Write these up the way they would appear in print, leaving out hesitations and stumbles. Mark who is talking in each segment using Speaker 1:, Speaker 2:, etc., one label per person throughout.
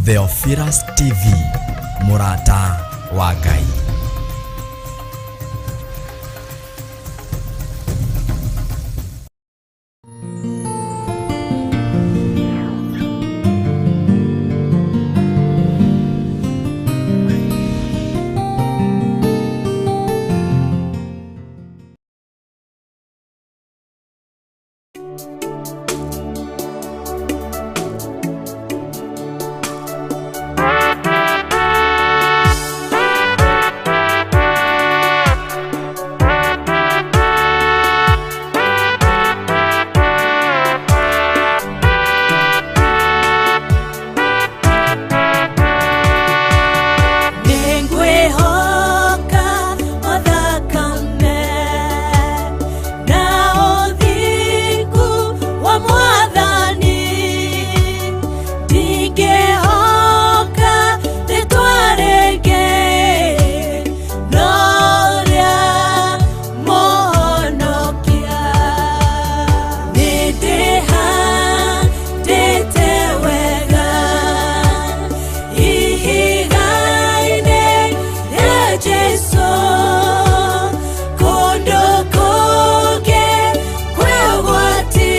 Speaker 1: Theophilus TV, mũrata wa Ngai.
Speaker 2: Nĩngwĩhoka o thakame na ũthingu wa Mwathani, ndingĩhoka rĩtwa rĩngĩ no rĩa Mũhonokia. Nĩndĩhandĩte wega ihiga-inĩ rĩa Jesũ, kũndũ kũngĩ kwĩ ũgwati,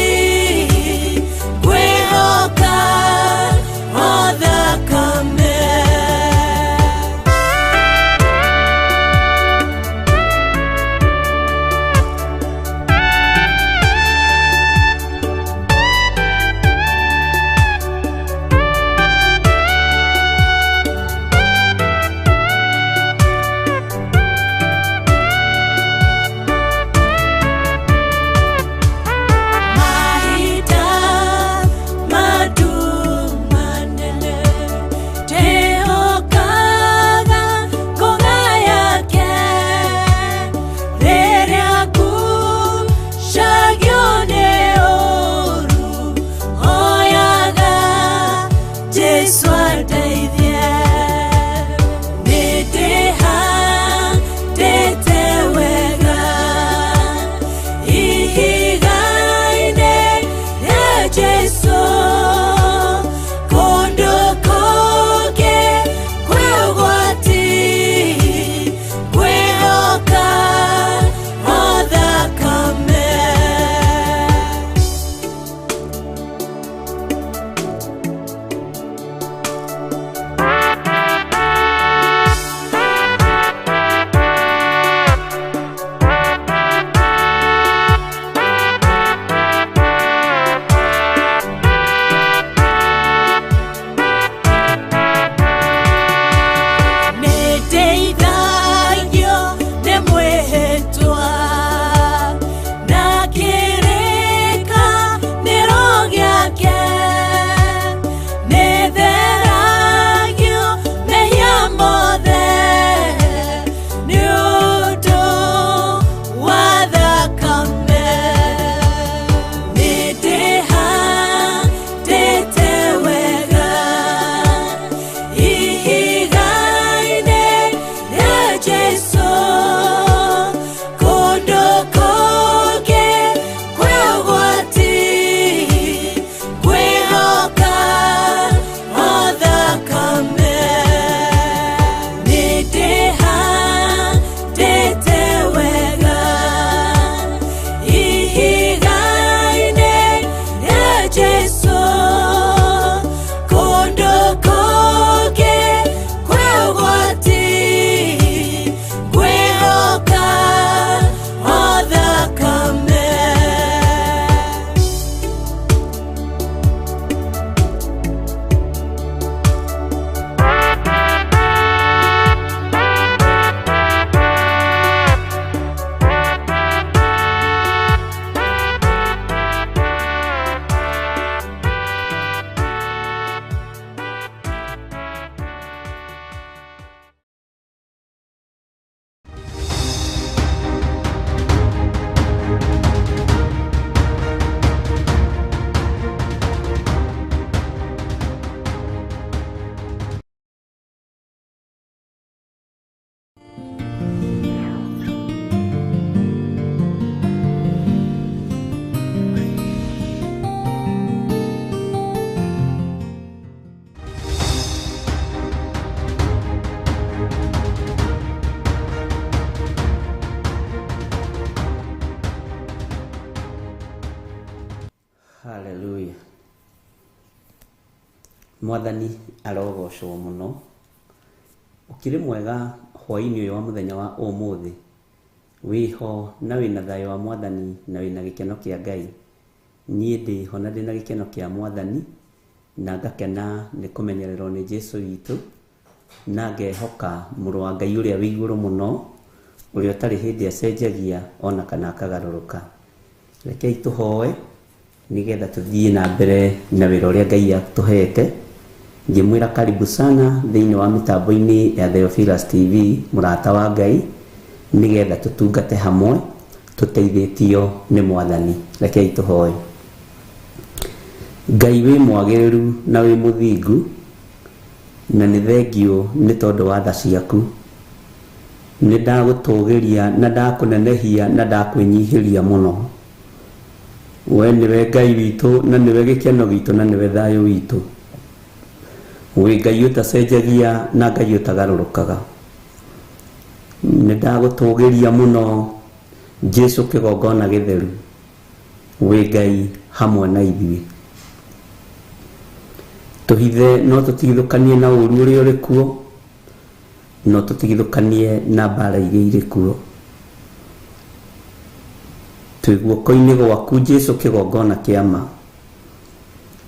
Speaker 2: ngwĩhoka o thakame. Mahinda manene ndĩhokaga ngũga yake, rĩrĩa ngucagio nĩ ũũru, hoyaga Jesũ andeithie. Nĩndĩhandĩte wega ihiga-inĩ rĩa Jesũ, kũndũ kũngĩ kwĩ ũgwati, ngwĩhoka o thakame.
Speaker 3: Mwathani arogocwo mũno. Ũkĩrĩ mwega hwaĩ-inĩ ũyũ wa mũthenya wa ũmũthĩ? Wĩho na wĩna thayũ wa Mwathani na wĩna gĩkeno kĩa Ngai. Niĩ ndĩho na ndĩna gĩkeno kĩa Mwathani na ngakena nĩ kũmenyererwo nĩ Jesu witũ na ngehoka mũrũ wa Ngai ũrĩa wĩ igũrũ mũno, ũrĩa ũtarĩ hĩndĩ acenjagia ona kana akagarũrũka. Rekei tũhoe nĩgetha tũthiĩ na mbere na wĩra ũrĩa Ngai atũhete. Ngĩmwĩra karibu sana thĩinĩ wa mĩtambo-inĩ ya Theophilus TV, mũrata wa Ngai, nĩgetha tũtungate hamwe tũteithĩtio nĩ Mwathani. Rekei tũhoe. Ngai wĩ mwagĩrĩru na wĩ mũthingu, na nĩ thengiũ nĩ tondũ wa tha ciaku. Nĩ ndagũtũgĩria na ndakũnenehia na ndakwĩnyihĩria mũno. We nĩwe Ngai witũ na nĩwe gĩkeno gitũ na nĩwe thayũ witũ. Wĩ Ngai ũtacenjagia na Ngai ũtagarũrũkaga. Nĩ ndagũtũgĩria mũno Jesu kĩgongona gĩtheru. Wĩ Ngai hamwe na ithuĩ. Tũhithe no tũtigithũkanie na ũru ũrĩa ũrĩ kuo, no tũtigithũkanie na mbara iria irĩ kuo. Twĩ guoko-inĩ gwaku Jesu kĩgongona kĩa ma.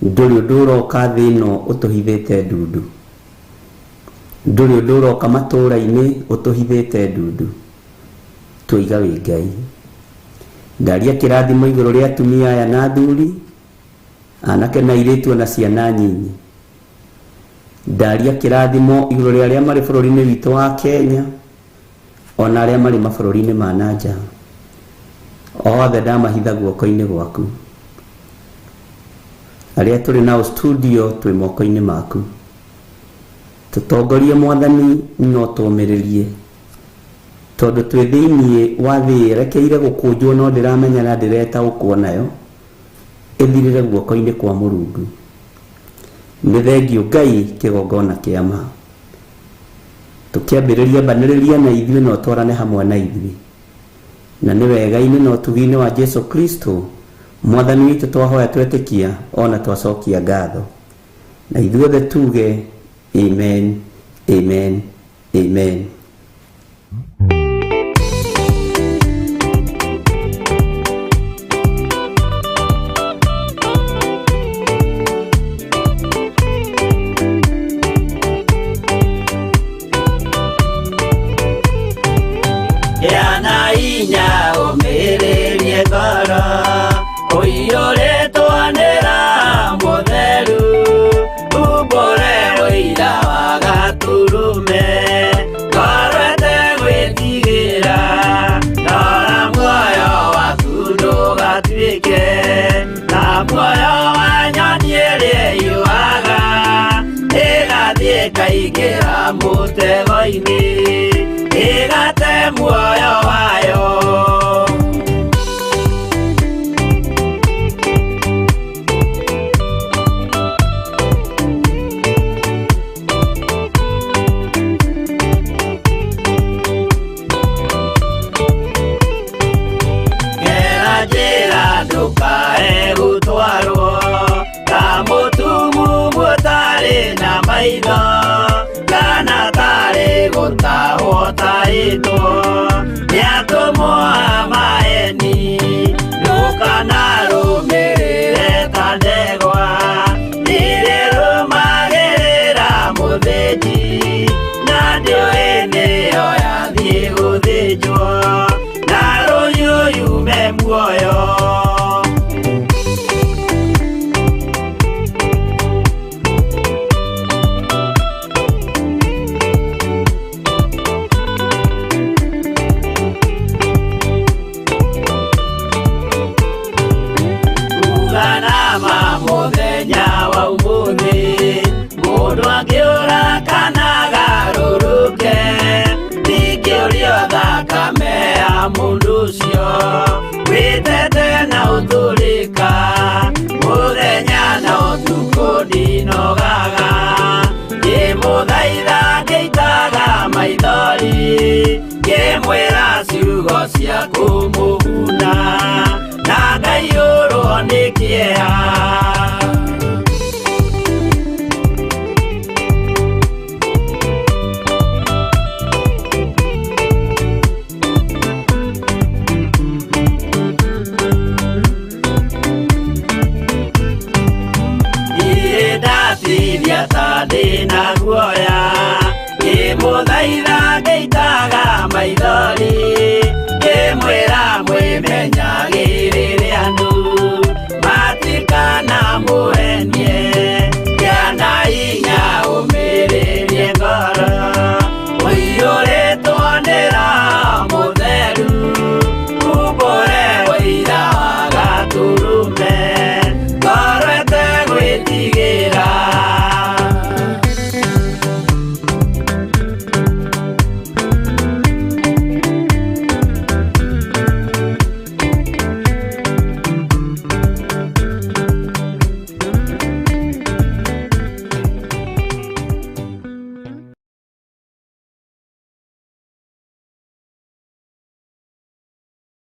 Speaker 3: Ndũrĩ ũndũ ũroka thĩ ĩno ũtũhithĩte ndundu. Ndũrĩ ũndũ ũroka matũũra-inĩ ũtũhithĩte ndundu. Tũiga wĩ Ngai. Ndaria kĩrathimo igũrũ rĩa atumia aya na athuri, anake na airĩtu ona ciana nyinyi. Ndaria kĩrathimo igũrũ rĩa arĩa marĩ bũrũri-inĩ witũ wa Kenya, ona arĩa marĩ mabũrũri-inĩ ma na nja. Othe ndamahitha guoko-inĩ gwaku. Arĩa tũrĩ nao studio twĩ moko-inĩ maku. Tũtongorie Mwathani no tũmĩrĩrie, tondũ twĩ thĩinĩ wa thĩ yerekeire gũkũnjwo no ndĩramenya na ndĩretaũkwo nayo, ĩthirĩre guoko-inĩ kwa Mũrungu. Nĩ thengiũ Ngai kĩgongona kĩa ma. Tũkĩambĩrĩria mbanĩrĩria na ithuĩ na ũtwarane hamwe na ithuĩ. Na nĩ wega-inĩ na ũtugi-inĩ wa Jesu Kristo Mwathani witũ twahoya twetĩkia ona twacokia ngatho. Na ithuothe tuge amen, amen, amen.
Speaker 4: Gĩa na hinya ũmĩrĩrie ngoro, ũiyũrĩtwo nĩ Roho Mũtheru, umbũre ũira wa Gatũrũme, ngoro ĩtegwĩtigĩra, rora muoyo waku ndũgatuĩke ta muoyo wa nyoni ĩrĩa ĩiyũaga, ĩgathiĩ ĩkaingĩra mũtego-inĩ, ĩgate muoyo wayo. Gera njĩra ndũkae gũtwarwo ta mũtumumu ũtarĩ na maitho, kana tarĩ gũtahwo tahĩtwo nĩ atũmwo a maeni. Ndũkanarũmĩrĩre ta ndegwa iria ĩrũmagĩrĩra mũthĩnji, na ndĩũĩ nĩyo yathiĩ gũthĩnjwo, na rũhiũ yume muoyo. Uganama mũthenya wa ũmũthĩ, mũndũ angĩũra kana agarũrũke, ndingĩũrio thakame ya mũndũ ũcio wĩtete na ũtũrĩka, mũthenya na ũtukũ ndinogaga, ngĩmũthaitha ngĩitaga maithori, ngĩmwĩra ciugo cia kũmũguna, na ngaiyũrwo nĩ kĩeha. Ngĩmũbatithia ta ndĩna guoya, ngĩmũthaitha ngĩitaga maithori, ngĩmwĩra mwĩmenyagĩrĩre andũ matikanamũhenie, gĩa na hinya ũmĩrĩrie ngoro, ũiyũrĩtwo nĩ Roho Mũtheru, umbũre ũira wa Gatũrũme, ngoro ĩtegwĩtigĩra.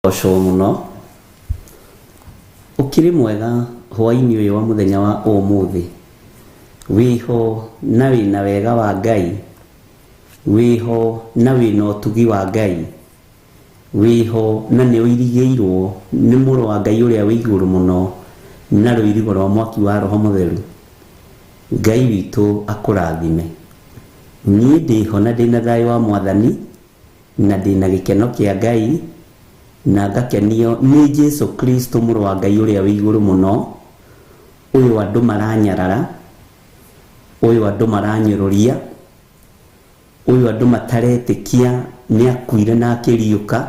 Speaker 3: Gocwo mũno. Ũkĩrĩ mwega hwaĩ-inĩ ũyũ wa mũthenya wa ũmũthĩ. Wĩho na wĩna wega wa Ngai, wĩho na wĩna ũtugi wa Ngai, wĩho na nĩ ũirigĩirwo nĩ mũrũ wa Ngai ũrĩa wĩ igũrũ mũno na rũirigo rwa mwaki wa Roho Mũtheru. Ngai witũ akũrathime. Niĩ ndĩho na ndĩna thayũ wa Mwathani na ndĩna gĩkeno kĩa Ngai na ngakenio nĩ Jesu Kristo mũrũ wa Ngai ũrĩa wĩ igũrũ mũno, ũyũ andũ maranyarara, ũyũ andũ maranyũrũria, ũyũ andũ mataretĩkia nĩ akuire na akĩriũka,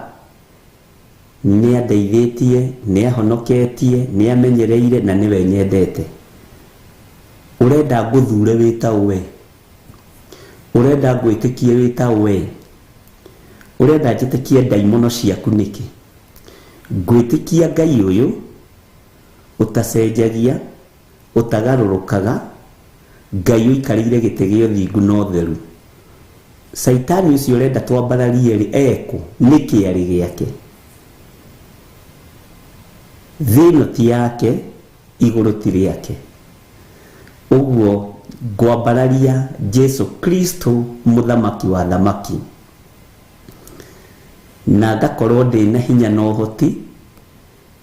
Speaker 3: nĩ andeithĩtie, nĩ ahonoketie, nĩ amenyereire na nĩwe nyendete. Ũrenda ngũthure wĩ ta we? Ũrenda ngwĩtĩkie wĩ ta we? Ũrenda njĩtĩkie ndaimono ciaku nĩkĩ? Ngwĩtĩkia Ngai ũyũ ũtacenjagia, ũtagarũrũkaga, Ngai ũikarĩire gĩtĩ gĩa ũthingu na ũtheru. Caitani ũcio ũrenda twambararie rĩ ekũ? Nĩ kĩarĩ gĩake. Thĩ ĩno ti yake, igũrũ ti rĩake. Ũguo ngwambararia Jesu Kristo mũthamaki wa thamaki, na ngakorwo ndĩna hinya na ũhoti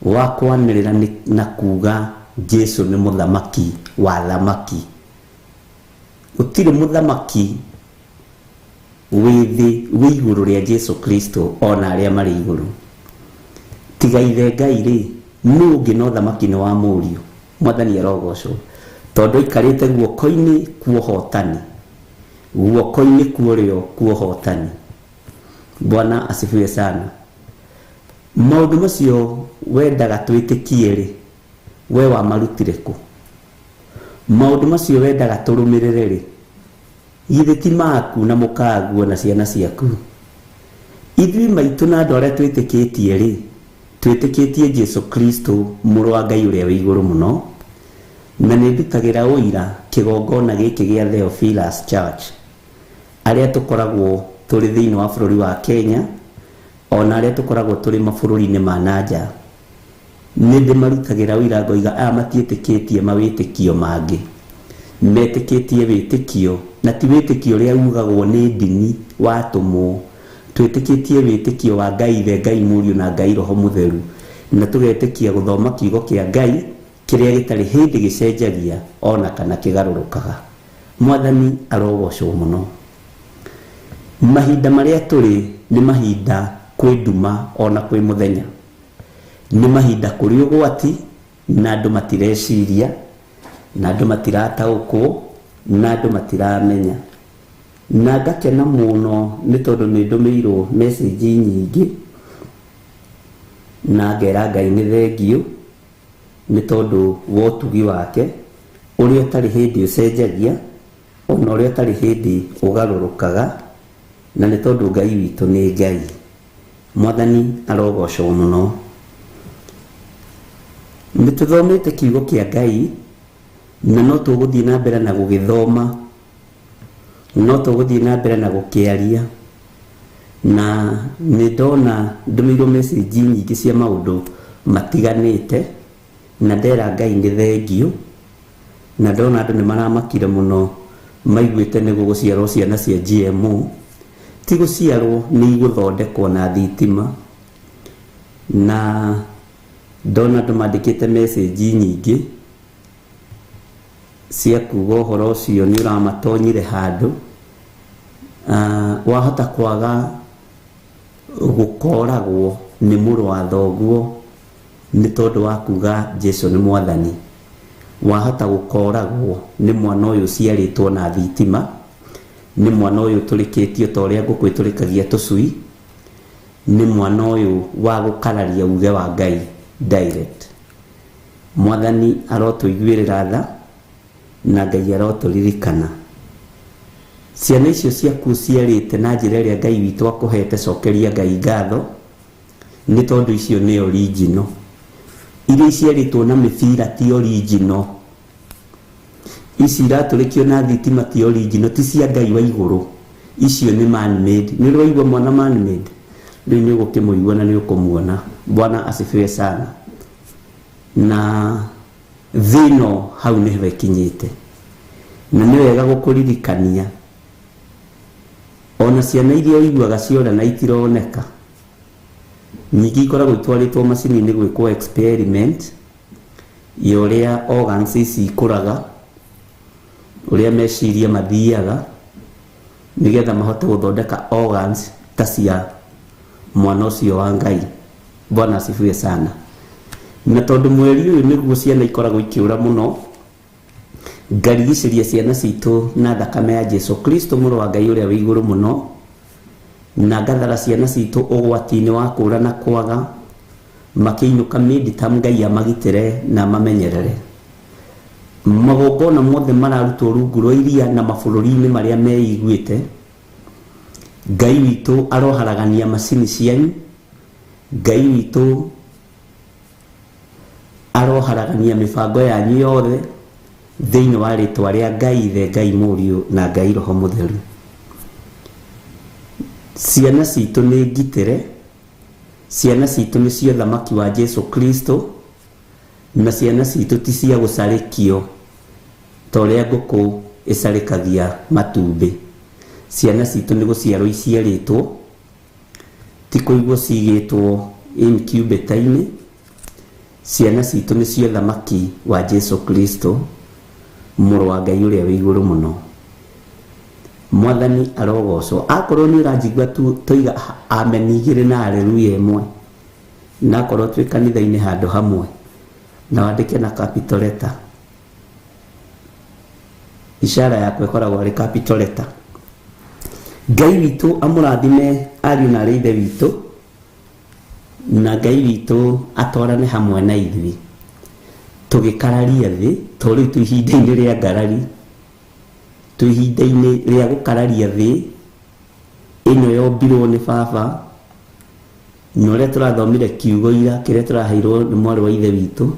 Speaker 3: wa kwanĩrĩra na kuga Jesu nĩ mũthamaki wa thamaki. Gũtirĩ mũthamaki wĩ thĩ wĩ igũrũ rĩa Jesu Kristo ona arĩa marĩ igũrũ. Tiga ithe Ngai rĩ, nũ ũngĩ no thamaki nĩ wa mũriũ. Mwathani arogocwo, tondũ aikarĩte guoko-inĩ kwa ũhotani, guoko-inĩ kwa ũrĩo kwa ũhotani. Bwana asifiwe sana. Maũndũ macio wendaga twĩtĩkie rĩ, we wamarutire kũ? Maũndũ macio wendaga tũrũmĩrĩre rĩ, githĩ ti maku na mũkaguo na ciana ciaku? Ithuĩ maitũ na andũ arĩa twĩtĩkĩtie rĩ, twĩtĩkĩtie Jesu Kristo mũrũ wa Ngai ũrĩa wĩ igũrũ mũno, na nĩ ndutagĩra ũira kĩgongona gĩkĩ gĩa Theophilus Church, arĩa tũkoragwo tũrĩ thĩinĩ wa bũrũri wa Kenya, ona arĩa tũkoragwo tũrĩ mabũrũri-inĩ ma na nja. Nĩ ndĩmarutagĩra ũira ngoiga aya matiĩtĩkĩtie mawĩtĩkio mangĩ, metĩkĩtie wĩtĩkio, na ti wĩtĩkio ũrĩa ugagwo nĩ ndini watũmwo. Twĩtĩkĩtie wĩtĩkio wa Ngai Ithe, Ngai Mũriũ na Ngai Roho Mũtheru, na tũgetĩkia gũthoma kiugo kĩa Ngai kĩrĩa gĩtarĩ hĩndĩ gĩcenjagia ona kana kĩgarũrũkaga. Mwathani arogocwo mũno. Mahinda marĩa tũrĩ nĩ mahinda kwĩ nduma ona kwĩ mũthenya. Nĩ mahinda kũrĩ ũgwati na andũ matireciria, na andũ matirataũkwo, na andũ matiramenya. Na ngakena mũno nĩ tondũ nĩ ndũmĩirwo message nyingĩ, na ngera Ngai nĩ thengiũ nĩ tondũ wa ũtugi wake ũrĩa ũtarĩ hĩndĩ ũcenjagia, ona ũrĩa ũtarĩ hĩndĩ ũgarũrũkaga, na nĩ tondũ Ngai witũ nĩ Ngai. Mwathani arogocwo mũno. Nĩ tũthomete kiugo kĩa Ngai na no tũgũthiĩ na mbere na gũgĩthoma, no tũgũthiĩ na mbere na gũkĩaria, na nĩ ndona ndũmĩirwo message nyingĩ cia maũndũ matiganĩte, na ndera Ngai nĩ thengiũ, na ndona andũ nĩ maramakire mũno maiguĩte nĩ gũgũciarwo ciana cia GMO. Ti gũciarwo, nĩ igũthondekwo na thitima. Na ndona andũ mandĩkĩte message nyingĩ. Cia kuga ũhoro ũcio nĩ ũramatonyire handũ. Wahota kwaga gũkoragwo nĩ mũrũ wa thoguo nĩ tondũ wa kuga Jesu nĩ mwathani. Wahota gũkoragwo nĩ mwana ũyũ ũciarĩtwo na thitima, nĩ mwana ũyũ ũtũrĩkĩtio ta ũrĩa ngũkũ ĩtũrĩkagia tũcui, nĩ mwana ũyũ wa gũkararia uge wa Ngai direct. Mwathani arotũiguĩrĩra tha na Ngai arotũririkana. Ciana icio ciaku ũciarĩte na njĩra ĩrĩa Ngai witũ akũhete, cokeria Ngai ngatho nĩ tondũ icio nĩ original. Iria iciarĩtwo na mĩbira ti original. Ici iratũrĩkio na thitima ti original, ti cia Ngai wa igũrũ. Icio nĩ man made. Nĩ ũrĩ waigua mwana man made? Rĩu nĩ ũgũkĩmũigua na nĩ ũkũmuona. Bwana asifiwe sana. Na thĩ ĩno hau nĩho ĩkinyĩte. Na nĩ wega gũkũririkania ona ciana iria ũiguaga ciora na itironeka, nyingĩ ikoragwo itwarĩtwo macini-inĩ gwĩkwo experiment ya ũrĩa organs ici ikũraga, ũrĩa meciria mathiaga, nĩgetha mahote gũthondeka organs ta cia mwana ũcio wa Ngai. Bwana asifiwe sana. Na tondũ mweri ũyũ nĩguo ciana ikoragwo ikĩũra mũno, ngarigicĩria ciana citũ na thakame ya Jesu Kristo mũrũ wa Ngai ũrĩa wĩ igũrũ mũno, na ngathara ciana citũ ũgwati-inĩ wa kũũra na kwaga, makĩinũka mid-term Ngai amagitĩre na amamenyerere. Magongona mothe mararutwo rungu rwa iria na mabũrũri-inĩ marĩa meiguĩte, Ngai witũ aroharagania macini cianyu, Ngai witũ aroharagania mĩbango yanyu yothe thĩinĩ wa rĩtwa rĩa Ngai Ithe, Ngai Mũriũ na Ngai Roho Mũtheru. Ciana citũ nĩ ngitĩre, ciana citũ nĩ cia ũthamaki wa Jesu Kristo, na ciana citũ ti cia gũcarĩkio ta ũrĩa ngũkũ ĩcarĩkagia matumbĩ. Ciana citũ nĩ gũciarwo iciarĩtwo, ti kũigwo cigĩtwo incubator-inĩ. Ciana citũ nĩ cia ũthamaki wa Jesu Kristo, mũrũ wa Ngai ũrĩa wĩ igũrũ mũno. Mwathani arogocwo. Akorwo nĩ ũranjigua toiga amen igĩrĩ na haleluya ĩmwe, na akorwo twĩ kanitha-inĩ handũ hamwe, na wandĩke na capital letter. Ishara yakwa ĩkoragwo arĩ capital letter. Ngai witũ amũrathime ariũ na arĩ ithe witũ, na Ngai witũ atwarane hamwe na ithuĩ tũgĩkararia thĩ, tondũ rĩu twĩ ihinda-inĩ rĩa ngarari, twĩ ihinda-inĩ rĩa gũkararia thĩ ĩno yombirwo nĩ baba, na ũrĩa tũrathomire kiugo ira kĩrĩa tũraheirwo nĩ mwarĩ wa ithe witũ,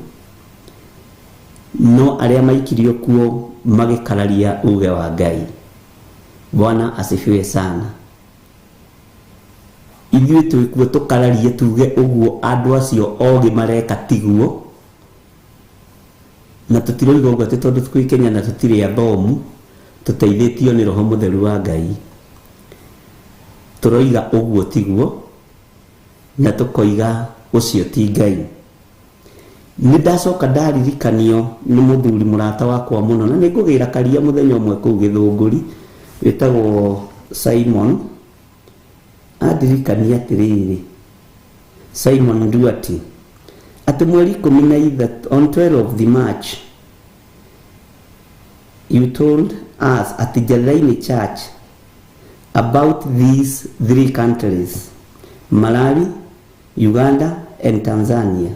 Speaker 3: no arĩa maikirio kuo magĩkararia uge wa Ngai. Bwana asifiwe sana. Ithuĩ twĩkuo tũkararie tuge ũguo andũ acio ogĩ mareka tiguo, na tũtiroiga ũguo atĩ tondũ twĩ Kenya na tũtirĩ athomu, tũteithĩtio nĩ Roho Mũtheru wa Ngai. Tũroiga ũguo tiguo, na tũkoiga ũcio ti Ngai. Nĩ ndacoka ndaririkanio nĩ mũthuri mũrata wakwa mũno, na nĩ ngũgĩra karia mũthenya ũmwe kũu Gĩthũngũri, wĩtagwo Simon. Andirikania atĩrĩrĩ, Simon Nduati, atĩ mweri ikũmi na ithatũ, on 12 of the March, you told us at Jathaini Church about these three countries, Malawi, Uganda and Tanzania.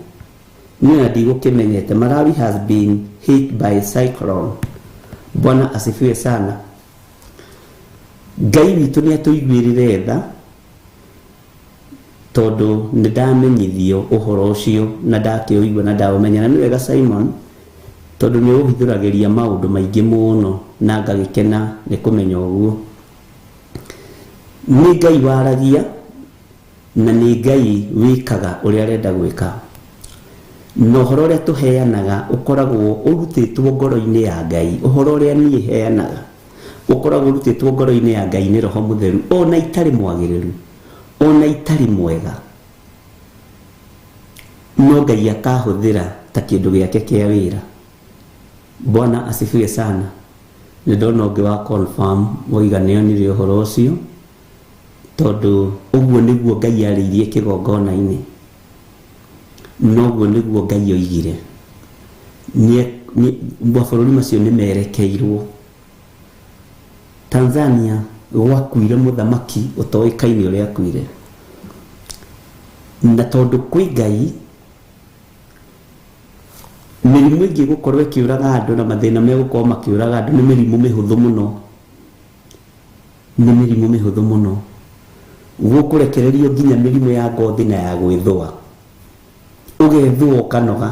Speaker 3: Niĩ ona ndigũkĩmenyete. Malawi has been hit by cyclone. Bwana asifiwe sana. Ngai witũ nĩ atũiguĩrĩre tha, tondũ nĩ ndamenyithio ũhoro ũcio na ndakĩũigua na ndaũmenya. Na nĩ wega Simon, tondũ nĩ ũhithũragĩria maũndũ maingĩ mũno na ngagĩkena nĩ kũmenya ũguo. Nĩ Ngai waragia na nĩ Ngai wĩkaga ũrĩa arenda gwĩka. Na ũhoro ũrĩa tũheanaga ũkoragwo ũrutĩtwo ngoro-inĩ ya Ngai. Ũhoro ũrĩa niĩ heanaga ũkoragwo ũrutĩtwo ngoro-inĩ ya Ngai nĩ Roho Mũtheru, ona itarĩ mwagĩrĩru, ona itarĩ mwega, no Ngai akahũthĩra ta kĩndũ gĩake kĩa wĩra. Bwana asifiwe sana. Nĩ ndona ũngĩ wa confirm waiga nĩonire ũhoro ũcio, tondũ ũguo nĩguo Ngai arĩirie kĩgongona-inĩ, noguo nĩguo Ngai oigire. Mabũrũri macio nĩ merekeirwo. Tanzania gwakuire mũthamaki ũtoĩkaine ũrĩa akuire, na tondũ kwĩ Ngai mĩrimũ ĩngĩ ĩgũkorwo ĩkĩũraga andũ na mathĩna megũkorwo makĩũraga andũ nĩ mĩrimũ mĩhũthũ mũno, nĩ mĩrimũ mĩhũthũ mũno. Gũkũrekererio nginya mĩrimũ ya ngothi na ya gwĩthũa, ũgethũa ũkanoga.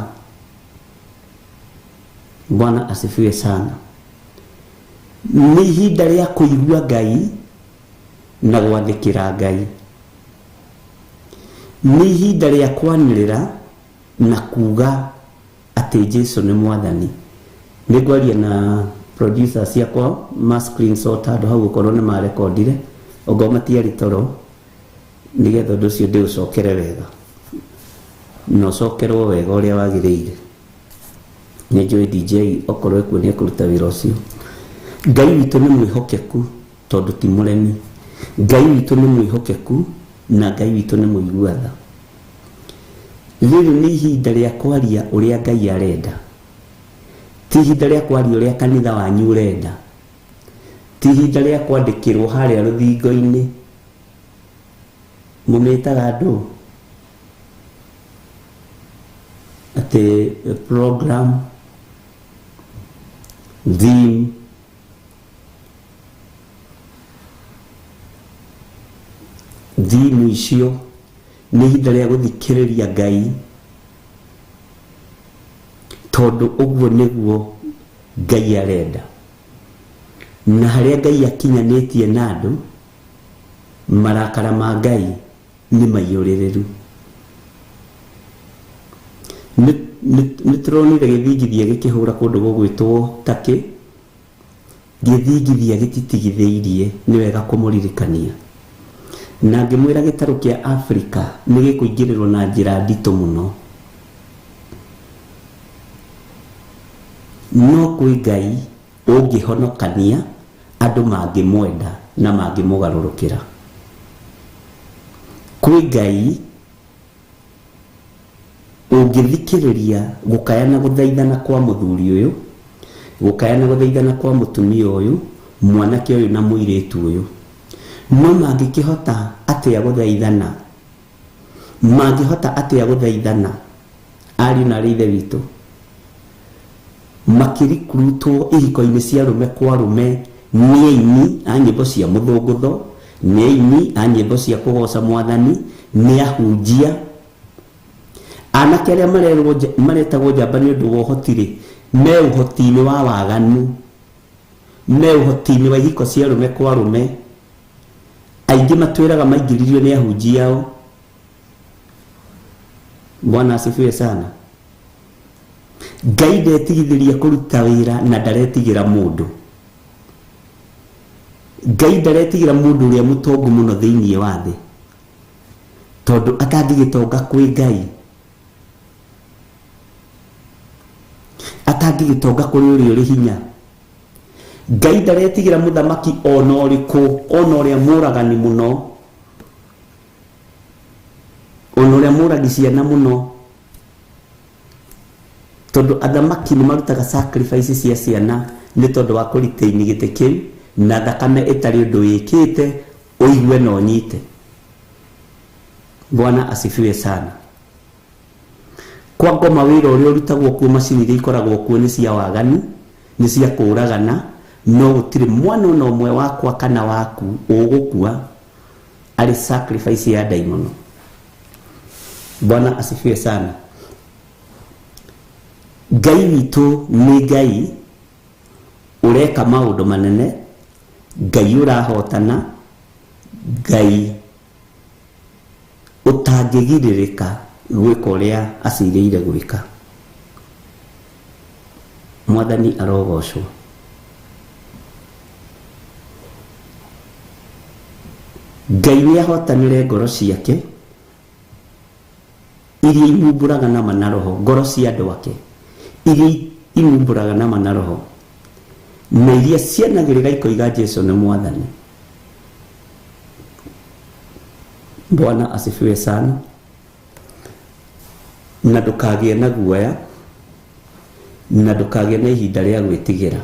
Speaker 3: Bwana asifiwe sana. Nĩ ihinda rĩa kũigua Ngai na gwathĩkĩra Ngai. Nĩ ihinda rĩa kwanĩrĩra na kuga atĩ Jesu nĩ mwathani. Nĩ ngwaria na producer ciakwa ma screenshot handũ hau gũkorwo nĩ marekondire, ongorwo matiarĩ toro, nĩgetha ũndũ ũcio ndĩũcokere wega na ũcokerwo wega ũrĩa wagĩrĩire. Nĩ njũĩ DJ okorwo ekuo nĩ ekũruta wĩra ũcio. Ngai witũ nĩ mwĩhokeku tondũ ti mũremi. Ngai witũ nĩ mwĩhokeku na Ngai witũ nĩ mũigua tha. Rĩrĩ nĩ ihinda rĩa kwaria ũrĩa Ngai arenda, ti ihinda rĩa kwaria ũrĩa kanitha wanyu ũrenda, ti ihinda rĩa kwandĩkĩrwo harĩa rũthingo-inĩ. Mũmĩtaga andũ atĩ program, theme, theme icio nĩ ihinda rĩa gũthikĩrĩria Ngai, tondũ ũguo nĩguo Ngai arenda. Na harĩa Ngai akinyanĩtie na andũ, marakara ma Ngai nĩ maiyũrĩrĩru. Nĩ tũronire gĩthingithia gĩkĩhũra kũndũ gũgwĩtwo Turkey. Gĩthingithia gĩtitigithĩirie, nĩ wega kũmũririkania. Na ngĩmwĩra gĩtarũ kĩa Afrika nĩ gĩkũingĩrĩrwo na njĩra nditũ mũno. No kwĩ Ngai ũngĩhonokania andũ mangĩmwenda na mangĩmũgarũrũkĩra. Kwĩ Ngai ũngĩthikĩrĩria gũkaya na gũthaithana kwa mũthuri ũyũ, gũkaya na gũthaithana kwa mũtumia ũyũ, mwanake ũyũ na mũirĩtu ũyũ. No mangĩkĩhota atĩa gũthaithana? Mangĩhota atĩa gũthaithana ariũ na arĩ ithe witũ? Makĩrikurutwo ihiko-inĩ cia rũme kwa rũme nĩ aini a nyĩmbo cia mũthũngũtho, nĩ aini a nyĩmbo cia kũgoca mwathani, nĩ ahunjia. Anake arĩa maretagwo njamba nĩ ũndũ wa ũhoti rĩ, me ũhoti-inĩ wa waganu, me ũhoti-inĩ wa ihiko cia rũme kwa rũme. Aingĩ matwĩraga maingĩririo nĩ ahunjia ao. Bwana asifiwe sana. Ngai ndetigithĩria kũruta wĩra na ndaretigĩra mũndũ. Ngai ndaretigĩra mũndũ ũrĩa mũtongu mũno thĩinĩ wa thĩ, tondũ atangĩgĩtonga kwĩ Ngai, atangĩgĩtonga kũrĩ ũrĩa ũrĩ hinya. Ngai ndaretigĩra mũthamaki ona ũrĩkũ, ona ũrĩa mũragani mũno, ona ũrĩa mũragi ciana mũno, tondũ athamaki nĩ marutaga sacrifice cia ciana nĩ tondũ wa kũretain gĩtĩ kĩu, na thakame ĩtarĩ ũndũ wĩkĩte ũigue na ũnyite. Bwana asifiwe sana. Kwa ngoma wĩra ũrĩa ũrutagwo kuo, macini iria ikoragwo kuo nĩ cia waganu, nĩ cia kũũragana, no gũtirĩ mwana ona ũmwe wakwa kana waku ũgũkua arĩ sacrifice ya ndaimono. Bwana asifiwe sana. Ngai witũ nĩ Ngai ũreka maũndũ manene, Ngai ũrahotana, Ngai ũtangĩgirĩrĩka gwĩka ũrĩa acirĩire gwĩka. Mwathani arogocwo. Ngai nĩ ahotanire ngoro ciake iria imumbũraga nama na roho, ngoro cia andũ ake iria imumbũraga nama na roho na iria cianagĩrĩra ikoiga Jesu nĩ mwathani. Bwana asifiwe sana. Na ndũkagĩe na guoya na ndũkagĩe na ihinda rĩa gwĩtigĩra.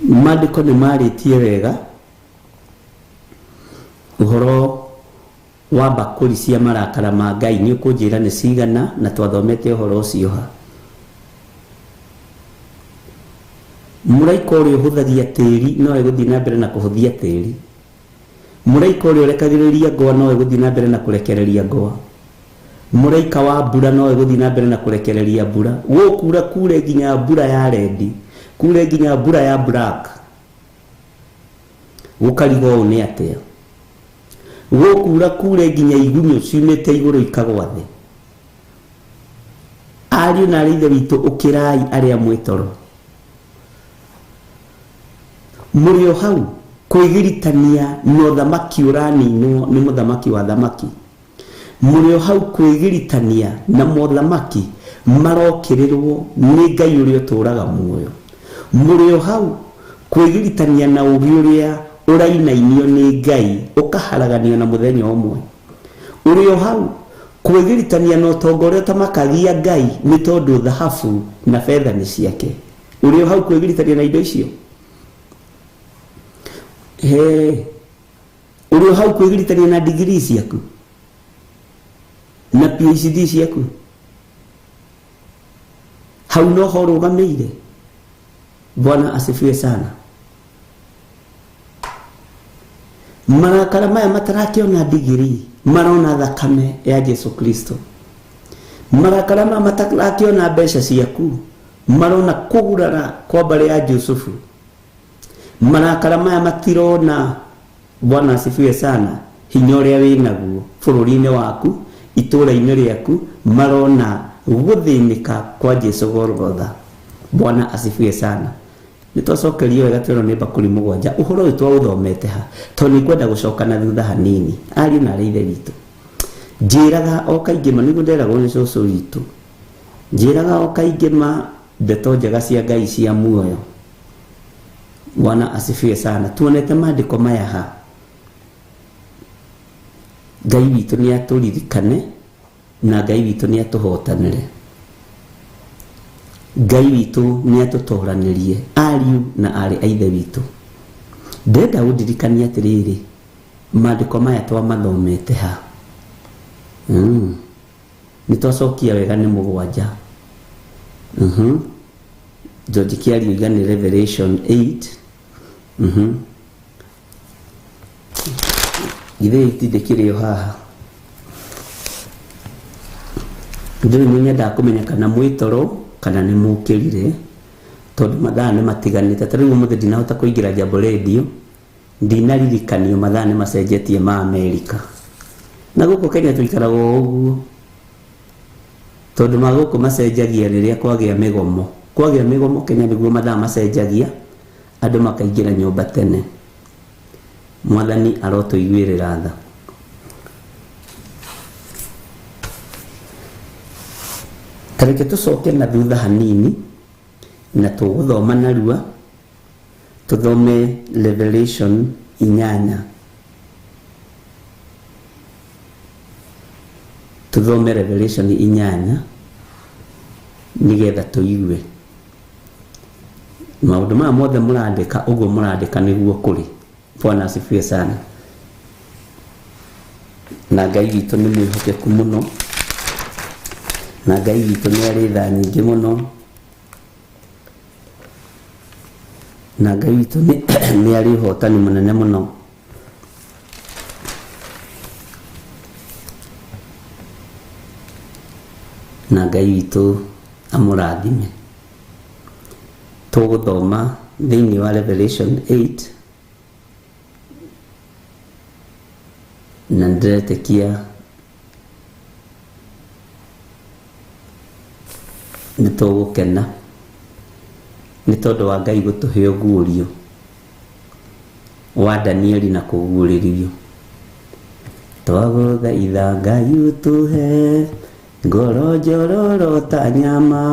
Speaker 3: Maandĩko nĩ marĩtie wega ũhoro wa mbakũri cia marakara ma Ngai. Nĩ ũkũnjĩra nĩ cigana, na twathomete ũhoro ũcio ha. Mũraika ũrĩa ũhũthagia tĩri no egũthiĩ na mbere na kũhũthia tĩri. Mũraika ũrĩa ũrekagĩrĩria ngũa no egũthiĩ na mbere na kũrekereria ngũa. Mũraika wa mbura no egũthiĩ na mbere na kũrekereria mbura. Gũkura kure nginya mbura ya rendi, kure nginya mbura ya black. Gũkarigwo ũũ nĩ atĩa? Gũkura kure nginya igunyũ ciumĩte igũrũ ikagwa thĩ. Ariũ na arĩ ithe witũ, ũkĩrai arĩa mwĩ toro. Mũrĩ o hau kwĩgiritania na ũthamaki ũraninwo nĩ mũthamaki wa thamaki. Mũrĩ o hau kwĩgiritania na mothamaki marokĩrĩrwo nĩ Ngai ũrĩa ũtũũraga muoyo. Mũrĩ o hau kwĩgiritania na ũũgĩ ũrĩa ũrainainio nĩ Ngai ũkaharaganio na mũthenya ũmwe. Ũrĩ o hau kwĩgiritania na ũtonga ũrĩa ũtamakagia Ngai nĩ tondũ thahabu na betha nĩ ciake. Ũrĩ o hau kwĩgiritania na indo icio. He, ũrĩ o hau kwĩgiritania na degree ciaku na PhD ciaku. Hau no ho ũrũgamĩire. Bwana asifiwe sana. Marakara maya matarakĩona degree, marona thakame ya Jesu Kristo. Marakara maya matarakĩona mbeca ciaku, marona kũgurara kwa mbarĩ ya Jusufu. Marakara maya matirona, Bwana asifiwe sana, hinya ũrĩa wĩnaguo bũrũri-inĩ waku, itũũra-inĩ rĩaku, marona gũthĩnĩka kwa Jesu Golgotha. Bwana asifiwe sana. Nĩ twacokerio wega twĩrwo nĩ mbakũri mũgwanja. Ũhoro ũyũ twaũthomete ha, tondũ nĩ ngwenda gũcoka na thutha hanini. Ariũ na arĩ ithe witũ, njĩraga o kaingĩ ma, nĩguo nderagwo nĩ cũcũ witũ, njĩraga o kaingĩ ma ndeto njega cia Ngai cia muoyo. Bwana asifiwe sana. Tuonete maandĩko maya ha. Ngai witũ nĩ atũririkane na Ngai witũ nĩ atũhotanĩre. Ngai witũ nĩ atũtoranĩrie ariũ na arĩ a ithe witũ. Ndĩrenda gũndirikania atĩrĩrĩ, maandĩko maya twamathomete ha. Nĩ twacokia wega nĩ mũgwanja. George Kĩario oiga nĩ Revelation 8. Githĩ itindĩkĩrĩ o haha. Ndĩrĩ nĩ nyendaga kũmenya kana mwĩ toro kana nĩ mũkĩrire, tondũ mathaa nĩ matiganĩte. Ta rĩu ũmũthĩ ndinahota kũingĩra Jambo Radio, ndinaririkanio mathaa nĩ macenjetie ma Amerika. Na gũkũ Kenya tũikaraga o ũguo, tondũ ma gũkũ macenjagia rĩrĩa kwagĩa mĩgomo. Kwagĩa mĩgomo Kenya nĩguo mathaa macenjagia, andũ makaingĩra nyũmba tene. Mwathani arotũiguĩrĩra tha. Ta reke tũcoke na thutha hanini na tũgũthoma narua, tũthome Revelation 8. Tũthome Revelation 8 nĩgetha tũigue maũndũ maya mothe mũrandĩka, ũguo mũrandĩka nĩguo kũrĩ. Bwana asifiwe sana. Na Ngai witũ nĩ mwĩhokeku mũno, na Ngai witũ nĩ arĩ tha nyingĩ mũno, na Ngai witũ nĩ arĩ ũhotani mũnene mũno. Na Ngai witũ amũrathime. Tũgũthoma thĩinĩ wa Revelation 8 na ndĩretĩkia nĩ tũgũkena nĩ tondũ wa Ngai gũtũhe ũguũrio wa Danieli na kũguũrĩrio. Twagũthaitha Ngai ũtũhe ngoro njororo ta nyama,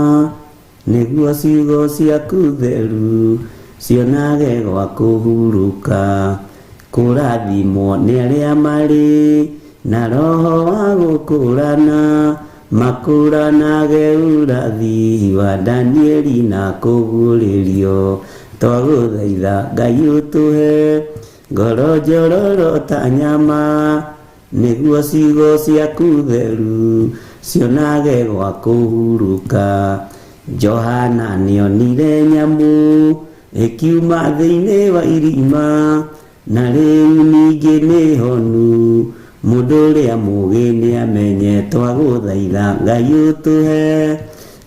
Speaker 3: nĩguo ciugo ciaku theru cionage gwa kũhurũka. Kũrathimwo nĩ arĩa marĩ na roho wa gũkũrana, makũranage ũrathi wa Danieli na kũguũrĩrio. Twagũthaitha Ngai ũtũhe ngoro njororo ta nyama, nĩguo ciugo ciaku theru cionage gwa kũhurũka. Johana nĩonire nyamũ ĩkiuma thĩinĩ wa irima, na rĩu ningĩ nĩ honu. Mũndũ ũrĩa mũũgĩ nĩamenye. Twagũthaitha Ngai ũtũhe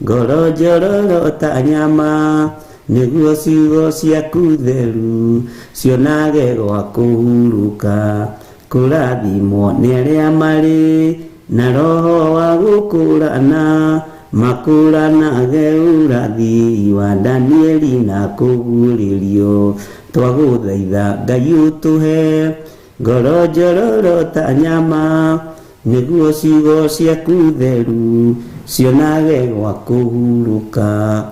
Speaker 3: ngoro njororo ta nyama, nĩguo ciugo ciaku theru cionage gwa kũhurũka. Kũrathimwo nĩ arĩa marĩ na roho wa gũkũrana, makũranage ũrathi wa Danieli na kũguũrĩrio. Twagũthaitha Ngai ũtũhe ngoro njororo ta nyama, nĩguo ciugo ciaku theru cionage gwa kũhurũka.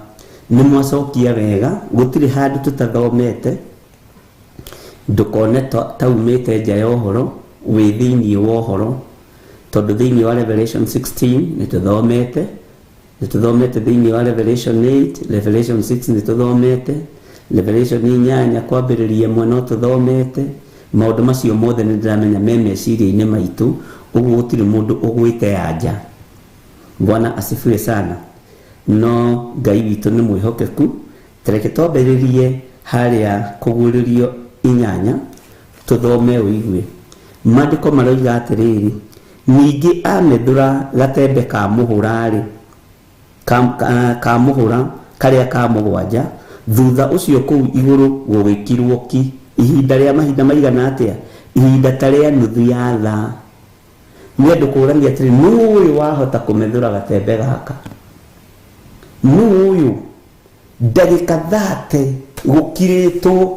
Speaker 3: Nĩ mwacokia wega, gũtirĩ handũ tũtathomete. Ndũkone taumĩte nja ya ũhoro, wĩ thĩinĩ wa ũhoro, tondũ thĩinĩ wa Revelation 16 nĩ tũthomete, nĩ tũthomete thĩinĩ wa Revelation 8, Revelation 6 nĩ tũthomete, Revelation 8 kwambĩrĩria ĩmwe no tũthomete. Maũndũ macio mothe nĩ ndĩramenya me meciria-inĩ maitũ, ũguo gũtirĩ mũndũ ũgwĩte ya nja. Bwana asifiwe sana. No Ngai witũ nĩ mwĩhokeku. Tareke twambĩrĩrie harĩa kũguũrĩrio 8, tũthome ũigue. Maandĩko maroiga atĩrĩrĩ, ningĩ amethũra gatembe ka mũhũra-rĩ, ka mũhũra karĩa ka mũgwanja, thutha ũcio kũu igũrũ gũgĩkirwo ki ihinda rĩa mahinda maigana atĩa? Ihinda ta rĩa nuthu ya thaa. Nĩ andũ kũũrania atĩrĩ, nũ ũyũ wahota kũmethũra gatembe gaka? Nũ ũyũ? Ndagĩka 30 gũkirĩtwo.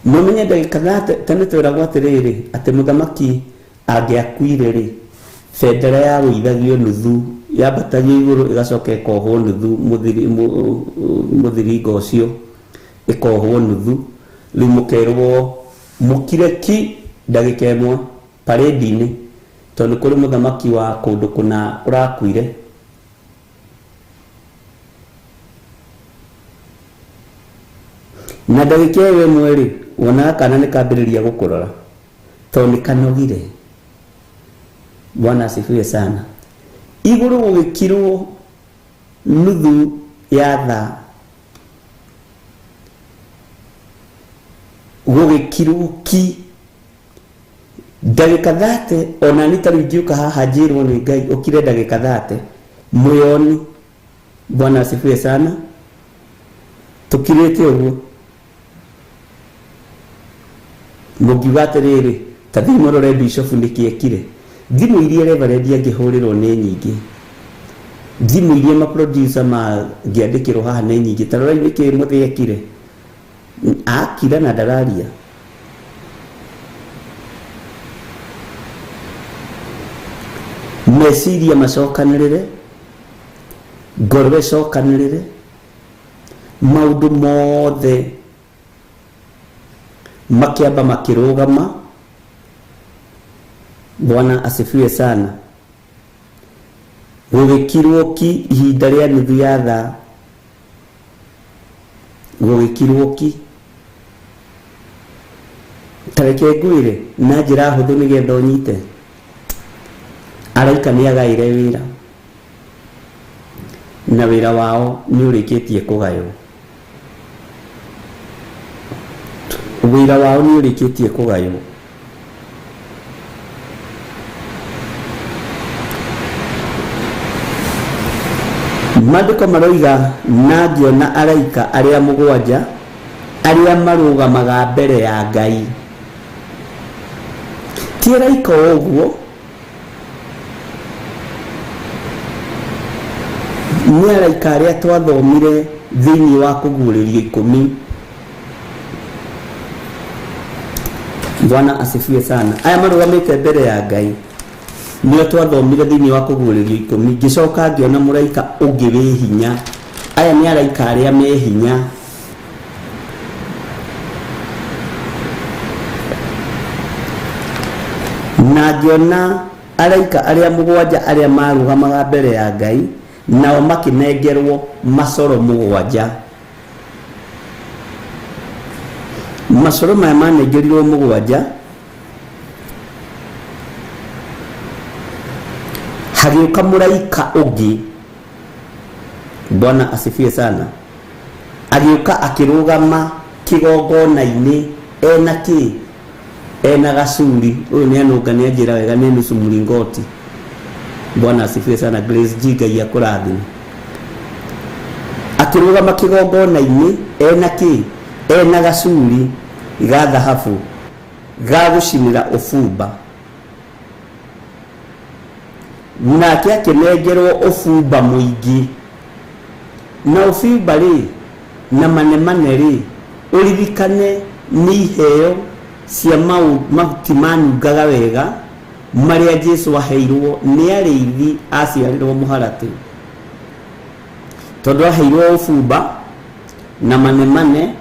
Speaker 3: No menye ndagĩka 30, tene twĩragwo atĩrĩrĩ, atĩ mũthamaki angĩakuire rĩ, bendera yagũithagio nuthu, yambatagio igũrũ ĩgacoka ĩkohwo nuthu, mũthiringo ũcio ĩkohwo nuthu. Rĩu mũkerwo mũkire ki ndagĩka ĩmwe parade-inĩ, tondũ kũrĩ mũthamaki wa kũndũ kũna ũrakuire. Na ndagĩka ĩyo ĩmwe rĩ, wonaga kana nĩ kambĩrĩria gũkũrora, tondũ nĩ kanogire. Bwana asifiwe sana. Igũrũ gũgĩkirwo nuthu ya thaa, gũgĩkirwo ki ndagĩka 30. Ona ni ta rĩu ingĩũka haha njĩrwo nĩ Ngai ũkire ndagĩka 30 mũyoni. Bwana asifiwe sana. Tũkirĩte ũguo, mũngiuga atĩrĩrĩ, ta thiĩ mũrore bishop nĩkĩ ekire. Thimũ iria reverend angĩhũrĩrwo nĩ nyingĩ, thimũ iria maproducer mangĩandĩkĩrwo haha nĩ nyingĩ. Ta rorai nĩkĩ mũthĩ ekire, akira na ndararia. Meciria macokanĩrĩre, ngoro ĩcokanĩrĩre, maũndũ mothe makĩamba makĩrũgama. Bwana asifiwe sana. Gũgĩkirwo ki ihinda rĩa nuthu ya thaa, gũgĩkirwo ki. Ta reke ngwĩre na njĩra hũthũ nĩgetha ũnyite. Araika nĩ agaĩre wĩra, na wĩra wao nĩ ũrĩkĩtie kũgaywo. Wĩra wao nĩ ũrĩkĩtie kũgaywo. Maandĩko maroiga, na ngĩona araika arĩa mũgwanja arĩa marũgamaga mbere ya Ngai. Ti araika o ũguo, nĩ araika arĩa twathomire thĩinĩ wa kũguũrĩrio 10. Bwana asifiwe sana. Aya marũgamĩte mbere ya Ngai nĩo twathomire thĩinĩ wa kũguũrĩrio 10. Ngĩcoka ngĩona mũraika ũngĩ wĩ hinya. Aya nĩ araika arĩa me hinya. Na ngĩona araika arĩa 7 arĩa marũgamaga mbere ya Ngai, nao makĩnengerwo macoro 7. Macoro maya manengerirwo 7, hagĩũka mũraika ũngĩ. Bwana asifiwe sana. Agĩũka akĩrũgama kĩgongona-inĩ ena kĩ? Ena gacuri. Ũyũ nĩ anũnga, nĩ anjĩra wega nĩ nusu mlingoti. Bwana asifiwe sana. Grace G, Ngai akũrathime. Akĩrũgama kĩgongona-inĩ ena kĩ? Ena gacuri ga thahabu ga gũcinĩra ũbumba. Nake akĩnengerwo ũbumba mũingĩ. Na ũbumba rĩ na manemane rĩ, ũririkane nĩ iheo cia mahuti manungaga wega marĩa Jesu aheirwo nĩ arĩithi aciarĩrwo mũharatĩ. Tondũ aheirwo ũbumba na manemane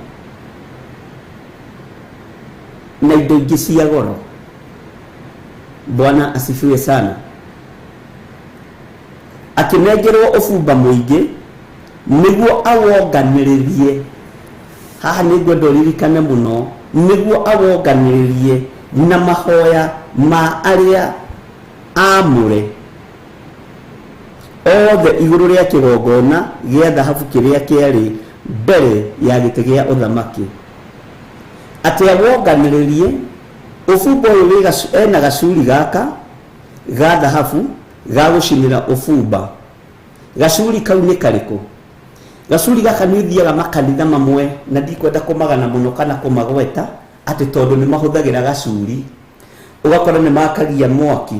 Speaker 3: na indo ingĩ cia goro. Bwana asifiwe sana. Akĩnengerwo ũbumba mũingĩ nĩguo awonganĩrĩrie. Haha nĩ ngwenda ũririkane mũno, nĩguo awonganĩrĩrie na mahoya ma arĩa aamũre othe igũrũ rĩa kĩgongona gĩa thahabu kĩrĩa kĩarĩ mbere ya gĩtĩ gĩa ũthamaki. Atĩ awonganĩrĩrie ũbumba ũyũ ena gacuri gaka ga thahabu ga gũcinĩra ũbumba. Gacuri kau nĩ karĩkũ? Gacuri gaka nĩ ũthiaga makanitha mamwe, na ndikwenda kũmagana mũno kana kũmagweta atĩ tondũ nĩ mahũthagĩra gacuri, ũgakora nĩ makagia mwaki.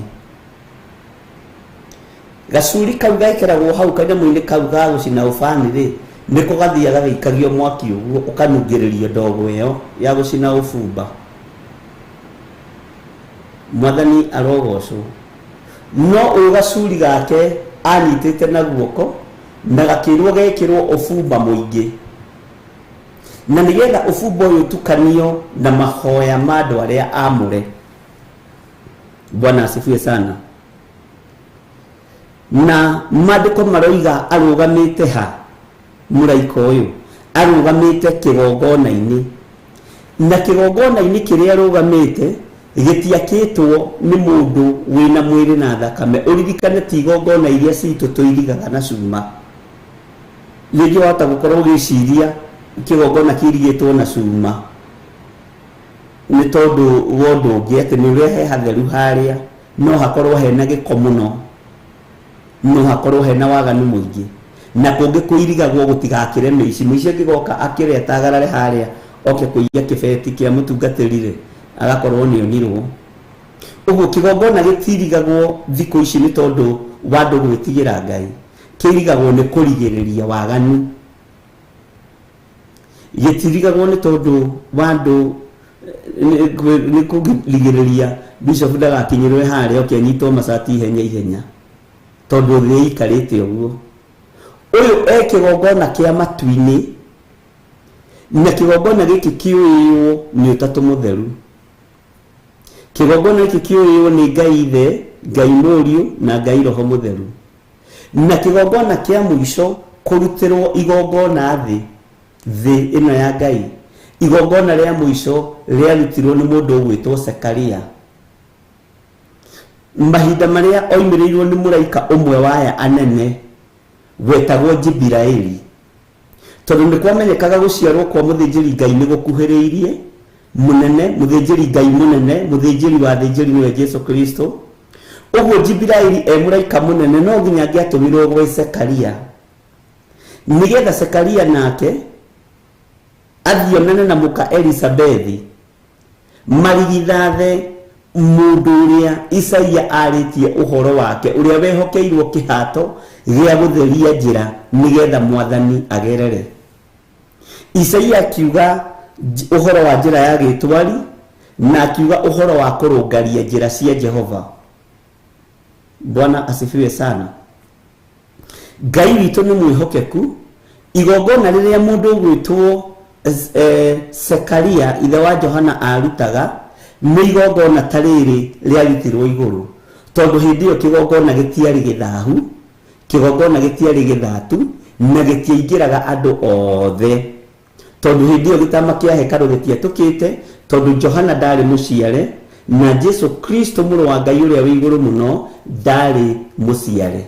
Speaker 3: Gacuri kau gekĩragwo hau kanyamũ-inĩ kau ga gũcina ũbani rĩ, nĩko gathiaga gagĩikagio mwaki ũguo, ũkanungĩrĩrio ndogo ĩyo ya gũcina ũbumba. Mwathani arogocwo. No ũyũ gacuri gake anyitĩte na guoko na gakĩrwo gekĩrwo ũbumba mũingĩ, na nĩgetha ũbumba ũyũ ũtukanio na mahoya ma andũ arĩa aamũre. Bwana asifiwe sana. Na maandĩko maroiga arũgamĩte ha? Mũraika ũyũ arũgamĩte kĩgongona-inĩ, na kĩgongona-inĩ kĩrĩa arũgamĩte gĩtiakĩtwo nĩ mũndũ wĩna mwĩrĩ na thakame. Ũririkane ti igongona iria citũ tũirigaga na cuma. Rĩngĩ wahota gũkorwo ũgĩciria kĩgongona kĩirigĩtwo na cuma nĩ tondũ wa ũndũ ũngĩ, atĩ nĩ ũrĩa he hatheru harĩa, no hakorwo hena gĩko mũno, no hakorwo hena waganu mũingĩ. Na kũngĩ kũirigagwo gũtigakĩre mĩici. Mũici angĩgoka akĩre atagarare harĩa oke kũiya kĩbeti kĩa mũtungatĩri rĩ, agakorwo nĩ onirwo. Ũguo kĩgongona gĩtirigagwo thikũ ici nĩ tondũ wa andũ gwĩtigĩra Ngai, kĩirigagwo nĩ kũrigĩrĩria waganu. Gĩtirigagwo nĩ tondũ wa andũ nĩ kũrigĩrĩria bishop ndagakinyĩrwe harĩa oke anyitwo macati ihenya ihenya, tondũ thĩ ĩikarĩte ũguo. Ũyũ e kĩgongona kĩa matu-inĩ, na kĩgongona gĩkĩ kĩũĩywo nĩ Ũtatũ Mũtheru. Kĩgongona gĩkĩ kĩũĩywo nĩ Ngai Ithe, Ngai Mũriũ na Ngai Roho Mũtheru. Na kĩgongona kĩa mũico kũrutĩrwo igongona thĩ, thĩ ĩno ya Ngai, igongona rĩa mũico rĩarutirwo nĩ mũndũ ũgwĩtwo Zekaria. Mahinda marĩa oimĩrĩirwo nĩ mũraika ũmwe wa aya anene wetagwo Jibiraeli, tondũ nĩ kwamenyekaga gũciarwo kwa mũthĩnjĩri Ngai nĩ gũkuhĩrĩirie mũnene, mũthĩnjĩri Ngai mũnene, mũthĩnjĩri wa athĩnjĩri nĩwe Jesu Kristo. Ũguo Jibiraeli e mũraika mũnene no nginya angĩatũmirwo gwĩ Zekaria, nĩgetha Zekaria nake athiĩ onane na mũka Elizabethi, marigithathe mũndũ ũrĩa Isaia arĩtie ũhoro wake, ũrĩa wehokeirwo kĩhato gĩa gũtheria njĩra nĩgetha mwathani agerere. Isaia akiuga ũhoro wa njĩra ya gĩtwari Na akiuga ũhoro wa kũrũngaria njĩra cia Jehova. Bwana asifiwe sana. Ngai witũ nĩ mwĩhokeku. Igongona rĩrĩa mũndũ ũgwĩtwo Sekaria ithe wa Johana arutaga nĩ igongona ta rĩrĩ rĩarutirwo igũrũ, tondũ hĩndĩ ĩyo kĩgongona gĩtiarĩ gĩthahu, kĩgongona gĩtiarĩ gĩthatu, na gĩtiaingĩraga andũ othe, tondũ hĩndĩ ĩyo gĩtama kĩa hekarũ gĩtiatũkĩte, tondũ Johana ndarĩ mũciare na Jesu Kristo mũrũ wa Ngai ũrĩa wĩ igũrũ mũno ndarĩ mũciare.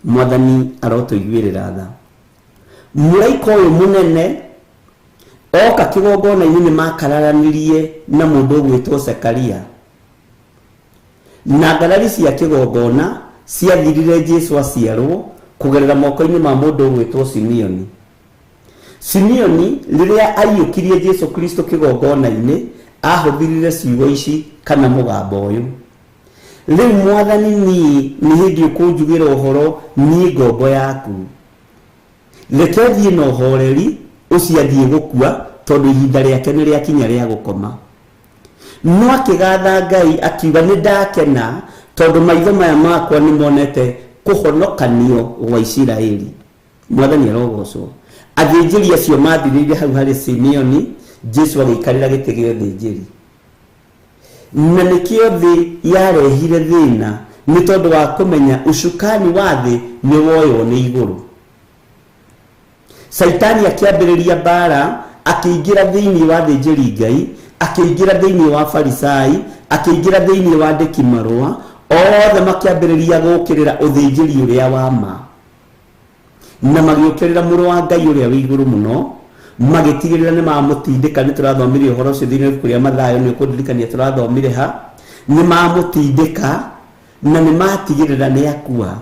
Speaker 3: Mwathani arotũiguĩrĩra tha. Mũraika ũyũ mũnene oka kĩgongona-inĩ nĩ makararanirie na mũndũ ũgwĩtwo Sekaria, na ngarari cia kĩgongona ciathirire Jesu aciarwo kũgerera moko-inĩ ma mũndũ ũgwĩtwo Simeoni. Simeoni rĩrĩa aiyũkirie Jesu Kristo kĩgongona-inĩ ahũthĩrire ciugo ici kana mũgambo ũyũ: rĩu Mwathani niĩ nĩ hĩndĩ ũkũnjugĩra ũhoro, niĩ ngombo yaku, reke thiĩ na ũhoreri ũcio athiĩ gũkua, tondũ ihinda rĩake nĩ rĩakinya rĩa gũkoma. No akĩgatha Ngai akiuga, nĩ ndakena tondũ maitho maya makwa nĩ monete kũhonokanio gwa Isiraeli. Mwathani arogocwo. Athĩnjĩri acio mathirĩire hau harĩ Simeoni, Jesu agĩikarĩra gĩtĩ gĩa ũthĩnjĩri. Na nĩkĩo thĩ yarehire thĩna, nĩ tondũ wa kũmenya ũcukani wa thĩ nĩ woywo nĩ igũrũ. Saitani akĩambĩrĩria mbara, akĩingĩra thĩinĩ wa athĩnjĩri Ngai, akĩingĩra thĩinĩ wa Farisai, akĩingĩra thĩinĩ wa andĩki marũa, othe makĩambĩrĩria gũũkĩrĩra ũthĩnjĩri ũrĩa wa ma, na magĩũkĩrĩra mũrũ wa Ngai ũrĩa wĩ igũrũ mũno, magĩtigĩrĩra nĩ mamũtindĩka. Nĩ tũrathomire ũhoro ũcio thĩinĩ wa ibuku rĩa Mathayo, nĩ ũkũndirikania tũrathomire ha. Nĩ mamũtindĩka na nĩ matigĩrĩra nĩ akua,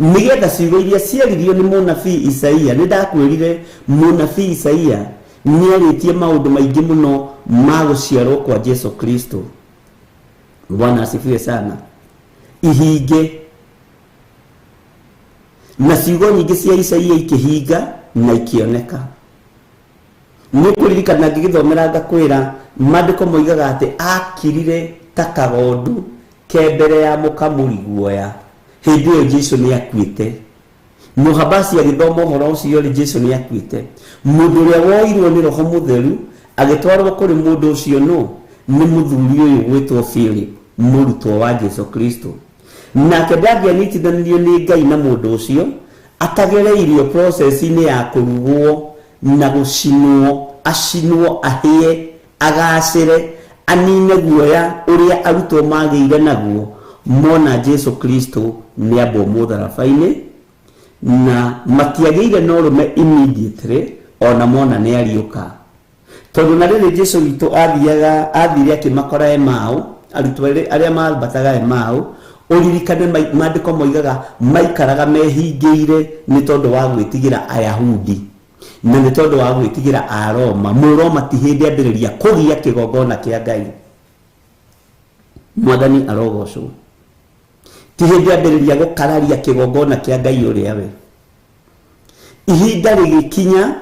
Speaker 3: nĩgetha ciugo iria ciaririo nĩ mũnabii Isaia. Nĩ ndakwĩrire mũnabii Isaia nĩ arĩtie maũndũ maingĩ mũno ma gũciarwo kwa Jesu Kristo. Bwana asifiwe sana. Ihinge na ciugo nyingĩ cia Isaia ikĩhinga na ikĩoneka. Nĩ kũririkana ngĩgĩthomera ngakwĩra maandĩko moigaga atĩ akirire ta kagondu ke mbere ya mũkamuri guoya. Hĩndĩ ĩyo Jesu nĩ akuĩte. Mũhabasi agĩthoma ũhoro ũcio rĩ, Jesu nĩ akuĩte. Mũndũ ũrĩa woirwo nĩ Roho Mũtheru agĩtwarwo kũrĩ mũndũ ũcio nũ? Nĩ mũthuri ũyũ gwĩtwo Philip, mũrutwo wa Jesu Kristo. Nake ndangĩanyitithanirio nĩ Ngai na mũndũ ũcio atagereirio process-inĩ ya kũrugwo na gũcinwo, acinwo, ahĩe, agacĩre, anine guoya ũrĩa arutwo magĩire naguo mona Jesu Kristo nĩ ambwo mũtharaba-inĩ, na matiagĩire na ũrũme immediately ona mona nĩ ariũka. Tondũ na rĩrĩ Jesu witũ athire akĩmakora Emau, arutwo arĩa mambataga Emau, ũririkane maandĩko moigaga maikaraga mehingĩire nĩ tondũ wa gwĩtigĩra Ayahudi na nĩ tondũ wa gwĩtigĩra Aroma. Mũroma ti hĩndĩ ambĩrĩria kũgia kĩgongona kĩa Ngai. Mwathani arogocwo. Ti hĩndĩ ambĩrĩria gũkararia kĩgongona kĩa Ngai ũrĩa we. Ihinda rĩgĩkinya,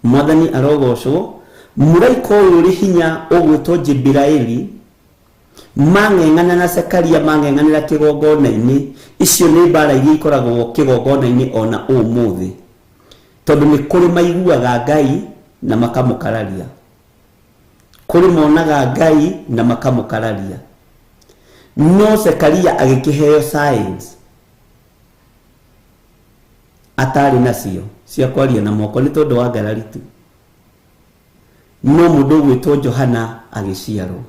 Speaker 3: Mwathani arogocwo, mũraika ũyũ ũrĩ hinya ũgwĩtwo Jibiraeli mang'eng'ana na Sekaria, mang'eng'anĩra kĩgongona-inĩ. Icio nĩ mbara iria ikoragwo kĩgongona-inĩ ona ũmũthĩ, tondũ nĩ kũrĩ maiguaga Ngai na makamũkararia, kũrĩ monaga Ngai na makamũkararia. No Sekaria agĩkĩheo signs atarĩ nacio cia kwaria na moko nĩ tondũ wa ngarari tu. No mũndũ ũgwĩtwo Johana agĩciarwo,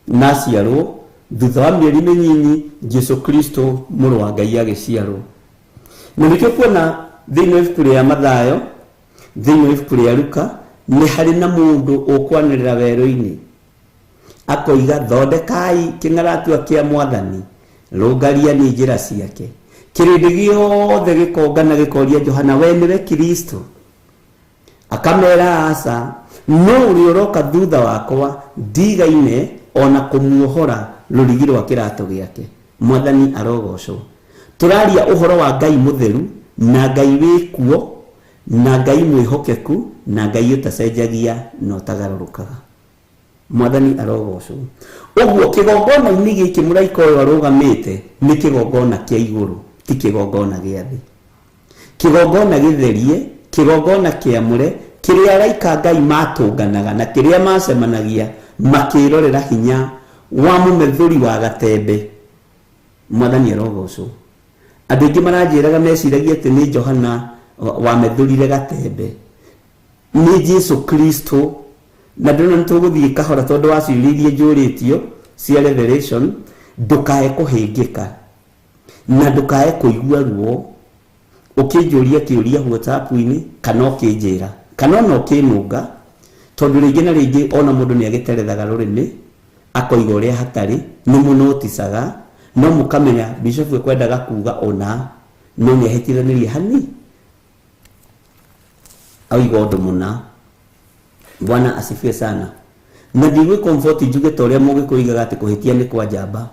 Speaker 3: na aciarwo thutha wa mĩeri mĩnyinyi Jesu Kristo mũrũ wa Ngai agĩciarwo. Na nĩkĩo kuona thĩinĩ wa ibuku rĩa Mathayo, thĩinĩ wa ibuku rĩa Luka, nĩ harĩ na mũndũ ũkwanĩrĩra werũ-inĩ akoiga, thondekai kĩng'aratua kĩa Mwathani, rũngariani njĩra ciake. Kĩrĩndĩ gĩothe gĩkongana gĩkoria Johana, we nĩwe Kristo? Akamera, aca, no ũrĩa ũroka thutha wakwa ndigaine ona kũmuohora rũrigi rwa kĩratũ gĩake. Mwathani arogocwo. Tũraria ũhoro wa Ngai mũtheru na Ngai wĩ kuo Na Ngai mwĩhokeku, na Ngai ũtacenjagia na ũtagarũrũkaga. Mwathani arogocwo. Ũguo kĩgongona-inĩ gĩkĩ mũraika ũyũ arũgamĩte nĩ kĩgongona kĩa igũrũ, ti kĩgongona gĩa thĩ. Kĩgongona gĩtherie, kĩgongona kĩamũre, kĩrĩa araika Ngai matũnganaga na kĩrĩa macemanagia makĩrorera hinya wa mũmethũri wa gatembe. Mwathani arogocwo. Andũ aingĩ maranjĩraga meciragia atĩ nĩ Johana wamethũrire gatembe. Nĩ Jesu Kristo. Na ndĩrona nĩ tũgũthiĩ kahora tondũ wa ciũria iria njũrĩtio cia Revelation, ndũkae kũhĩngĩka na ndũkae kũigua ruo ũkĩnjũria kĩũria WhatsApp-inĩ kana ũkĩnjĩra kana ona ũkĩnũnga, tondũ rĩngĩ na rĩngĩ ona mũndũ nĩ agĩterethaga rũrĩmĩ akoiga ũrĩa hatarĩ, nĩ mũnoticaga, no mũkamenya bishop ekwendaga kuga ũna, no nĩ ahĩtithanirie hani oiga ũndũ mũna. Bwana asifiwe sana. Na ndigwĩ comfort njuge ta ũrĩa mũgĩkũyũ oigaga atĩ kũhĩtia nĩ kwa njamba.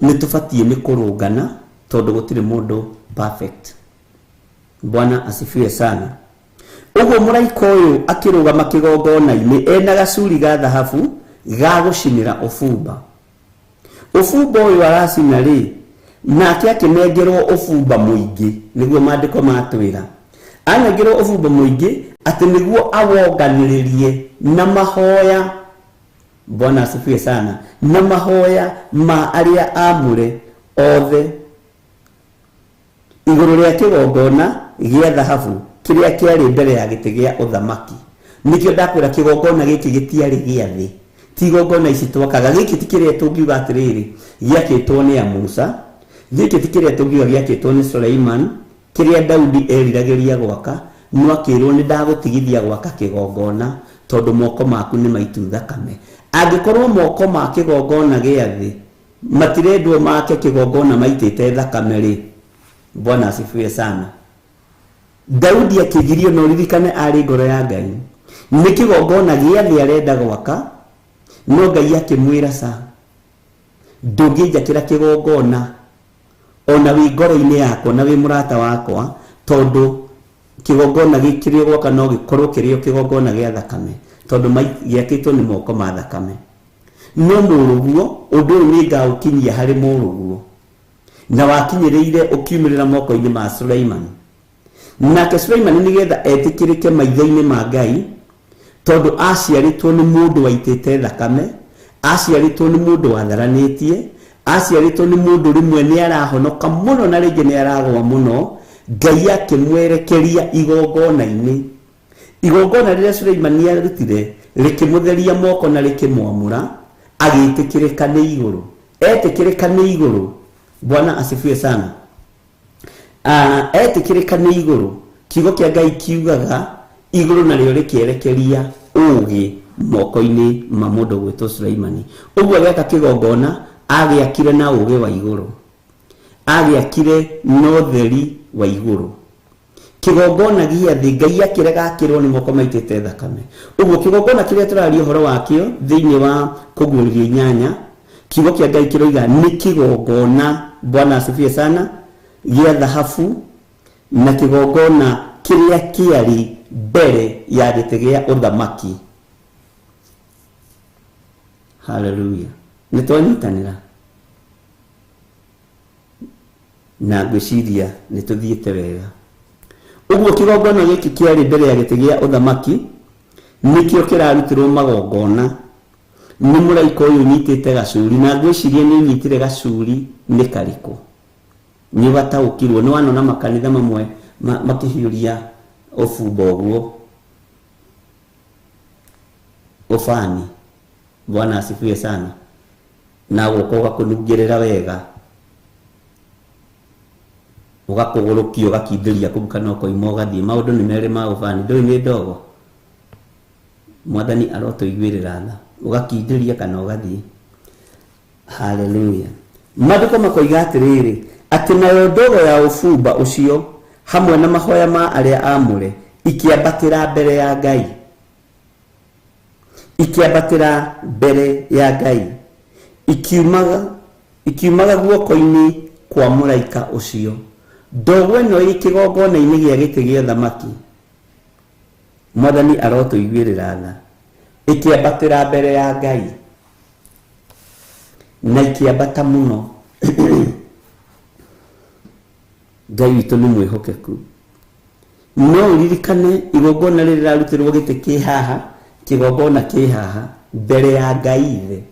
Speaker 3: Nĩ tũbatiĩ nĩ kũrũngana tondũ gũtirĩ mũndũ perfect. Bwana asifiwe sana. Ũguo mũraika ũyũ akĩrũgama kĩgongona-inĩ ena gacuri ga thahabu ga gũcinĩra ũbumba. Ũbumba ũyũ aracina rĩ, nake akĩnengerwo ũbumba mũingĩ, nĩguo maandĩko matwĩra. Anengerwo ũbumba mũingĩ atĩ nĩguo awonganĩrĩrie na mahoya. Bwana asifiwe sana. Na mahoya ma arĩa amũre othe igũrũ rĩa kĩgongona gĩa thahabu kĩrĩa kĩarĩ mbere ya gĩtĩ gĩa ũthamaki. Nĩkĩo ndakwĩra kĩgongona gĩkĩ gĩtiarĩ gĩa thĩ, ti igongona ici twakaga. Gĩkĩ ti kĩrĩa tũngiuga atĩrĩrĩ gĩakĩtwo nĩ Musa, gĩkĩ ti kĩrĩa tũngiuga gĩakĩtwo nĩ Suleiman, kĩrĩa Daudi eriragĩria gwaka, no akĩrwo nĩ ndagũtigithia gwaka kĩgongona tondũ moko maku nĩ maitu thakame. Angĩkorwo moko ma kĩgongona gĩa thĩ matirendwo make kĩgongona maitĩte thakame rĩ, Bwana asifiwe sana. Daudi akĩgirio, na ũririkane arĩ ngoro ya Ngai, nĩ kĩgongona gĩa thĩ arenda gwaka, no Ngai akĩmwĩra ca, ndũngĩnjakĩra kĩgongona ona wĩ ngoro-inĩ yakwa na wĩ mũrata wakwa, tondũ kĩgongona gĩkĩ gwaka no gĩkorwo kĩrĩ o kĩgongona gĩa thakame, tondũ gĩakĩtwo nĩ moko ma thakame. No mũrũguo, ũndũ ũyũ nĩ ngaũkinyia harĩ mũrũguo, na wakinyĩrĩire ũkiumĩrĩra moko-inĩ ma Suleiman. Nake Suleiman nĩgetha etĩkĩrĩke maitho-inĩ ma Ngai, tondũ aciarĩtwo nĩ mũndũ waitĩte thakame, aciarĩtwo nĩ mũndũ watharanĩtie, aciarĩtwo nĩ mũndũ rĩmwe nĩ arahonoka mũno na rĩngĩ nĩ aragwa mũno, Ngai akĩmwerekeria igongona-inĩ. Igongona rĩrĩa Suleimani arutire rĩkĩmũtheria moko na rĩkĩmwamũra, agĩtĩkĩrĩka nĩ igũrũ. Etĩkĩrĩka nĩ igũrũ, Bwana asifiwe sana. Etĩkĩrĩka nĩ igũrũ, kiugo kĩa Ngai kiugaga igũrũ narĩo rĩkĩerekeria ũũgĩ moko-inĩ ma mũndũ gwĩtwo Suleimani. Ũguo agĩaka kĩgongona, agĩakire na ũũgĩ wa igũrũ, agĩakire na ũtheri wa igũrũ. Kĩgongona gĩa thĩ Ngai akĩrega akĩrwo nĩ moko maitĩte thakame. Ũguo kĩgongona kĩrĩa tũraria ũhoro wakĩo thĩinĩ wa kũguũrĩrio inyanya, kiugo kĩa Ngai kĩroiga nĩ kĩgongona, Bwana asifiwe sana, gĩa thahabu, na kĩgongona kĩrĩa kĩarĩ mbere ya gĩtĩ gĩa ũthamaki. Haleluya. Nĩ twanyitanĩra na ngwĩciria nĩ tũthiĩte wega. Ũguo kĩgongona gĩkĩ kĩarĩ mbere ya gĩtĩ gĩa ũthamaki nĩkĩo kĩrarutirwo magongona nĩ mũraika ũyũ ũnyitĩte gacuri, na ngwĩciria nĩ ũnyitire gacuri nĩ karĩkũ. Nĩ ũgataũkirwo, nĩ wanona makanitha mamwe makĩhiũria ũbumba ũguo ũbani. Bwana asifiwe sana. Na gũka ũgakũnungĩrĩra wega, ũgakũgũrũkia ũgakindĩria kũu kana ũkoima ũgathiĩ. Maũndũ nĩ merĩ ma ũbani, ndũĩ nĩ ndogo. Mwathani arotũiguĩrĩra tha, ũgakindĩria kana ũgathiĩ. Haleluya. Maandĩko makoiga atĩrĩrĩ, atĩ nayo ndogo ya ũbumba ũcio hamwe na mahoya ma arĩa aamũre ikĩambatĩra mbere ya Ngai, ikĩambatĩra mbere ya Ngai, ikiumaga guoko-inĩ kwa mũraika ũcio. Ndogo ĩno ĩ kĩgongona-inĩ gĩa gĩtĩ gĩa ũthamaki, Mwathani arotũiguĩrĩra tha, ĩkĩambatĩra mbere ya Ngai na ikĩambata mũno. Ngai witũ nĩ mwĩhokeku. No ũririkane igongona rĩrĩ rĩrarutĩrwo gĩtĩ kĩ haha, kĩgongona kĩ haha, mbere ya Ngai Ithe,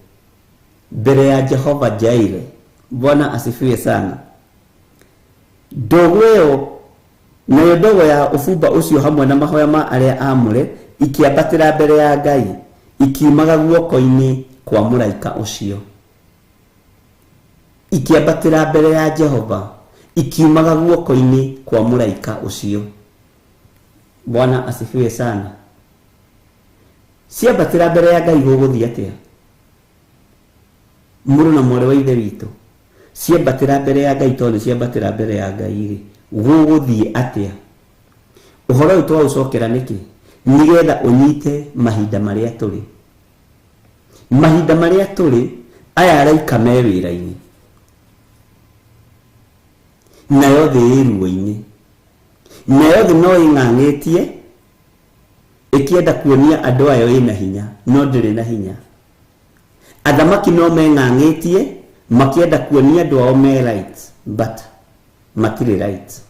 Speaker 3: mbere ya Jehova Jaire. Bwana asifiwe sana. Ndogo ĩyo nayo ndogo ya ũbumba ũcio hamwe na mahoya ma arĩa aamũre ikĩambatĩra mbere ya Ngai, ikiumaga guoko-inĩ kwa mũraika ũcio. Ikĩambatĩra mbere ya Jehova, ikiumaga guoko-inĩ kwa mũraika ũcio. Bwana asifiwe sana. Ciambatĩra mbere ya Ngai gũgũthiĩ atĩa? Mũrũ na mwarĩ wa Ithe witũ, ciambatĩra mbere ya Ngai tondũ nĩ ciambatĩra mbere ya Ngai rĩ, gũgũthiĩ atĩa? Ũhoro ũyũ twaũcokera nĩkĩ? Nĩgetha ũnyite mahinda marĩa tũrĩ. Mahinda marĩa tũrĩ, aya araika me wĩra-inĩ, nayo thĩ ĩ ruo-inĩ, nayo thĩ no ĩng'ang'ĩtie ĩkĩenda kuonia andũ ayo ĩna hinya, no ndĩrĩ na hinya. Athamaki no meng'ang'ĩtie makĩenda kuonia andũ ao me right, but matirĩ right.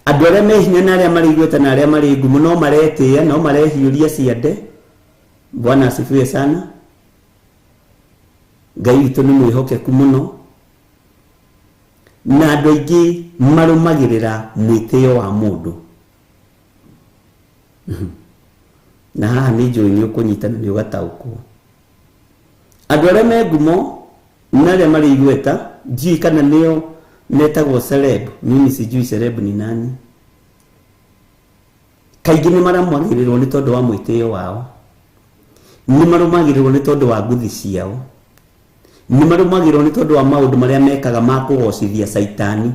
Speaker 3: Andũ arĩa me hinya na arĩa marĩ igweta na arĩa marĩ ngumo no maretĩĩa, no marehiũria ciande. Bwana asifiwe sana. Ngai witũ nĩ mwĩhokeku mũno, na andũ aingĩ marũmagĩrĩra mwĩtĩo wa mũndũ. Na haha nĩ njũĩ nĩ ũkũnyita na nĩ ũgataũkwo. Andũ arĩa me ngumo na arĩa marĩ igweta, ndiũĩ kana nĩo metagwo celeb, mimi sijui celeb ni nani. Kaingĩ nĩ maramagĩrĩrwo nĩ tondũ wa mwĩtĩo wao, nĩ marũmagĩrĩrwo nĩ tondũ wa nguthi ciao, nĩ marũmagĩrĩrwo nĩ tondũ wa maũndũ marĩa mekaga ma kũgocithia caitani.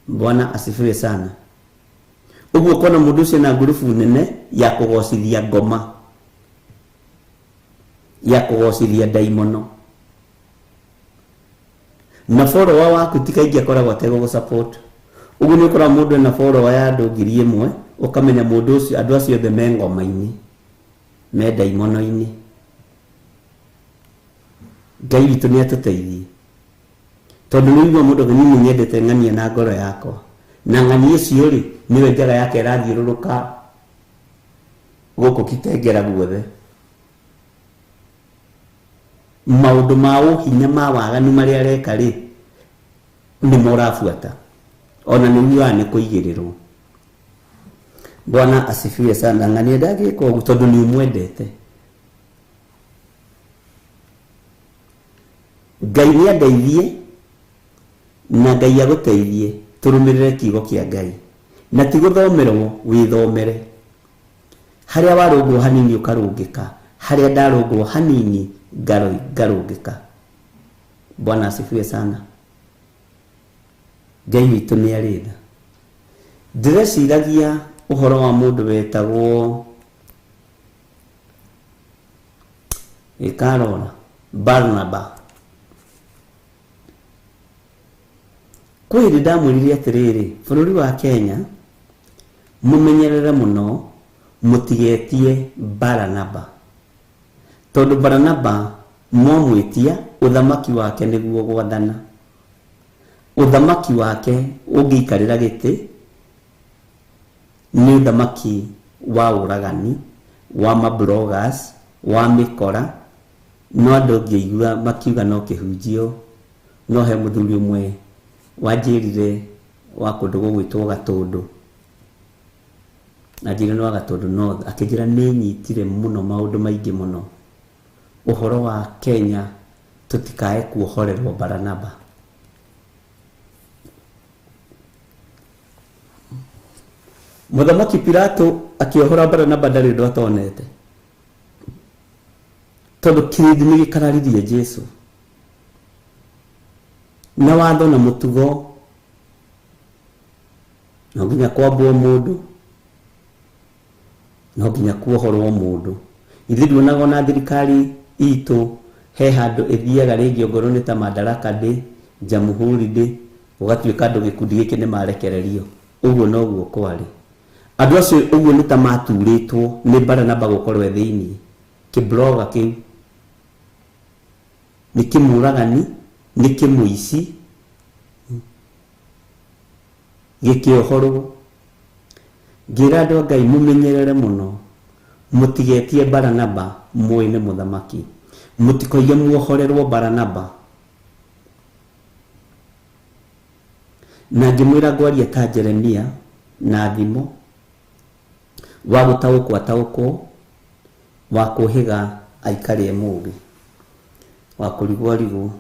Speaker 3: Bwana asifiwe sana. Ũguo ũkona mũndũ ũcio na ngurubu nene ya kũgocithia ngoma, ya kũgocithia ndaimono, na follower waku ti kaingĩ akoragwo ategũgũ support. Ũguo nĩ ũkoraga mũndũ ena follower ya andũ 1000, ũkamenya mũndũ ũcio, andũ acio othe me ngoma-inĩ, me ndaimono-inĩ. Ngai witũ nĩ atũteithie, tondũ nĩ ũigua mũndũ niĩ nĩ nyendete ng'ania na ngoro yakwa, na ng'ania ũcio rĩ nĩwe njaga yake ĩrathiũrũrũka gũkũ Kitengera guothe. Maũndũ ma ũhinya ma waganu marĩa areka rĩ, nĩmo ũrabuata, ona nĩ ugaga nĩ kũigĩrĩrwo. Bwana asifiwe sana. Ng'ania ndangĩka ũguo tondũ nĩ ũmwendete. Ngai nĩ andeithie na Ngai agũteithie tũrũmĩrĩre kiugo kĩa Ngai, na ti gũthomerwo, wĩthomere. Harĩa warũngwo hanini ũkarũngĩka, harĩa ndarũngwo hanini ngarũngĩka. Bwana asifiwe sana. Ngai witũ nĩ arĩ tha. Ndĩreciragia ũhoro wa mũndũ wetagwo ĩkarora Barnaba. Kwĩ hĩndĩ ndamwĩrire atĩrĩrĩ, bũrũri wa Kenya mũmenyerere mũno mũtigetie Baranaba, tondũ Baranaba mwamwĩtia ũthamaki wake nĩguo gwathana. Ũthamaki wake ũngĩikarĩra gĩtĩ nĩ ũthamaki wa ũragani, wa mabloggers, wa mĩkora, no andũ ngĩigua makiuga no kĩhunjio. No he mũthuri ũmwe wanjĩrire wa kũndũ gũgwĩtwo Gatũndũ, anjĩrire nĩ wa Gatũndũ North, akĩnjĩra nĩ nyitire mũno maũndũ maingĩ mũno ũhoro wa Kenya, tũtikae kuohorerwo Baranaba. Mũthamaki Pilato akĩohora Baranaba ndarĩ ũndũ atonete, tondũ kĩrĩndĩ nĩ gĩkararirie Jesu na watho na mũtugo, no nginya kwambwo mũndũ, no nginya kuohorwo mũndũ. Ithuĩ nduonaga ona thirikari itũ he handũ ĩthiaga rĩngĩ, ongorwo nĩ ta Madaraka Day, Jamhuri Day, Gũgatuĩka andũ gĩkundi gĩkĩ nĩ marekererio. Ũguo noguo kwarĩ. Andũ acio ũguo nĩ ta maturĩtwo nĩ Baranaba gũkorwo e thĩinĩ. Kĩbloga kĩu nĩ kĩmũragani, nĩ kĩmũici, gĩkĩohorwo. Ngĩra andũ a Ngai mũmenyerere mũno, mũtigetie Baranaba mũĩ nĩ mũthamaki. Mũtikoige muohorerwo Baranaba. Na ngĩmwĩra ngwaria ta Jeremia na thimo, wa gũtaũkwo ataũkwo, wa kũhĩga aikare mũũgĩ, wa kũrigwo arigwo,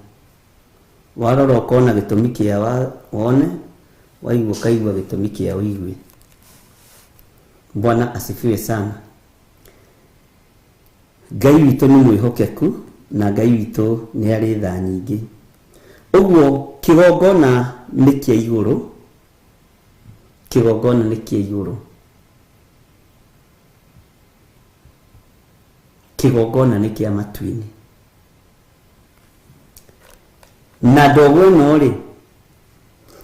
Speaker 3: warora ũkona gĩtũmi kĩa wone, waigua ũkaigua gĩtũmi kĩa ũigue. Bwana asifiwe sana. Ngai witũ nĩ mwĩhokeku na Ngai witũ nĩ arĩ tha nyingĩ. Ũguo kĩgongona nĩ kĩa igũrũ, kĩgongona nĩ kĩa igũrũ, kĩgongona nĩ kĩa matu-inĩ. Na ndogo ĩno rĩ,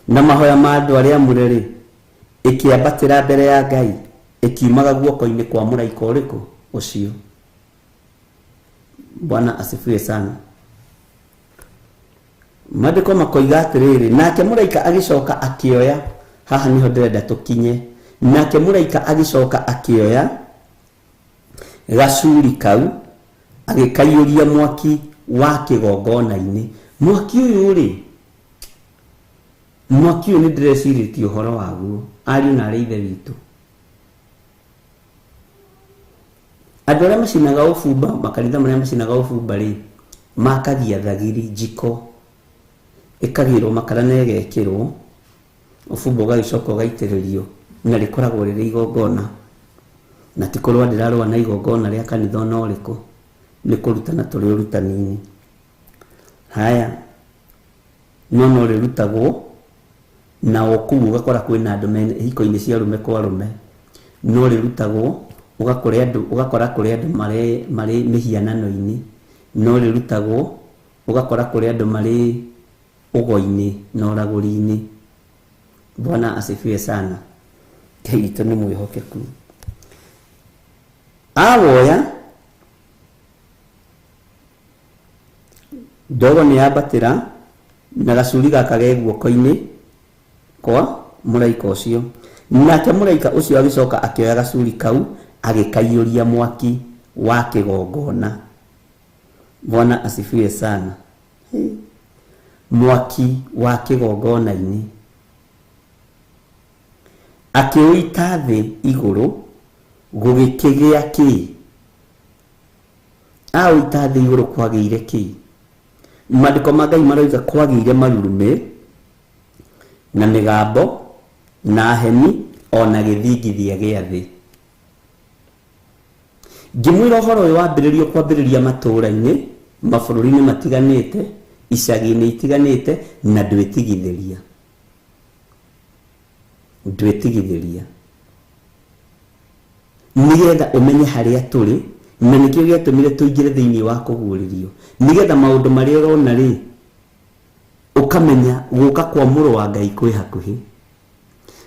Speaker 3: na mahoya ma andũ arĩa amũre rĩ, ĩkĩambatĩra mbere ya Ngai, ĩkiumaga guoko-inĩ kwa mũraika ũrĩkũ ũcio. Bwana asifiwe sana. Maandĩko makoiga atĩrĩrĩ, nake mũraika agĩcoka akĩoya, haha nĩho ndĩrenda tũkinye, nake mũraika agĩcoka akĩoya gacuri kau agĩkaiyũria mwaki wa kĩgongona-inĩ. Mwaki ũyũ rĩ, mwaki ũyũ nĩ ndĩrecirĩtie ũhoro waguo, ariũ na arĩ ithe witũ. Andũ arĩa macinaga ũbumba, makanitha marĩa macinaga ũbumba rĩ, makagia thagiri njiko, ĩkagĩrwo makara na ĩgekĩrwo, ũbumba ũgagĩcoka ũgaitĩrĩrio, na rĩkoragwo rĩrĩ igongona. Na ti kũrũa ndĩrarũa na igongona rĩa kanitha ona ũrĩkũ, nĩ kũrutana tũrĩ ũrutani-inĩ. Haya, no no rĩrutagwo na o kũu ũgakora kwĩna andũ me hiko-inĩ cia arũme kwa arũme, no rĩrutagwo ũgakora andũ, ũgakora kũrĩ andũ marĩ mĩhianano-inĩ, no rĩrutagwo ũgakora kũrĩ andũ marĩ ũgo-inĩ na ũragũri-inĩ. Bwana asifiwe sana. Ngai witũ nĩ mwĩhokeku. Awoya ndogo nĩ yambatĩra na gacuri gaka ge guoko-inĩ kwa mũraika ũcio. Nake mũraika ũcio agĩcoka akĩoya gacuri kau agĩkaiyũria mwaki wa kĩgongona. Bwana asifiwe sana. Mwaki wa kĩgongona-inĩ akĩũita thĩ igũrũ, gũgĩkĩgĩa kĩ? Aũita thĩ igũrũ kwagĩire kĩ? Maandĩko ma Ngai maroiga kwagĩire marurumĩ na mĩgambo na heni ona gĩthingithia gĩa thĩ. Ngĩmwĩra ũhoro ũyũ wambĩrĩrio kwambĩrĩria matũũra-inĩ, mabũrũri-inĩ matiganĩte, icagi-inĩ itiganĩte, na ndwĩtigithĩria. Ndwĩtigithĩria. Nĩgetha ũmenye harĩa tũrĩ, na nĩkĩo gĩatũmire tũingĩre thĩinĩ wa kũguũrĩrio. Nĩgetha maũndũ marĩa ũrona rĩ, ũkamenya gũka kwa mũrũ wa Ngai kwĩ hakuhĩ.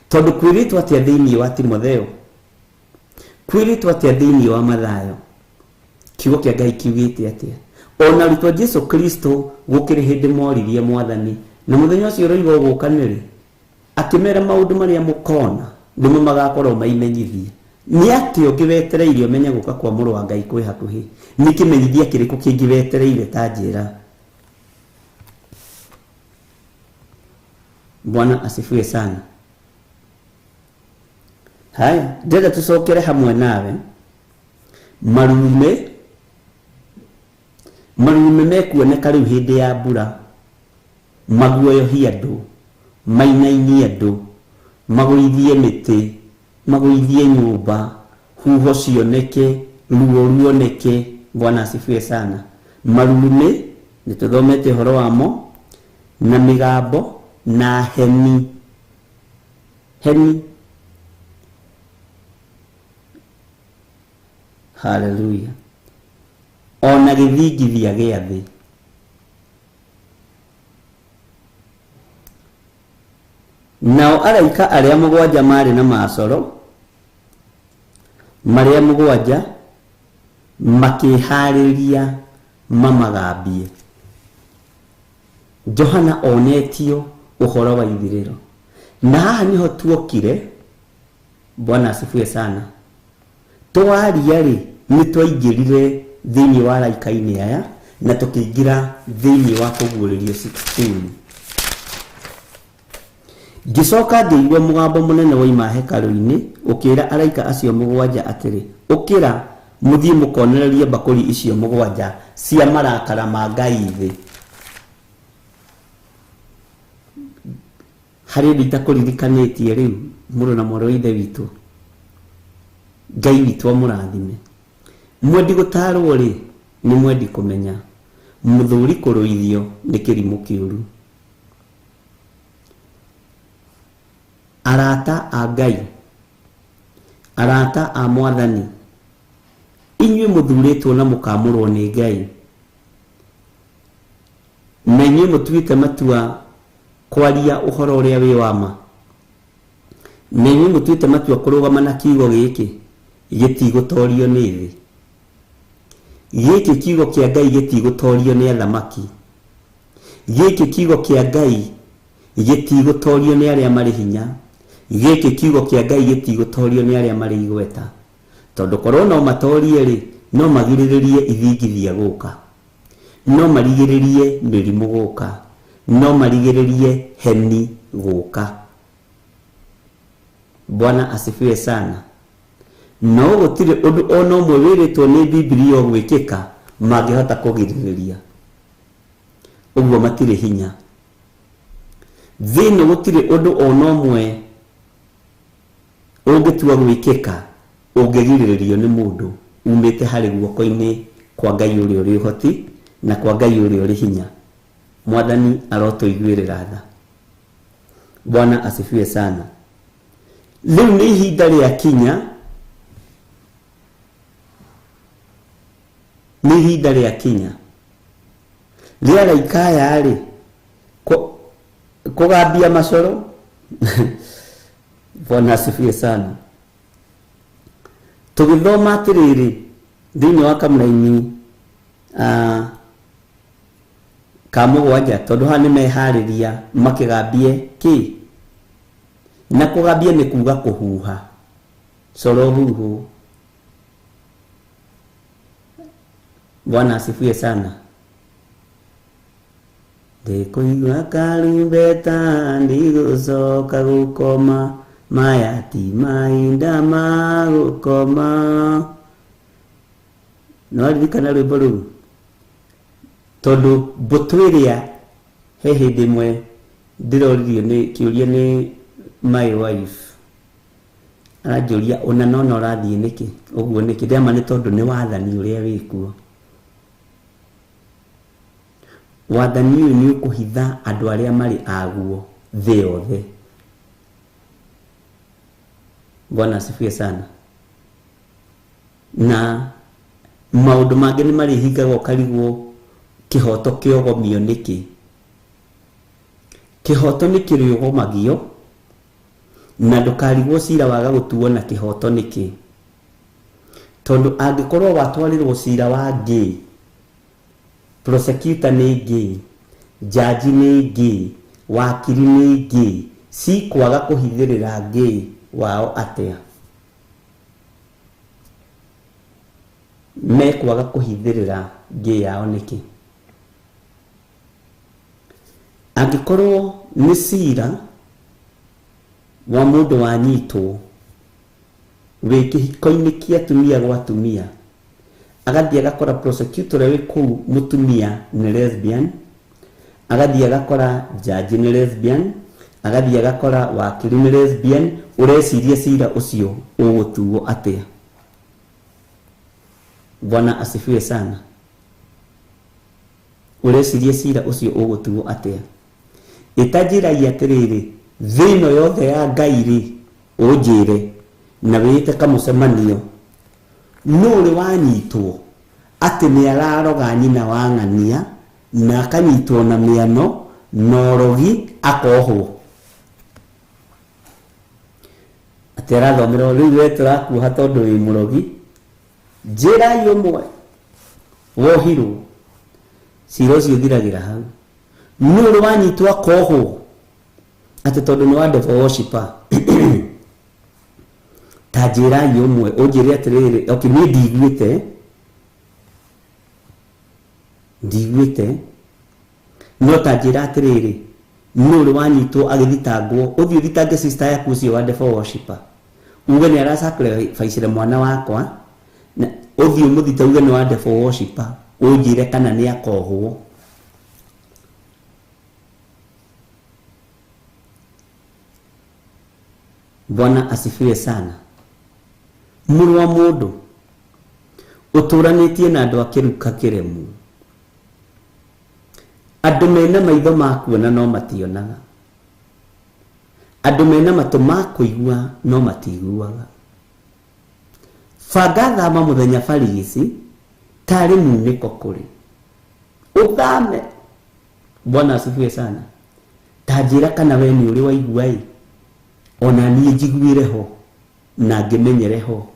Speaker 3: Tondũ kwĩrĩtwo atĩa thĩinĩ wa Timotheo? Kwĩrĩtwo atĩa thĩinĩ wa Mathayo? Kiugo kĩa Ngai kiugĩte atĩa? Ona arutwo Jesu Kristo gũkĩrĩ hĩndĩ moririe Mwathani, na mũthenya ũcio ũroiga ũgũka nĩrĩ? Akĩmera maũndũ marĩa mũkona nĩmo magakorwo maimenyithia. Nĩ atĩa ũngĩ wetereire ũmenye gũka kwa mũrũ wa Ngai kwĩ hakuhĩ? Nĩ kĩmenyithia kĩrĩkũ kĩngĩ wetereire ta njĩra? Bwana asifiwe sana. Haya, ndĩrenda tũcokere hamwe nawe. Marume, marume mekuoneka rĩu hĩndĩ ya mbura, maguoyohie andũ, mainainie andũ, magũithie mĩtĩ, magũithie nyũmba, huho cioneke, ruo ruoneke. Bwana asifiwe sana. Marume nĩ tũthomete ũhoro wamo, na mĩgambo na heni. Heni. Hallelujah. Ona gĩthingithia gĩa thĩ. Nao araika arĩa mũgwanja maarĩ na macoro marĩa mũgwanja makĩharĩria mamagambie. Johana onetio ũhoro wa ithirĩro, na haha nĩho tuokire. Bwana asifiwe sana. Twaria rĩ, nĩ twaingĩrire thĩinĩ wa araika-inĩ aya na tũkĩingĩra thĩinĩ wa kũguũrĩrio 16. Ngĩcoka ngĩigua mũgambo mũnene woima hekarũ-inĩ ũkĩra araika acio mũgwanja atĩrĩ, ũkĩra mũthiĩ mũkonererie mbakũri icio mũgwanja cia marakara ma Ngai thĩ. Harĩ ũndũ itakũririkanĩtie rĩu, mũrũ na mwarĩ wa ithe witũ, Ngai witũ amũrathime. Mwendi gũtarwo rĩ, nĩ mwendi kũmenya. Mũthuri kũrũithio nĩ kĩrimũ kĩũru. Arata a Ngai, arata a Mwathani, inyuĩ mũthurĩtwo na mũkamũrwo nĩ Ngai, na inyuĩ mũtuĩte matua kwaria ũhoro ũrĩa wĩ wa ma, na inyuĩ mũtuĩte matua kũrũgama na kiugo gĩkĩ gĩtigũtorio nĩ thĩ. Gĩkĩ kiugo kĩa Ngai gĩtigũtorio nĩ athamaki. Gĩkĩ kiugo kĩa Ngai gĩtigũtorio nĩ arĩa marĩ hinya. Gĩkĩ kiugo kĩa Ngai gĩtigũtorio nĩ arĩa marĩ igweta. Tondũ korwo no matorie rĩ, no magirĩrĩrie ithingithia gũka, no marigĩrĩrie mĩrimũ gũka, no marigĩrĩrie heni gũka. Bwana asifiwe sana. No gũtirĩ ũndũ ona ũmwe wĩrĩtwo nĩ Bibilia ũgwĩkĩka mangĩhota kũgirĩrĩria. Ũguo matirĩ hinya. Thĩ ĩno gũtirĩ ũndũ ona ũmwe ũngĩtua gwĩkĩka ũngĩgirĩrĩrio nĩ mũndũ umĩte harĩ guoko-inĩ kwa Ngai ũrĩa ũrĩ ũhoti na kwa Ngai ũrĩa ũrĩ hinya. Mwathani arotũiguĩrĩra tha. Bwana asifiwe sana. Rĩu nĩ ihinda rĩakinya, nĩ ihinda rĩakinya rĩa araika aya rĩ kũgambia macoro. Bwana asifiwe sana. Tũgĩthoma atĩrĩrĩ thĩinĩ wa kamũraini ka mũgwanja, tondũ haha nĩ meharĩria makĩgambie kĩ, na kũgambia nĩ kuga kũhuha coro huhu. Bwana asifiwe sana. Ndĩkũigua karumbeta ndigũcoka gũkoma, maya ti mahinda ma gũkoma. Nĩwaririkana rwĩmbo rũu? Tondũ mbũtũ ĩrĩa he hĩndĩ ĩmwe ndĩroririo nĩ kĩũria nĩ my wife, aranjũria ona nona ũrathiĩ nĩkĩ ũguo nĩkĩ? Ndĩrama nĩ tondũ nĩ wathani ũrĩa wĩkuo. Wathani ũyũ nĩ ũkũhitha andũ arĩa marĩ aguo thĩ yothe. Bwana asifiwe sana. Na maũndũ mangĩ nĩ marĩhingaga ũkarigwo kĩhoto kĩogomio nĩkĩ. Kĩhoto nĩ kĩrĩogomagio na ndũkarigwo cira waga gũtuo na kĩhoto nĩkĩ. Tondũ angĩkorwo watwarĩrwo cira wa gay, prosecutor nĩ gay, judge nĩ gay, wakiri nĩ gay, cikwaga kũhithĩrĩra gay wao atĩa? Mekwaga kũhithĩrĩra gay yao nĩkĩ? Angĩkorwo nĩ cira wa mũndũ wanyitwo wĩ kĩhiko-inĩ kĩa atumia gwa atumia, agathiĩ agakora prosecutor ũrĩa wĩ kũu mũtumia nĩ lesbian, agathiĩ agakora judge nĩ lesbian, agathiĩ agakora wakiri nĩ lesbian, ũreciria cira ũcio ũgũtuo atĩa? Bwana asifiwe sana. Ũreciria cira ũcio ũgũtuo atĩa? Ĩtanjĩragia atĩrĩrĩ, thĩ ĩno yothe ya Ngai rĩ, ũnjĩre na wĩĩte kamũcemanio, nũ ũrĩ wanyitwo atĩ nĩ araroga nyina wa ng'ania na akanyitwo na mĩano na ũrogi akohwo? Atĩ arathomera rĩu we tũrakuoha tondũ wĩ mũrogi. Njĩrai ũmwe wohirwo cira ũcio ũthiragĩra hau. Nũ ũrĩ wanyitwo akohwo atĩ tondũ nĩ wa devil worshiper? Ta njĩrai ũmwe ũnjĩre atĩrĩrĩ, okay, niĩ ndiguĩte, ndiguĩte, no ta njĩra atĩrĩrĩ, nũ ũrĩ wanyitwo agĩthitangwo? Ũthiĩ ũthitange sister yaku ũcio wa devil worshiper, uge nĩ arasacrificire mwana wakwa, na ũthiĩ ũmũthite uge nĩ wa devil worshiper, ũnjĩre kana nĩ akohwo. Bwana asifiwe sana. Mũrũ wa mũndũ, ũtũranĩtie na andũ a kĩruka kĩremu, andũ mena maitho ma kuona no mationaga, andũ mena matũ ma kũigua no matiguaga. Banga thama mũthenya barigici tarĩ munĩko kũrĩ ũthame. Bwana asifiwe sana. Ta njĩra kana we nĩ ũrĩ waigua ĩ, ona niĩ njiguĩre ho na ngĩmenyere ho.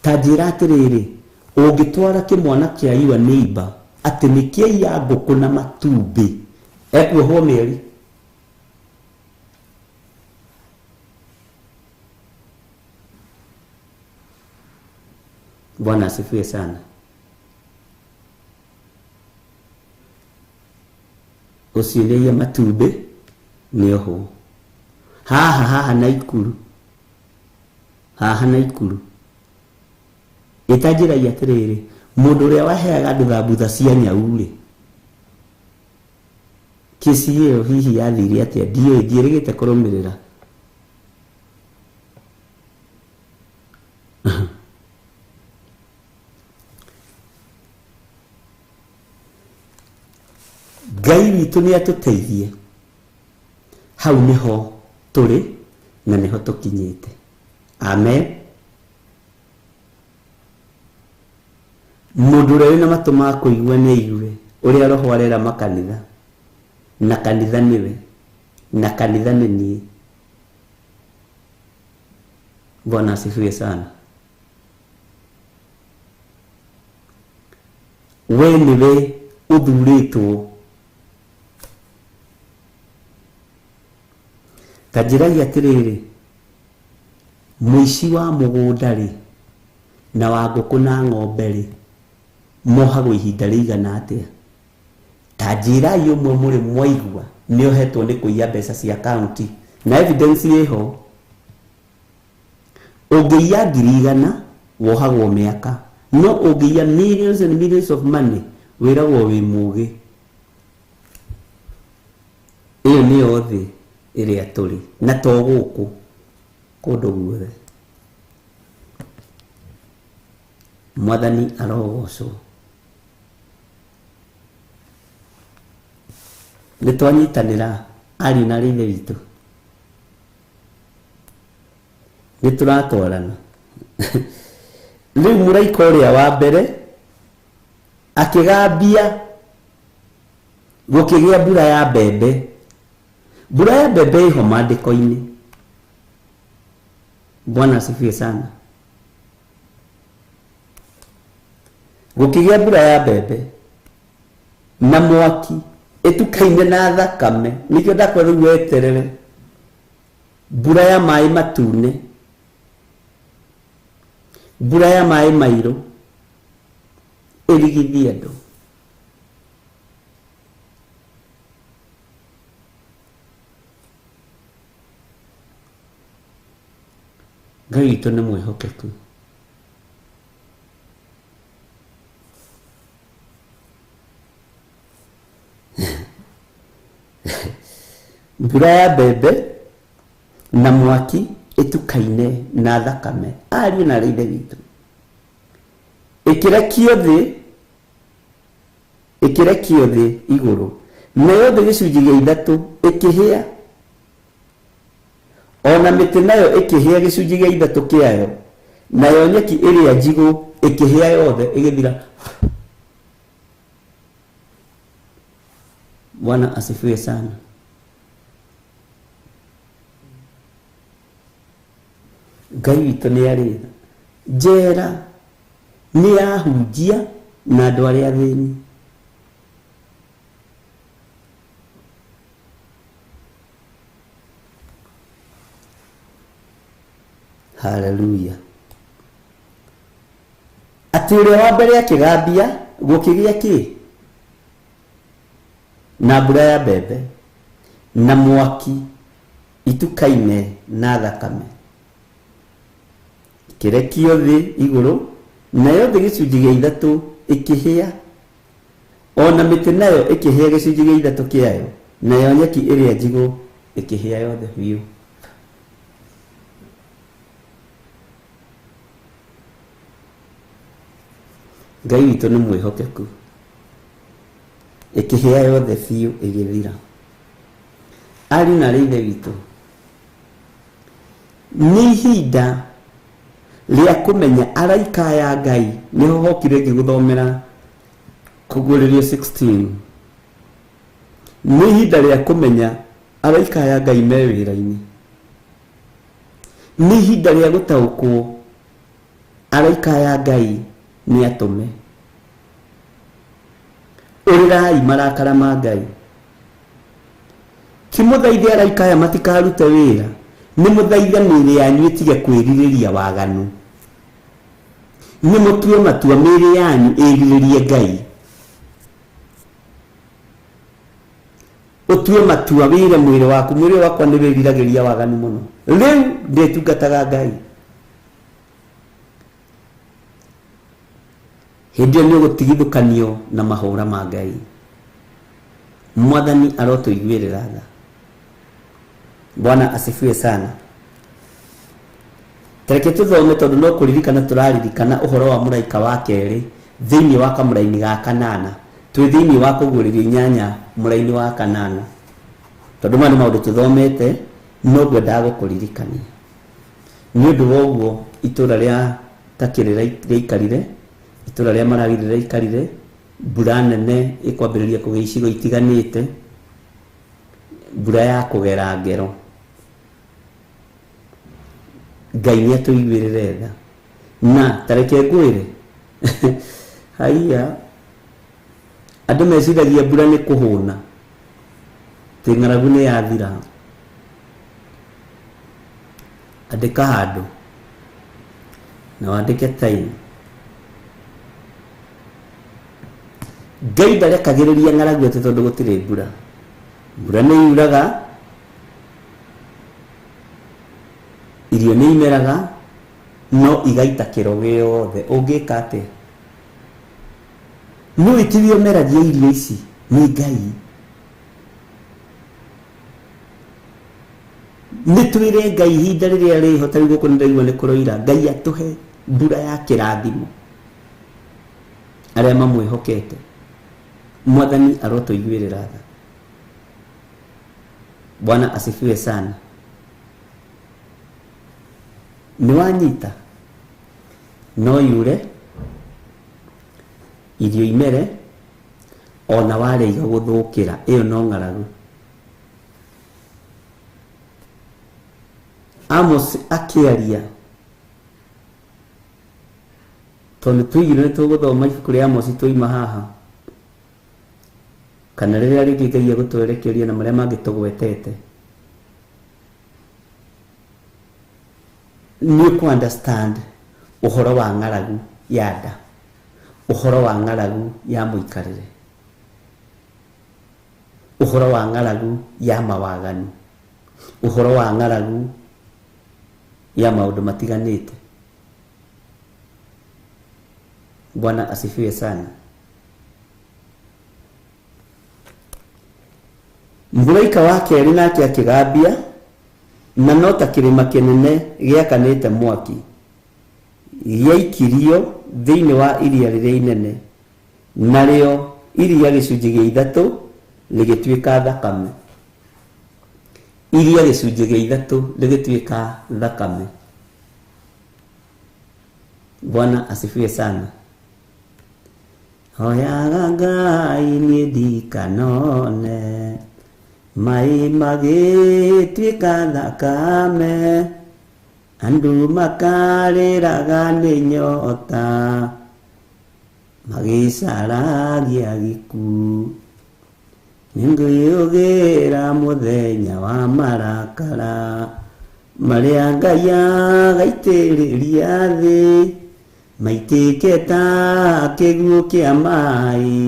Speaker 3: Ta njĩra atĩrĩrĩ, ũngĩtwara kĩmwana kĩa your neighbor atĩ nĩ kĩaiya ngũkũ na matumbĩ, ekuohwo mĩeri? Bwana asifiwe sana. Ũcio nĩ matumbĩ nĩ ohwo. Haha haha Naikuru, haha Naikuru, ĩtanjĩragia atĩrĩrĩ, mũndũ ũrĩa waheaga andũ thambutha cia nyau rĩ, kĩci ĩyo hihi yathire atĩa? Ndiũĩ, ndiĩrĩgĩte kũrũmĩrĩra. Ngai witũ nĩ atũteithie. Hau nĩho tũrĩ na nĩho tũkinyĩte. Amen. Mũndũ ũrĩa wĩna matũ ma kũigua nĩ aigue ũrĩa Roho arera makanitha, na kanitha nĩwe, na kanitha nĩ niĩ. Bwana asifiwe sana. We nĩwe ũthurĩtwo. Ta njĩrai atĩrĩrĩ, mũici wa mũgũnda rĩ, na wa ngũkũ na ng'ombe rĩ, mohagwo ihinda rĩigana atĩa? Ta njĩrai ũmwe mũrĩ mwaigua nĩ ohetwo nĩ kũiya mbeca cia kaunti, na evidence ĩho. Ũngĩiya 100,000 wohagwo mĩaka, no ũngĩiya millions and millions of money wĩragwo wĩ mũgĩ. Ĩyo nĩyo thĩ ĩrĩa tũrĩ, na to gũkũ, kũndũ guothe. Mwathani arogocwo. Nĩ twanyitanĩra ariũ na aarĩ a Ithe witũ, nĩ tũratwarana. Rĩu mũraika ũrĩa wa mbere akĩgambia, gũkĩgĩa mbura ya mbembe. Mbura ya mbembe ĩho maandĩko-inĩ. Bwana asifiwe sana. Gũkĩgĩa mbura ya mbembe na mwaki ĩtukaine na thakame, nĩkĩo ndakwĩra rĩu weterere mbura ya maĩ matune, mbura ya maĩ mairũ ĩrigithie andũ. Ngai witũ nĩ mwĩhokeku. Mbura ya mbembe na mwaki ĩtukaine na thakame, ariũ na aarĩ a Ithe witũ, ĩkĩrekio thĩ, ĩkĩrekio thĩ igũrũ, nayo thĩ gĩcunjĩ gĩa ithatũ ĩkĩhĩa, ona mĩtĩ nayo ĩkĩhĩa gĩcunjĩ gĩa ithatũ kĩayo, nayo nyeki ĩrĩa njigũ ĩkĩhĩa yothe ĩgĩthira. Bwana asifiwe sana. Ngai witũ nĩ arĩ tha. Njera nĩ yahunjia na andũ arĩa athĩni. Haleluya. Atĩ ũrĩa wa mbere akĩgambia gũkĩgĩa kĩ? Na mbura ya mbembe na mwaki itukaine na thakame ikĩrekio thĩ igũrũ, nayo thĩ gĩcunjĩ gĩa ithatũ ĩkĩhĩa, ona mĩtĩ nayo ĩkĩhĩa gĩcunjĩ gĩa ithatũ kĩayo, nayo nyeki ĩrĩa njigũ ĩkĩhĩa yothe biũ. Ngai witũ nĩ mwĩhokeku. Ĩkĩhĩa yothe biũ ĩgĩthira. Ariũ na aarĩ a Ithe witũ, nĩ ihinda rĩa kũmenya araika aya a Ngai. Nĩho hokire ngĩgũthomera Kũguũrĩrio 16. Nĩ ihinda rĩa kũmenya araika aya a Ngai me wĩra-inĩ. Nĩ ihinda rĩa gũtaũkwo araika aya a Ngai nĩ atũme. Ũrĩrai marakara ma Ngai. Ti mũthaithe araika aya matikarute wĩra, nĩ mũthaithe mĩĩrĩ yanyu ĩtige kwĩrirĩria waganu. Nĩ mũtue matua mĩĩrĩ yanyu ĩrirĩrie Ngai. Ũtue matua wĩre mwĩrĩ waku, mwĩrĩ wakwa nĩ wĩriragĩria waganu mũno, rĩu ndĩtungataga Ngai. Hĩndĩ ĩyo nĩ ũgũtigithũkanio na mahũra ma Ngai. Mwathani arotũiguĩrĩra tha. Bwana asifiwe sana. Tareke tũthome tondũ no kũririkana tũraririkana ũhoro wa mũraika wa kerĩ thĩinĩ wa kamũraini ga kanana. Twĩ thĩinĩ wa Kũguũrĩrio inyanya mũraini wa kanana. Tondũ maya nĩ maũndũ tũthomete, no ngwendaga gũkũririkania. Nĩ ũndũ wa ũguo itũũra rĩa Turkey rĩaikarire, itũũra rĩa Malawi rĩraikarire, mbura nene ĩkwambĩrĩria kũgĩa icigo itiganĩte, mbura ya kũgera ngero. Ngai nĩ atũiguĩrĩre tha. Na ta reke ngwĩre, haiya, andũ meciragia mbura nĩ kũhũna, atĩ ng'aragu nĩ yathira. Andĩka handũ na wandĩke time. Ngai ndarekagĩrĩria ng'aragu atĩ tondũ gũtirĩ mbura. Mbura nĩ yuraga, irio nĩ imeraga, no igaita kĩro gĩothe. Ũngĩka atĩa? Nĩũĩ tiwe ũmeragia irio ici, nĩ Ngai. Nĩ twĩre Ngai ihinda rĩrĩa rĩho, ta rĩu gũkũ nĩ ndaigua nĩ kũroira, Ngai atũhe mbura ya kĩrathimo arĩa mamwĩhokete. Mwathani arotũiguĩrĩra tha. Bwana asifiwe sana. Nĩ wanyita? No yure, irio imere, ona warĩa igagũthũkĩra. Ĩyo no ng'aragu. Amos akĩaria, tondũ nĩtwoigire nĩtũgũthoma ibuku rĩa Amosi twoima haha, kana rĩrĩa rĩngĩ Ngai egũtwerekeria na marĩa mangĩ tũgwetete, nĩ ũkũ understand ũhoro wa ng'aragu ya nda, ũhoro wa ng'aragu ya mũikarĩre, ũhoro wa ng'aragu ya mawaganu, ũhoro wa ng'aragu ya maũndũ matiganĩte. Bwana asifiwe sana. Mũraika wa kerĩ nake akĩgambia, na no ta kĩrĩma kĩnene gĩakanĩte mwaki, gĩaikirio thĩinĩ wa iria rĩrĩa inene, narĩo iria gĩcunjĩ gĩa ithatũ rĩgĩtuĩka thakame. Iria gĩcunjĩ gĩa ithatũ rĩgĩtuĩka thakame. Bwana asifiwe sana. Hoyaga Ngai niĩ ndikanone maĩ magĩtuĩka thakame. Andũ makarĩraga nĩ nyota magĩcaragia gĩkuũ. Nĩngwĩyũgĩra mũthenya wa marakara marĩa Ngai agaitĩrĩria thĩ maitĩke ta kĩguũ kĩa maĩ.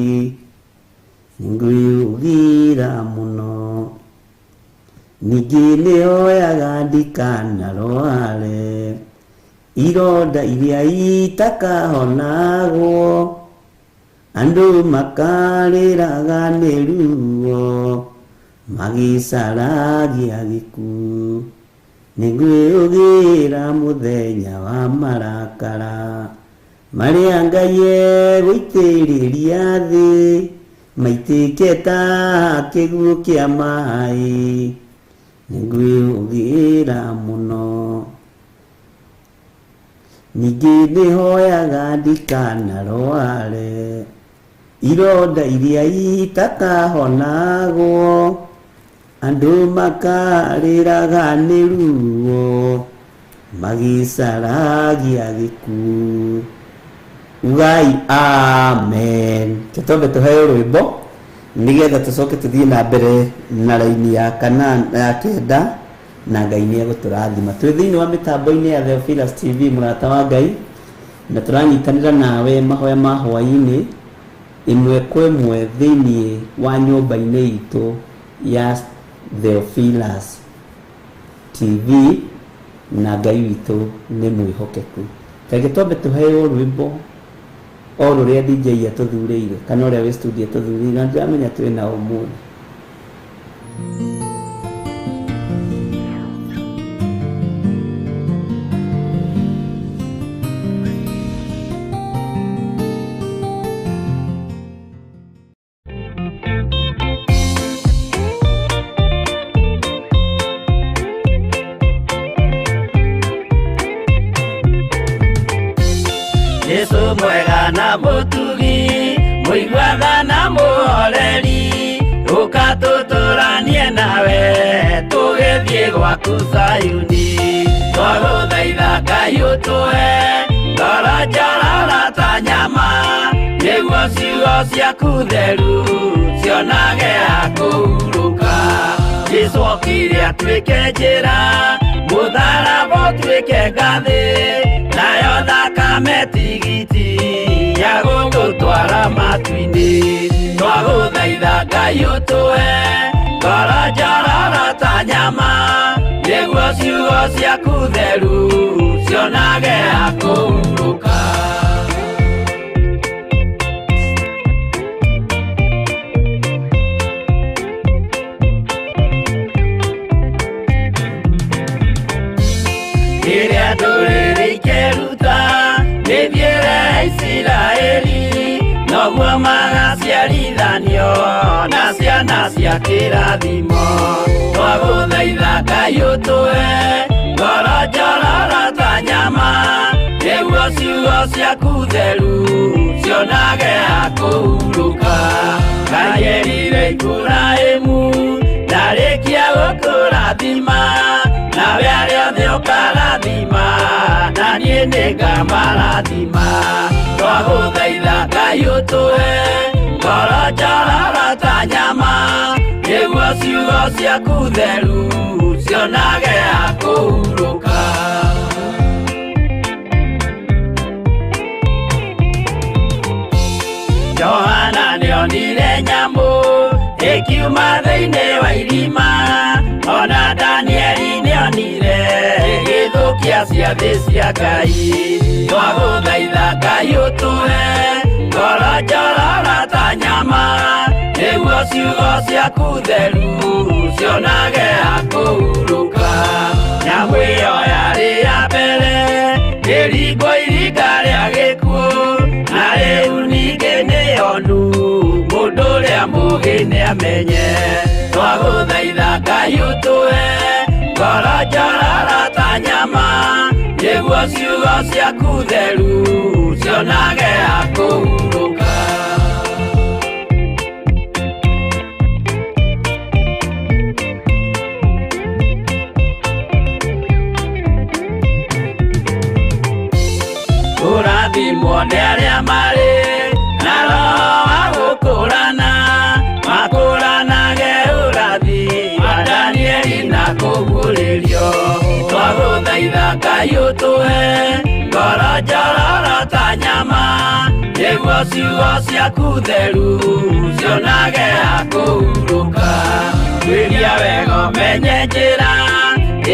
Speaker 3: Nĩngwĩyũgĩra mũno. Ningĩ nĩhoyaga ndikanarware ironda iria itakahonagwo. Andũ makarĩraga nĩ ruo magĩcaragia gĩkuũ. Nĩngwĩyũgĩra mũthenya wa marakara marĩa Ngai egũitĩrĩria thĩ maitĩke ta kĩguũ kĩa maĩ. Nĩngwĩyũgĩra mũno. Ningĩ nĩhoyaga ndikanarware ironda iria itakahonagwo. Andũ makarĩraga nĩ ruo magĩcaragia gĩkuũ. Ugai amen. Tũtombe tũheo rwĩmbo nĩgetha tũcoke tũthiĩ na mbere na raini ya kana ya kenda na Ngai nĩ egũtũrathima. Twĩ thĩinĩ wa mĩtambo-inĩ ya Theophilus TV mũrata wa Ngai, na tũranyitanĩra nawe mahoya ma hwaĩ-inĩ ĩmwe kwa ĩmwe thĩinĩ wa nyũmba-inĩ itũ ya Theophilus TV, na Ngai witũ nĩ mwĩhokeku. Reke twambe tũheo rwĩmbo o rũrĩa DJ atũthurĩire kana ũrĩa wĩ studio atũthurĩire, na ndĩramenya twĩ na ũmũthĩ.
Speaker 4: Jesu mwega na mũtugi mũiguaga na mũhoreri ũka tũtũranie nawe tũgĩthiĩ gwaku Zayuni. Twagũthaitha Ngai ũtũhe ngoro njororo ta nyama nĩguo ciugo ciaku theru cionage ha kũhurũka. Jesu okire atuĩke njĩra mũtharaba ũtuĩke ngathĩ nayo thakame tigiti ya gũgũtwara matu-inĩ. Twagũthaitha Ngai ũtũhe ngoro njororo ta nyama nĩguo ciugo ciaku theru cionage ha kũhurũka. Rĩrĩa ndũrĩrĩ ikeruta mĩthiĩre ya Isiraeli noguo magaciarithanio na ciana cia kĩrathimo. Twagũthaitha Ngai ũtũhe ngoro njororo ta nyama nĩguo ciugo ciaku theru cionage ha kũhurũka. Ngai erire Iburahĩmu ndarĩkia gũkũrathima nawe arĩa othe ũkarathima na niĩ nĩngamarathima. Twagũthaitha Ngai ũtũhe ngoro njororo ta nyama nĩguo ciugo ciaku theru cionage ha kũhurũka. Johana nĩonire nyamũ ĩkiuma thĩinĩ wa irima ona Danieli nĩonire ĩgĩthũkia ciathĩ cia Ngai. Twagũthaitha Ngai ũtũhe ngoro njororo ta nyama nĩguo ciugo ciaku theru cionage ha kũhurũka. Nyamũ ĩyo yarĩ ya mbere ĩringwo iringa rĩa gĩkuũ na rĩu ningĩ nĩyonu mũndũ ũrĩa mũũgĩ nĩamenye. Twagũthaitha Ngai ũtũhe ngoro njororo ta nyama nĩguo ciugo ciaku theru cionage ha kũhurũka. Njororo ta nyama nĩguo ciugo ciaku theru cionage ha kũhurũka. Tuĩria wega ũmenye njĩra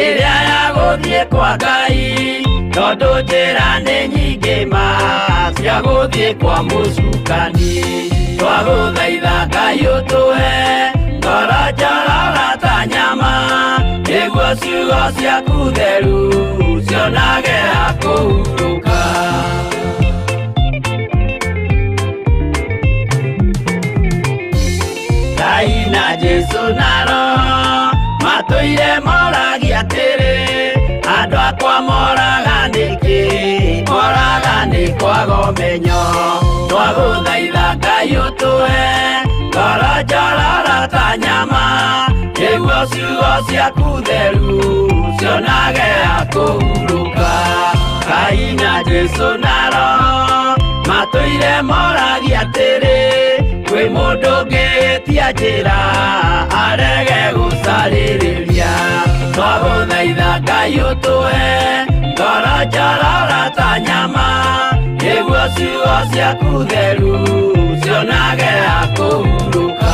Speaker 4: ĩrĩa ya gũthiĩ kwa Ngai, tondũ njĩra nĩ nyingĩ ma cia gũthiĩ kwa mũcukani. Twagũthaitha Ngai ũtũhe ngoro njororo ta nyama nĩguo ciugo ciaku theru cionage ha kũhurũka. Ngai na Jesũ na Roho matũire moragia atĩrĩ, andũ akwa moraga nĩkĩ? Moraga nĩ kwaga ũmenyo. Twagũthaitha Ngai ũtũhe ngoro njororo ta nyama nĩguo ciugo ciaku theru cionage ha kũhurũka. Ngai na Jesũ na Roho matũire moragia atĩrĩ, kwĩ mũndũ ũngĩtia njĩra arege gũcarĩrĩria. Twagũthaitha Ngai ũtũhe ngoro njororo ta nyama nĩguo ciugo ciaku theru cionage ha kũhurũka.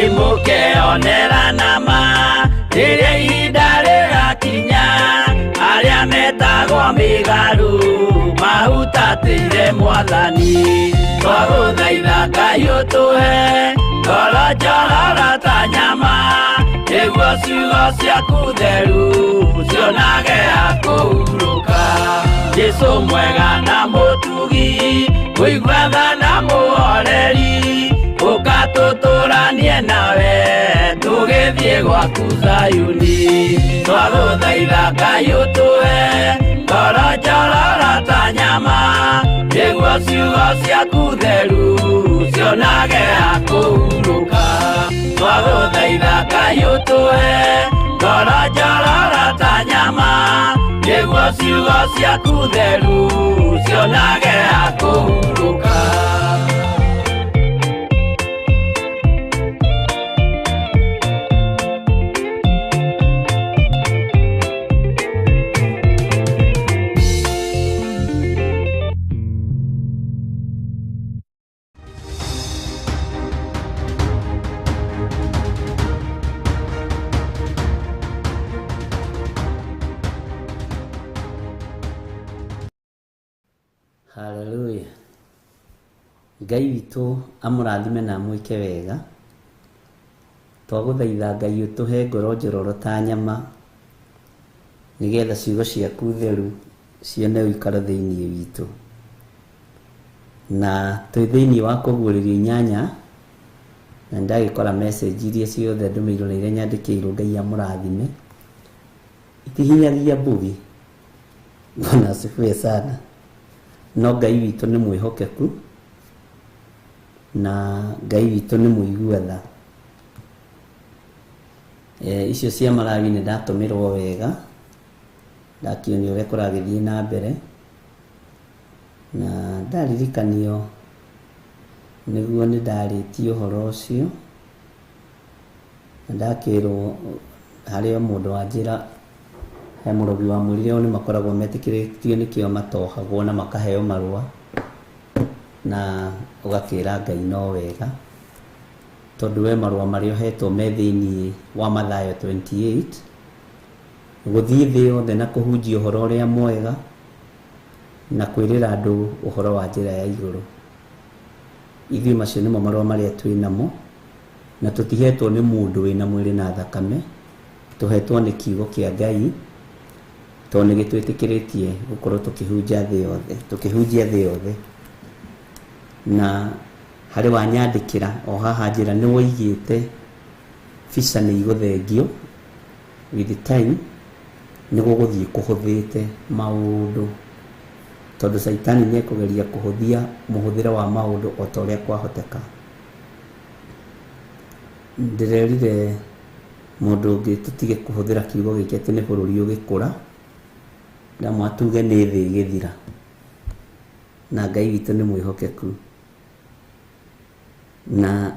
Speaker 4: Nĩmũkeonera nama rĩrĩa ihinda rĩgakinya, arĩa metagwo mĩgarũ mahutatĩire Mwathani. Twagũthaitha Ngai ũtũhe ngoro njororo ta nyama nĩguo ciugo ciaku theru cionage ha kũhurũka. Jesũ mwega na mũtugi, mũigua tha na mũhoreri, ũka tũtũranie nawe tũgĩthiĩ gwaku Zayuni. Twagũthaitha Ngai ũtũhe ngoro njororo ta nyama nĩguo ciugo ciaku theru cionage ha kũhurũka. Twagũthaitha Ngai ũtũhe ngoro njororo ta nyama nĩguo ciugo ciaku theru cionage ha kũhurũka.
Speaker 3: Haleluya. Ngai witũ amũrathime na amwĩke wega. Twagũthaitha Ngai ũtũhe ngoro njororo ta nyama nĩgetha ciugo ciaku theru cione ũikaro thĩinĩ witũ. Na twĩ thĩinĩ wa kũguũrĩrio inyanya, na nĩndagĩkora message iria ciothe ndũmĩirwo na iria nyandĩkĩirwo Ngai amũrathime. Itihinyagia mbugi. Bwana asifiwe sana. No Ngai witũ nĩ mwĩhokeku na Ngai witũ nĩ mũigua tha. Icio cia Malawi nĩ ndatũmĩrwo wega, ndakĩonio ũrĩa kũragĩthiĩ na mbere, na ndaririkanio nĩguo nĩ ndarĩtie ũhoro ũcio, na ndakĩrwo harĩ o mũndũ wanjĩra he mũrogi wa mwĩrire o nĩ makoragwo metĩkĩrĩtio nĩkĩo matohagwo na makaheo marũa, na ũgakĩra Ngai no wega tondũ we marũa marĩa ũhetwo me thĩinĩ wa Mathayo 28 gũthiĩ thĩ yothe na kũhunjia ũhoro ũrĩa mwega na kwĩrĩra andũ ũhoro wa njĩra ya igũrũ. Ithuĩ macio nĩmo marũa marĩa twĩ namo, na tũtihetwo nĩ mũndũ wĩna mwĩrĩ na thakame, tũhetwo nĩ kiugo kĩa Ngai tondũ nĩ gĩtwĩtĩkĩrĩtie gũkorwo tũkĩhunjia thĩ yothe, tũkĩhunjia thĩ yothe. Na harĩ wanyandĩkĩra o haha njĩra nĩ woigĩte visa nĩ igũthengio with the time, nĩ gũgũthiĩ kũhũthĩte maũndũ tondũ Caitani nĩ ekũgeria kũhũthia mũhũthĩre wa maũndũ o ta ũrĩa kwahoteka. Ndĩrerire mũndũ ũngĩ tũtige kũhũthĩra kiugo gĩkĩ atĩ nĩ bũrũri ũgĩkũra, ndamwa tuge nĩ thĩ ĩgĩthira, na Ngai witũ nĩ mwĩhokeku. Na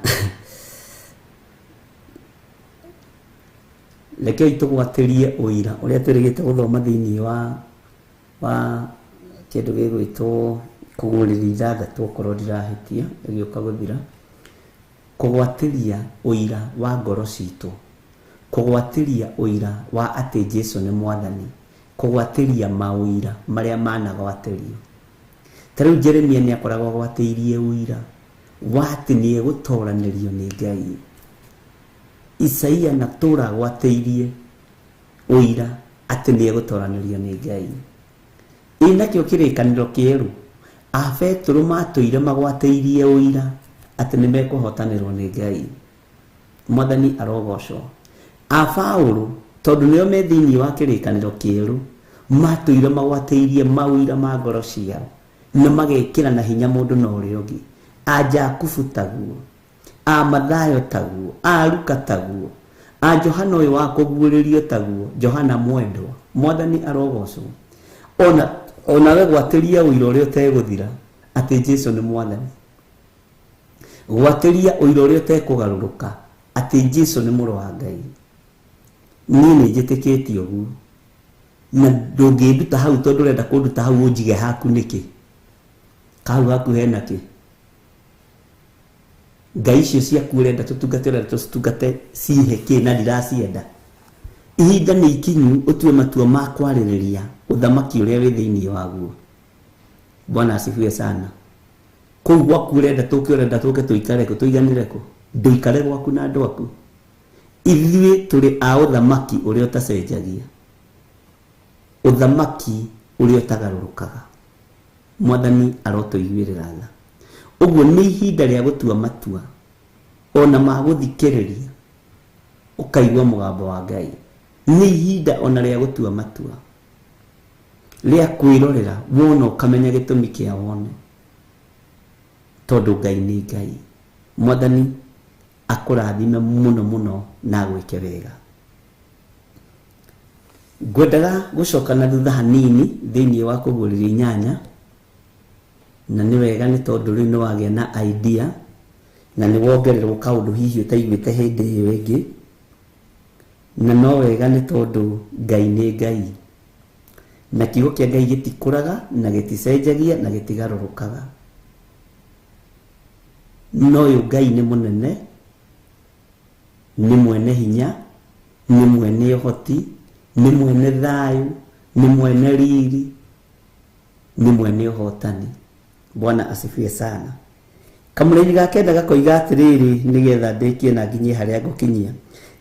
Speaker 3: rekei tũgwatĩrie ũira ũrĩa twĩrĩgĩte gũthoma thĩinĩ wa kĩndũ gĩgwĩtwo kũguũrĩria ithathatũ, okorwo ndirahĩtia ĩgĩũka gũthira. Kũgwatĩria ũira wa ngoro citũ, kũgwatĩria ũira wa atĩ Jesu nĩ mwathani, kũgwatĩria maũira marĩa managwatĩrio. Ta rĩu Jeremia nĩ akoragwo agwatĩirie ũira wa atĩ nĩ egũtoranĩrio nĩ Ngai. Isaia na tũra agwatĩirie ũira atĩ nĩ egũtoranĩrio nĩ Ngai. Ĩ nakĩo kĩrĩkanĩro kĩerũ, a Petero matũire magwatĩirie ũira atĩ nĩ mekũhotanĩrwo nĩ Ngai. Mwathani arogocwo. A Paũlũ, tondũ nĩo me thĩinĩ wa kĩrĩkanĩro kĩerũ, matũire magwatĩirie maũira ma ngoro ciao na magekĩra na hinya mũndũ na ũrĩa ũngĩ. A Jakubu taguo, a Mathayo taguo, a Luka taguo, a Johana ũyũ wa kũguũrĩrio taguo, Johana mwendwa. Mwathani arogocwo. Onawe gwatĩria ũira ũrĩa ũtegũthira atĩ Jesu nĩ mwathani. Gwatĩria ũira ũrĩa ũtekũgarũrũka atĩ Jesu nĩ mũrũ wa Ngai. Niĩ nĩ njĩtĩkĩtie ũguo, na ndũngĩnduta hau tondũ ũrenda kũnduta hau ũnjige haku nĩkĩ? Kahau haku hena kĩ? Ngai icio ciaku ũrenda tũtungate, ũrenda tũcitungate cihe kĩ na ndiracienda? Ihinda nĩ ikinyu ũtue matua ma kwarĩrĩria ũthamaki ũrĩa wĩ thĩinĩ waguo. Bwana asifiwe sana. Kũu gwaku ũrenda tũke, ũrenda tũke tũikare kũ, tũiganĩre kũ? Ndũikare gwaku na andũ aku. Ithuĩ tũrĩ a ũthamaki ũrĩa ũtacenjagia, ũthamaki ũrĩa ũtagarũrũkaga. Mwathani arotũiguĩrĩra tha. Ũguo nĩ ihinda rĩa gũtua matua ona ma gũthikĩrĩria ũkaigua mũgambo wa Ngai. Nĩ ihinda ona rĩa gũtua matua, rĩa kwĩrorera wona ũkamenya gĩtũmi kĩa wone, tondũ Ngai nĩ Ngai. Mwathani akũrathime mũno mũno na agwĩke wega. Ngwendaga gũcoka na thutha hanini thĩinĩ wa kũguũrĩria inyanya, na nĩ wega nĩ tondũ rĩu nĩ wagĩa na idea na nĩ wongererwo kaũndũ hihi ũtaiguĩte hĩndĩ ĩyo ĩngĩ, na no wega nĩ tondũ Ngai nĩ Ngai, na kiugo kĩa Ngai gĩtikũraga na gĩticenjagia na gĩtigarũrũkaga. No ũyũ Ngai nĩ mũnene, nĩ mwene hinya, nĩ mwene ũhoti, nĩ mwene thayũ, nĩ mwene riri, nĩ mwene ũhotani. Bwana asifiwe sana. Kamũraini ga kenda gakoiga atĩrĩrĩ, nĩgetha ndĩkie na nginyie harĩa ngũkinyia.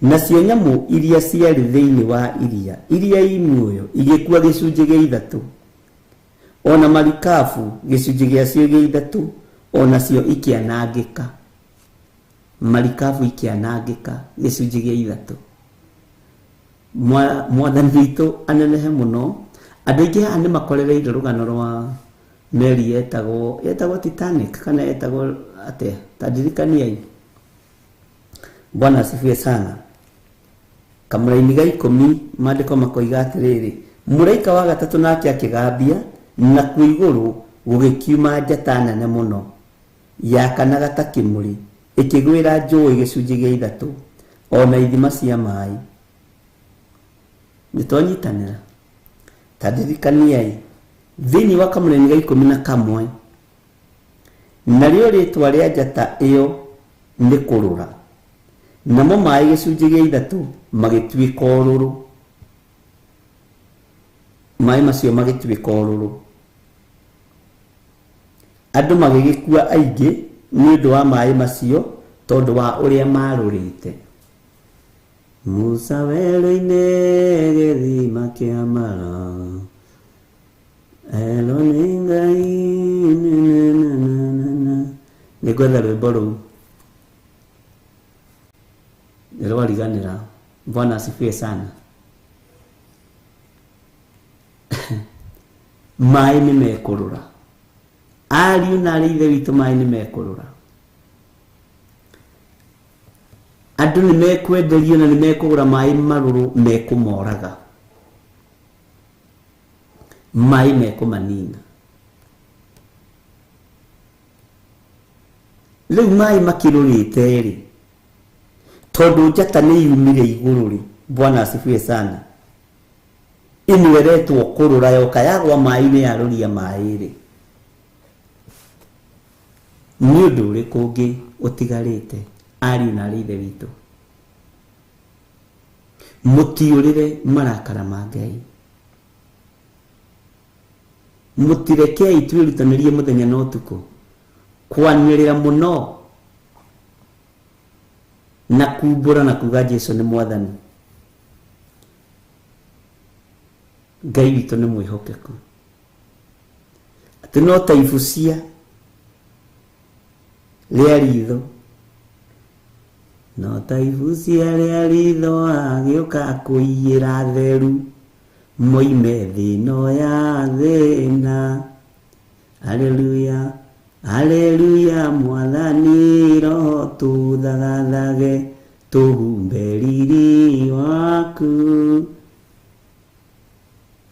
Speaker 3: Nacio nyamũ iria ciarĩ thĩinĩ wa iria, iria i muoyo, igĩkua gĩcunjĩ gĩa ithatũ, ona marikabu gĩcunjĩ gĩacio gĩa ithatũ, onacio ikĩanangĩka. Marikabu ikĩanangĩka gĩcunjĩ gĩa ithatũ. Mwathani witũ anenehe mũno. Andũ aingĩ haha nĩ makorereire rũgano rwa meri yetagwo Titanic kana yetagwo atĩa? Ta ndirikaniai. Bwana asifiwe sana. Kamũraini ga ikũmi maandĩko makoiga atĩrĩrĩ, mũraika wa gatatũ nake akĩgambia, nakuo igũrũ gũgĩkiuma njata nene mũno yakanaga ta kĩmũrĩ, ĩkĩgwĩra njũĩ gĩcunjĩ gĩa ithatũ, ona ithima cia maĩ. Nĩ twanyitanĩra. Ta ndirikaniai thĩinĩ wa kamũraini ga ikũmi na kamwe, narĩo rĩtwa rĩa njata ĩyo nĩ kũrũra, namo maĩ gĩcunjĩ gĩa ithatũ magĩtuĩka ũrũrũ. Maĩ macio magĩtuĩka ũrũrũ. Andũ magĩgĩkua aingĩ nĩ ũndũ wa maĩ macio, tondũ wa ũrĩa marũrĩte. Musa werũ-inĩ gĩthima kĩa Mara, ero nĩ Ngai na. Nĩ ngwetha rwĩmbo rũu nĩ rwariganĩra. Bwana asifiwe sana. Maĩ nĩ mekũrũra, ariũ na arĩ ithe witũ, maĩ nĩ mekũrũra. Andũ nĩ mekwenderio na nĩ mekũgũra maĩ marũrũ mekũmoraga, maĩ mekũmanina. Rĩu maĩ makĩrũrĩte rĩ, tondũ njata nĩ yumire igũrũ rĩ, Bwana asifiwe sana, ĩno ĩretwo kũrũra yoka yagwa maĩ-inĩ yarũria maĩ rĩ, nĩ ũndũ ũrĩkũ ũngĩ ũtigarĩte ariũ na arĩ ithe witũ? Mũtiũrĩre marakara ma Ngai, mũtirekei twĩrutanĩrie mũthenya na ũtukũ kwanĩrĩra mũno na kumbũra na kuga Jesu nĩ mwathani. Ngai witũ nĩ mwĩhokeku, atĩ no ta ibucia rĩa ritho, no ta ibucia rĩa ritho agĩũka kũiyĩra theru moime thĩ ĩno ya thĩna. Haleluya, haleluya, mwathani roho tũthagathage tũhumbe riri waku.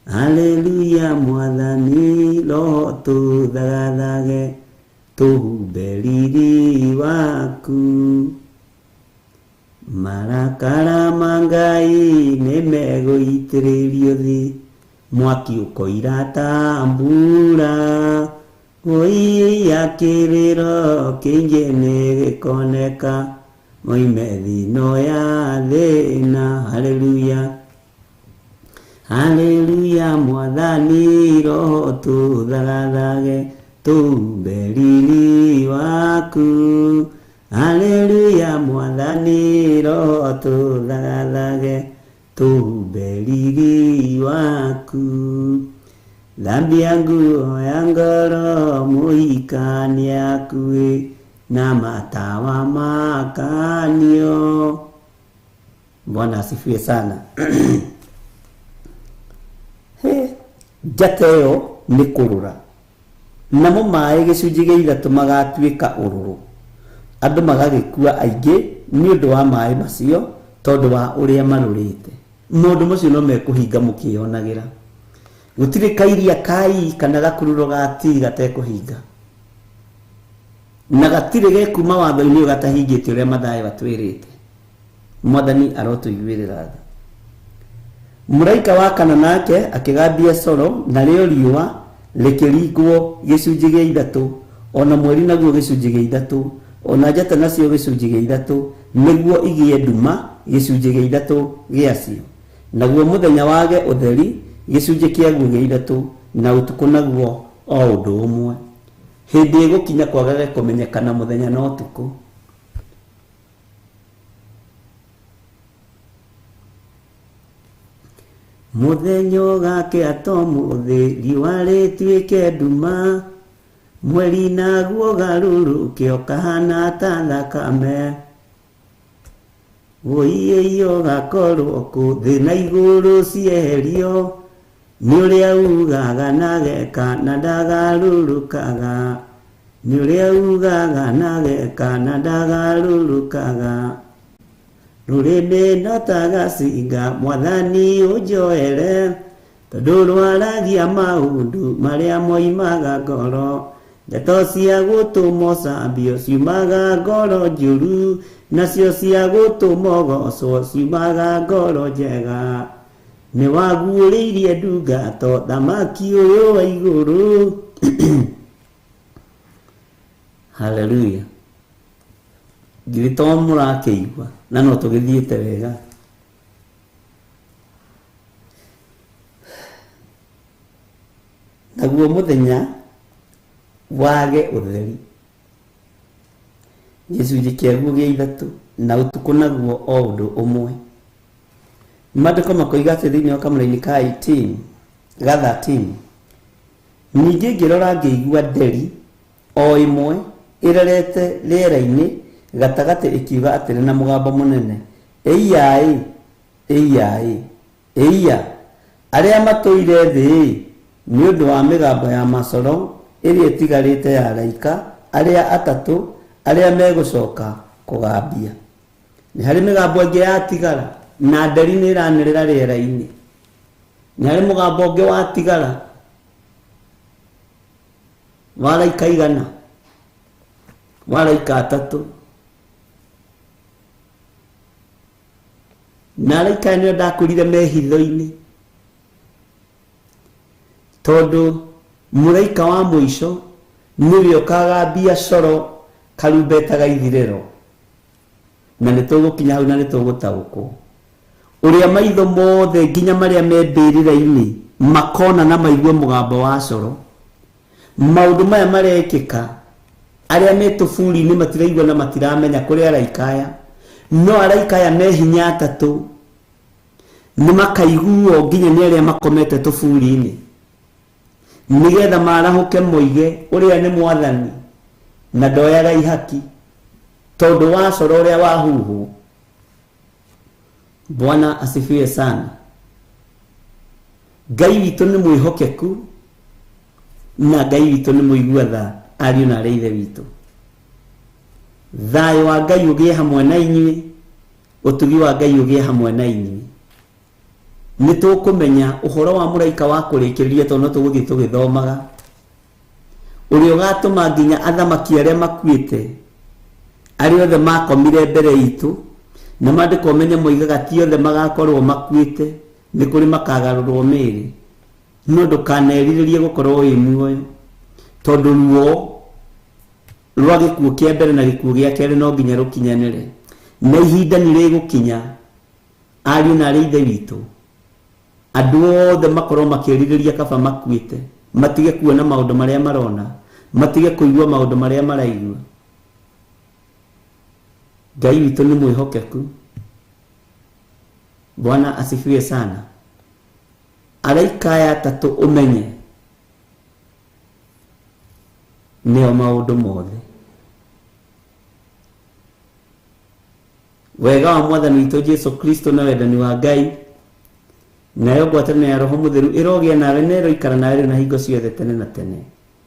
Speaker 3: Haleluya, mwathani roho tũthagathage tũhumbe riri waku. Marakara ma Ngai nĩ megũitĩrĩrio thĩ, mwaki ũkoira ta mbura. Wũiya kĩrĩro kĩingĩ nĩ gĩkoneka, moime thĩ-ĩno ya thĩna. Haleluya, haleluya, mwathani roho tũthagathage tũhumbe riri waku. Haleluya, mwathani roho tũthagathage tũhumbe riri waku. Thambia nguo ya ngoro mũhikania akuĩ na matawa makanio. Bwana asifiwe sana. He, njata ĩyo nĩ kũrũra, namo maĩ gĩcunjĩ gĩa ithatũ magatuĩka ũrũrũ, andũ magagĩkua aingĩ nĩ ũndũ wa maĩ macio tondũ wa ũrĩa marũrĩte. Maũndũ macio no mekũhinga mũkĩyonagĩra. Gũtirĩ kairia kai kana gakururo ga ti gatekũhinga, na gatirĩ gekuma watho-inĩ ũyũ gatahingĩte ũrĩa Mathayo atwĩrĩte. Mwathani arotũiguĩrĩra tha. Mũraika wa kana nake akĩgambia coro, narĩo riũa rĩkĩringwo gĩcunjĩ gĩa ithatũ, ona mweri naguo gĩcunjĩ gĩa ithatũ, ona njata nacio gĩcunjĩ gĩa ithatũ, nĩguo igĩe nduma gĩcunjĩ gĩa ithatũ gĩacio. Naguo mũthenya wage ũtheri gĩcunjĩ kĩaguo gĩa ithatũ, na ũtukũ naguo o ũndũ ũmwe. Hĩndĩ ĩgũkinya kwagage kũmenyekana mũthenya na ũtukũ. Mũthenya ũgakĩa to mũthĩ, riũa rĩtuĩke nduma, mweri naguo ũgarũrũke ũkahana ta thakame. Wũiĩi ũgakorwo kũ thĩ na igũrũ cieherio, nĩ ũrĩa ugaga na geka na ndagarũrũkaga, nĩ ũrĩa ugaga na geka na ndagarũrũkaga. Rũrĩmĩ no ta gacinga mwathani ũnjoere, tondũ rwaragia maũndũ marĩa moimaga ngoro. Ndeto cia gũtũma ũcambio ciumaga ngoro njũru, nacio cia gũtũma ũgocwo ciumaga ngoro njega. Nĩ waguũrĩirie ndungato thamaki ũyũ wa igũrũ. Haleluya. Githĩ to mũrakĩigua na no tũgĩthiĩte wega. Naguo mũthenya wage ũtheri gĩcunjĩ kĩaguo gĩa ithatũ, na ũtukũ naguo o ũndũ ũmwe. Maandĩko makoiga atĩ thĩinĩ wa kamũraini ka 18 ga 13, ningĩ ngĩrora ngĩigua nderi o ĩmwe ĩrerete rĩera-inĩ gatagatĩ ĩkiuga atĩrĩ na mũgambo mũnene, ĩiya-ĩ, ĩiya-ĩ, ĩiya, arĩa matũire thĩ-ĩ, nĩ ũndũ wa mĩgambo ya macoro ĩrĩa ĩtigarĩte ya araika arĩa atatũ arĩa megũcoka kũgambia. Nĩ harĩ mĩgambo ĩngĩ yatigara na nderi nĩ ĩranĩrĩra rĩera-inĩ. Nĩ harĩ mũgambo ũngĩ watigara wa araika igana. Wa araika atatũ. Na araika aya nĩo ndakwĩrire me hitho-inĩ, tondũ mũraika wa mũico nĩwe ũkagambia coro karumbeta ga ithirĩro. Na nĩ tũgũkinya hau na nĩ tũgũtaũkwo ũrĩa maitho mothe nginya marĩa me mbĩrĩra-inĩ makona na maigue mũgambo wa coro. Maũndũ maya marekĩka, arĩa me tũburi-inĩ matiraigua na matiramenya kũrĩ araika aya. No araika aya me hinya atatũ nĩ makaiguo nginya nĩ arĩa makomete tũburi-inĩ, nĩgetha marahũke moige ũrĩa nĩ mwathani na ndoyaga ihaki tondũ wa coro ũrĩa wahuhwo. Bwana asifiwe sana. Ngai witũ nĩ mwĩhokeku na Ngai witũ nĩ mũigua tha, ariũ na arĩ ithe witũ. Thayũ wa Ngai ũgĩe hamwe na inyuĩ, ũtugi wa Ngai ũgĩe hamwe na inyuĩ. Nĩ tũkũmenya ũhoro wa mũraika wa kũrĩkĩrĩria tondũ no tũgũthiĩ tũgĩthomaga, ũrĩa ũgatũma nginya athamaki arĩa makuĩte, arĩa othe makomire mbere itũ, na maandĩko ũmenye moigaga ti othe magakorwo makuĩte, nĩ kũrĩ makagarũrwo mĩĩrĩ. No ndũkanerirĩrie gũkorwo wĩ muoyo, tondũ ruo rwa gĩkuũ kĩa mbere na gĩkuũ gĩa kerĩ no nginya rũkinyanĩre, na ihinda nĩ rĩgũkinya ariũ na arĩ ithe witũ andũ othe makorwo makĩrirĩria kaba makuĩte, matige kuona maũndũ marĩa marona, matige kũigua maũndũ marĩa maraigua. Ngai witũ nĩ mwĩhokeku. Bwana asifiwe sana. Araika aya atatũ ũmenye nĩo maũndũ mothe. Wega wa mwathani witũ Jesu Kristo na wendani wa Ngai nayo ngwatanĩro ya Roho Mũtheru ĩrogĩa nawe na ĩroikara nawe rĩu na hingo ciothe tene na tene.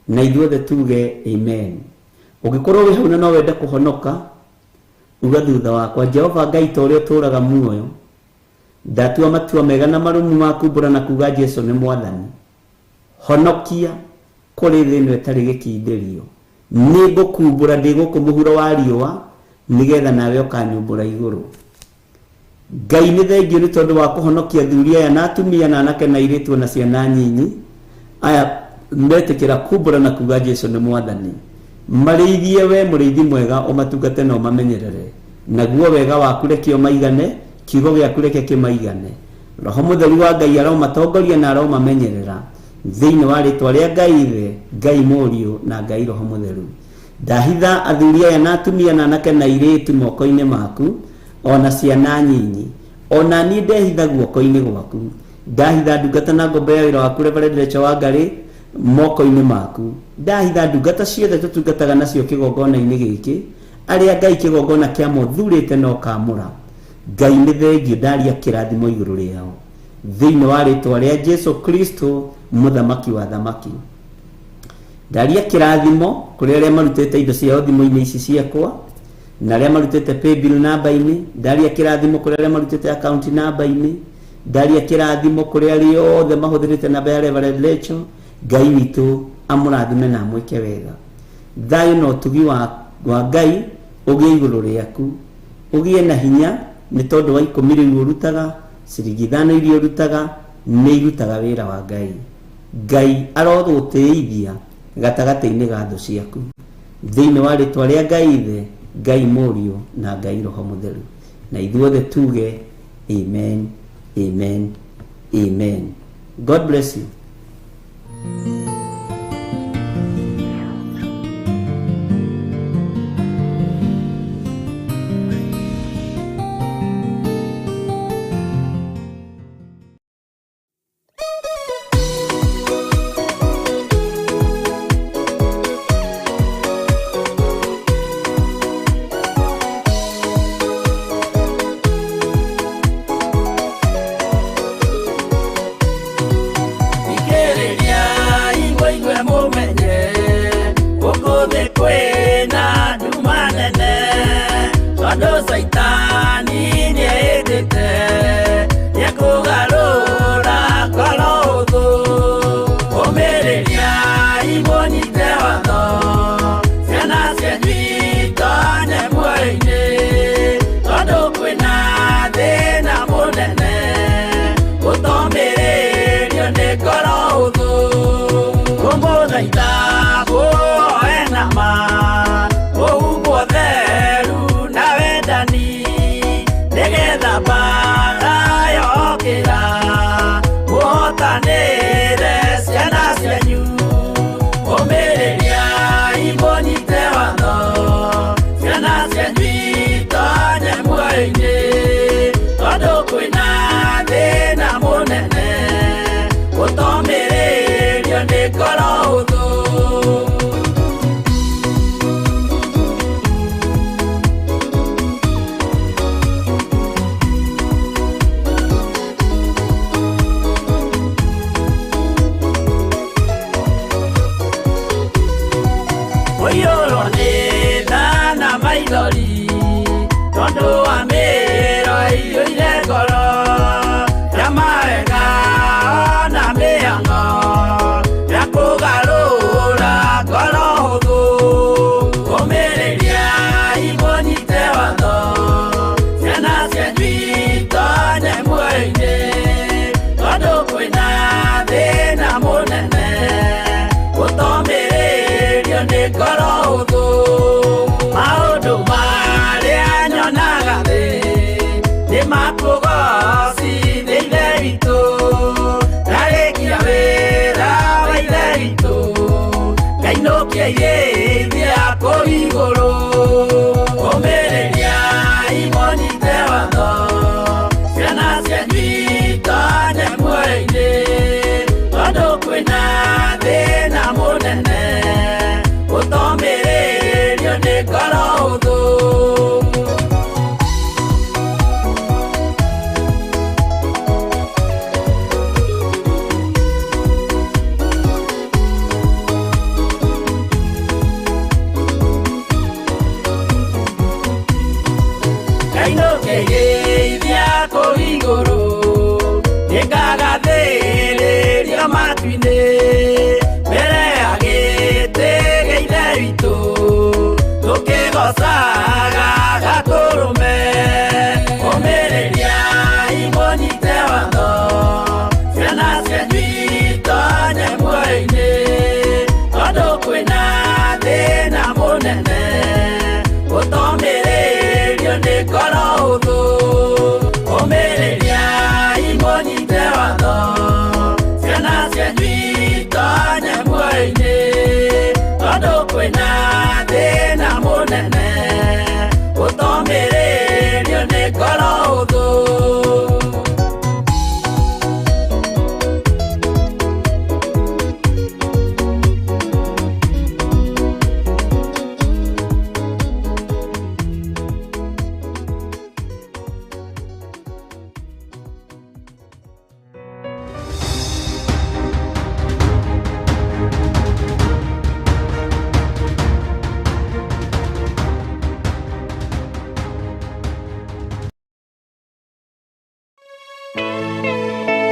Speaker 3: Na ithuothe tuge amen. Ũngĩkorwo wĩ hau na no wende kũhonoka, uga thutha wakwa, Jehova Ngai ta ũrĩa ũtũũraga muoyo, ndatua matua mega na marũmu ma kumbũra na kuga Jesu nĩ mwathani. Honokia kũrĩ thĩ ĩno ĩtarĩ gĩkindĩrio. Nĩ ngũkumbũra ndĩ gũkũ mũhuro wa riũa, nĩgetha nawe ũkanyumbũra igũrũ. Ngai nĩ thengio nĩ tondũ wa kũhonokia athuri aya na atumia na anake na airĩtu na ciana nyinyi aya metĩkĩra kumbũra na kuga Jesu nĩ mwathani. Marĩithie we mũrĩithi mwega, ũmatungate na ũmamenyerere. Naguo wega waku reke ũmaigane, kiugo gĩaku reke kĩmaigane. Roho Mũtheru wa Ngai aromatongoria na aromamenyerera thĩinĩ wa rĩtwa rĩa Ngai Ithe, Ngai Mũriũ na Ngai Roho Mũtheru. Ndahitha athuri aya na atumia na anake na airĩtu moko-inĩ maku, ona ciana nyinyi. Ona niĩ ndehitha guoko-inĩ gwaku. Ndahitha ndungata na ngombo ya wĩra waku Reverend Rachel Wangari moko-inĩ maku. Ndahitha ndungata ciothe tũtungataga nacio kĩgongona-inĩ gĩkĩ, arĩa Ngai kĩgongona kĩa thurĩte na ũkamũra. Ngai nĩ thengio, ndaria kĩrathimo igũrũ rĩao thĩinĩ wa rĩtwa rĩa Jesu Kristo mũthamaki wa thamaki. Ndaria kĩrathimo kũrĩ arĩa marutĩte indo ciao thimũ-inĩ ici ciakwa na arĩa marutĩte paybill namba-inĩ. Ndaria kĩrathimo kũrĩ arĩa marutĩte account namba-inĩ. Ndaria kĩrathimo kũrĩ arĩa othe mahũthĩrĩte namba ya Reverend Rachel. Ngai witũ amũrathime na amwĩke wega. Thayũ na ũtugi wa Ngai ũgĩe igũrũ rĩaku, ũgĩe na hinya nĩ tondũ wa ikũmi rĩu ũrutaga, ciringi ithano iria ũrutaga nĩ irutaga wĩra wa Ngai. Ngai arogũtĩithia gatagatĩ-inĩ ga thũ ciaku thĩinĩ wa rĩtwa rĩa Ngai Ithe, Ngai Mũriũ na Ngai Roho Mũtheru. Na ithuothe tuge amen, amen, amen. God bless you.
Speaker 4: Ikĩrĩria igwe mũmenye gũkũ thĩ kwĩna nduma nene, tondũ Caitani nĩehĩtĩte nĩekũgarũra ngoro ũthũ. Ũmĩrĩria imũnyite watho, ciana cianyu. Ndamũthaitha mũhoe na ma mũhumbwo theru na wendani nĩgetha mbaara yokĩra mũhotanĩre ciana cianyu. Ũmĩrĩriai mũnyite watho ciana cianyu itonye muoyo-inĩ tondũ kwĩna thĩna mũnene gũtomĩrĩrio nĩ ngoro hũthũ. Ũiyũrwo nĩ tha na maithori tondũ wa mĩĩro ĩiyũire ngoro ya mawega ona mĩhang'o ya kũgarũra ngoro hũthũ. Ũmĩrĩriai mũnyite watho ciana cianyu itonye muoyo-inĩ tondũ kwĩna thĩna mũnene gũtomĩrĩrio nĩ ngoro hũthũ. Maũndũ marĩa nyonaga thĩ nĩ makũgocithia Ithe witũ, ndarĩkia wĩra wa Ithe witũ ngainũkia irĩithia kũu igũrũ. Ũmĩrĩriai mũnyite watho ciana cianyu itonye muoyo-inĩ tondũ kwĩna thĩna mũnene gũtomĩrĩrio nĩ ngoro hũthũ. Ngainũkĩrĩithia kũu igũrũ nĩngagathĩrĩrio matu-inĩ mbere ya gĩtĩ gĩa Ithe witũ tũkĩgocaga Gatũrũme. Ũmĩrĩriai mũnyite watho ciana cianyu itonye muoyo-inĩ tondũ kwĩna thĩna mũnene gũtomĩrĩrio nĩ ngoro hũthũ. Ũmĩrĩriai mũnyite watho ciana cianyu itonye muoyo-inĩ tondũ kwĩna thĩna mũnene gũtomĩrĩrio nĩ ngoro hũthũ.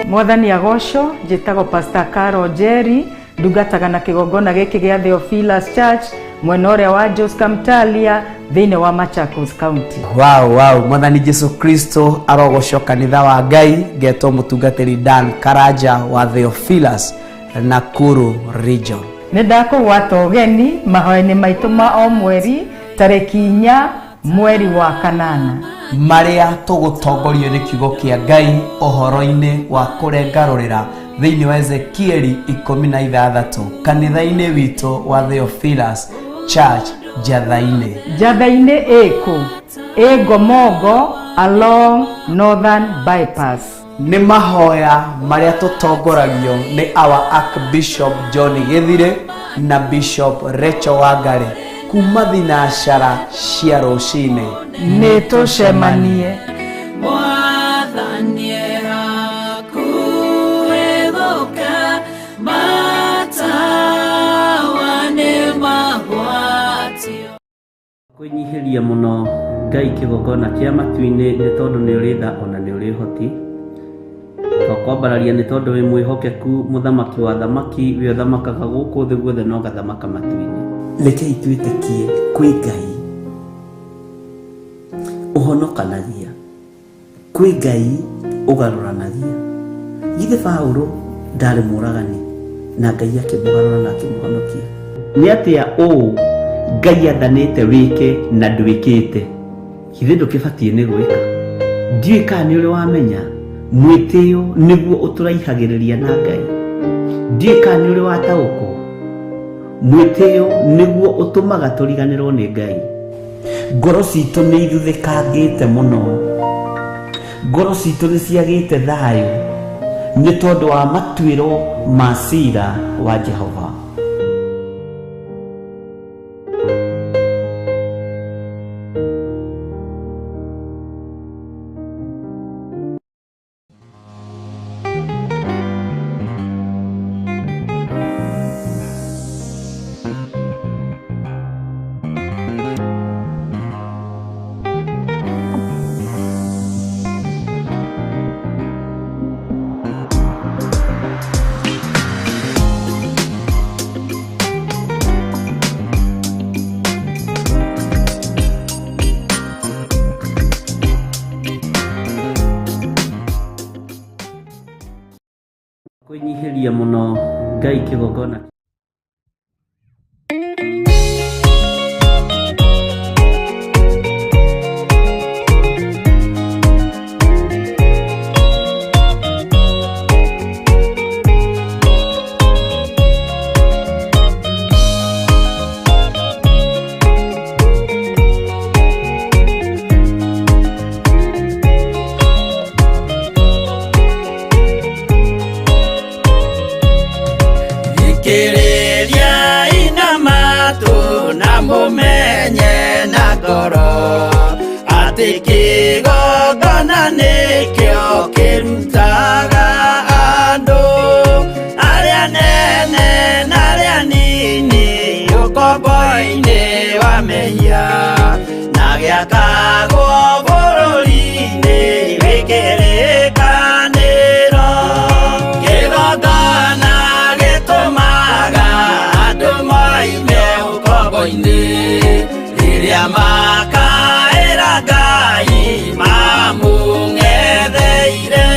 Speaker 5: Mwathani agocwo, njĩtagwo Pastor Carol Njeri, ndungataga na kĩgongona gĩkĩ gĩa Theophilus Church mwena ũrĩa wa Joska Mtalia thĩinĩ wa Machakos County.
Speaker 6: Wow, wow, Mwathani Jesu Kristo arogocwo kanitha wa Ngai, ngetwo mũtungatĩri Dan Karanja wa Theophilus Nakuru Region.
Speaker 5: Nĩ ndakũgwata ũgeni mahoya-inĩ maitũ ma o mweri tarĩki 4 mweri wa 8
Speaker 6: marĩa tũgũtongorio nĩ kiugo kĩa Ngai ũhoro-inĩ wa kũrengarũrĩra thĩinĩ wa Ezekieli 16 kanitha-inĩ witũ wa Theophilus Church Njatha-inĩ.
Speaker 5: Njatha-inĩ ĩkũ? Ĩ Ngomongo along Northern Bypass.
Speaker 6: Nĩ mahoya marĩa tũtongoragio nĩ our Archbishop John Githire na Bishop Rachel Wangari kuma thinacara cia rũcinĩ.
Speaker 5: Nĩ tũcemanie.
Speaker 2: Mwathani hakuhĩ gũka, matawa nĩ magwatio.
Speaker 3: Kwĩnyihĩria mũno Ngai kĩgongona kĩa matu-inĩ nĩ tondũ nĩ ũrĩ tha ona nĩ ũrĩ ũhoti. Twakwambararia nĩ tondũ wĩ mwĩhokeku, mũthamaki wa thamaki, wĩ ũthamakaga gũkũ thĩ guothe na ũgathamaka matu-inĩ. Rekei twĩtĩkie kwĩ Ngai ũhonokanagia, kwĩ Ngai ũgarũranagia. Githĩ Paũlũ ndarĩ mũragani? Na Ngai akĩmũgarũra na akĩmũhonokia. Nĩ atĩa ũũ Ngai athanĩte wĩke na ndwĩkĩte? Githĩ ndũkĩbatiĩ nĩ gwĩka? Ndiũĩ kana nĩ ũrĩ wamenya mwĩtĩo nĩguo ũtũraihagĩrĩria na Ngai. Ndiũĩ kana nĩ ũrĩ wataũkwo mwĩtĩo nĩguo ũtũmaga tũriganĩrwo nĩ Ngai. Ngoro citũ nĩ ithuthĩkangĩte mũno, ngoro citũ nĩ ciagĩte thayũ nĩ tondũ wa matuĩro ma cira wa Jehova. Kwĩnyihĩria mũno Ngai kĩgongona.
Speaker 4: Thikĩrĩria ina matũ na mũmenye na ngoro atĩ kĩgongona nĩkĩo kĩrutaga andũ arĩa nene na arĩa nini ũkombo-inĩ wa mehia na gĩakagwo bũrũri-inĩ wĩ kĩrĩkanĩro. Kĩgongona gĩtũmaga andũ moime ũkombo-inĩ rĩrĩa makaĩra Ngai mamũng'etheire.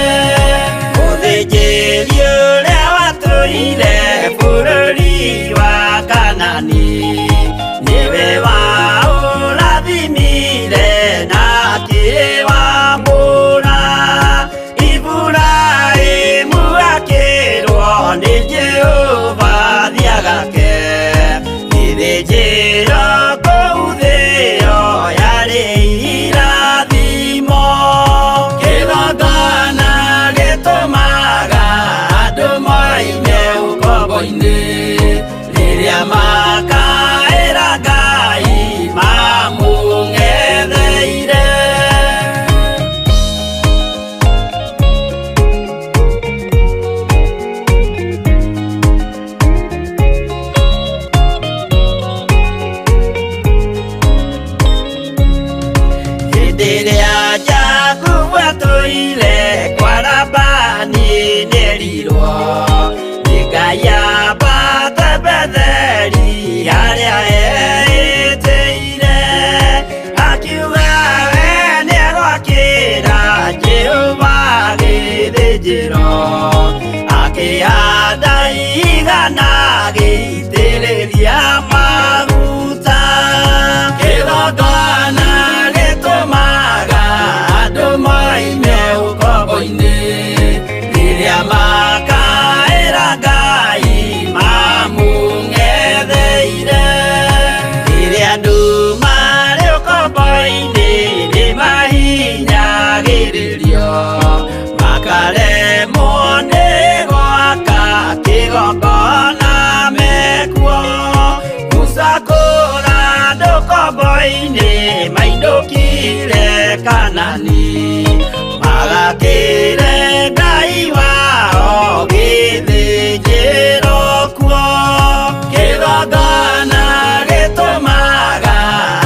Speaker 4: Mũthĩnjĩri ũrĩa watũire bũrũri wa Kanani nĩwe waũrathimire na akĩwamũra. Iburahĩmu akĩrwo nĩ Jehova thiagake gĩthĩnjĩro kũu thĩo yarĩ irathimo. Kĩgongona gĩtũmaga andũ moime ũkombo-inĩ rĩrĩa makaĩra Ngai mamũng'etheire. Hĩndĩ ĩrĩa Jakubu atũire kwa Labani nĩerirwo nĩ Ngai ambate Betheli harĩa eĩtĩire, akiuga we nĩegwakĩra Jehova gĩthĩnjĩro, akĩhanda igana agĩitĩrĩria maguta. Kĩgongona gĩtũmaga andũ moime ũkombo-inĩ rĩrĩa makaĩra Ngai mamũng'etheire. Rĩrĩa andũ marĩ ũkombo-inĩ nĩmahinyagĩrĩrio makaremwo nĩ gwaka kĩgongona mekuo. Musa kũra andũ ũkombo-inĩ mainũkire Kanani magakĩre Ngai wao gĩthĩnjĩro kuo. Kĩgongona gĩtũmaga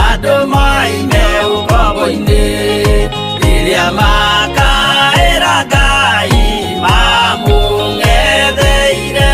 Speaker 4: andũ moime ũkombo-inĩ rĩrĩa makaĩra Ngai mamũng'etheire.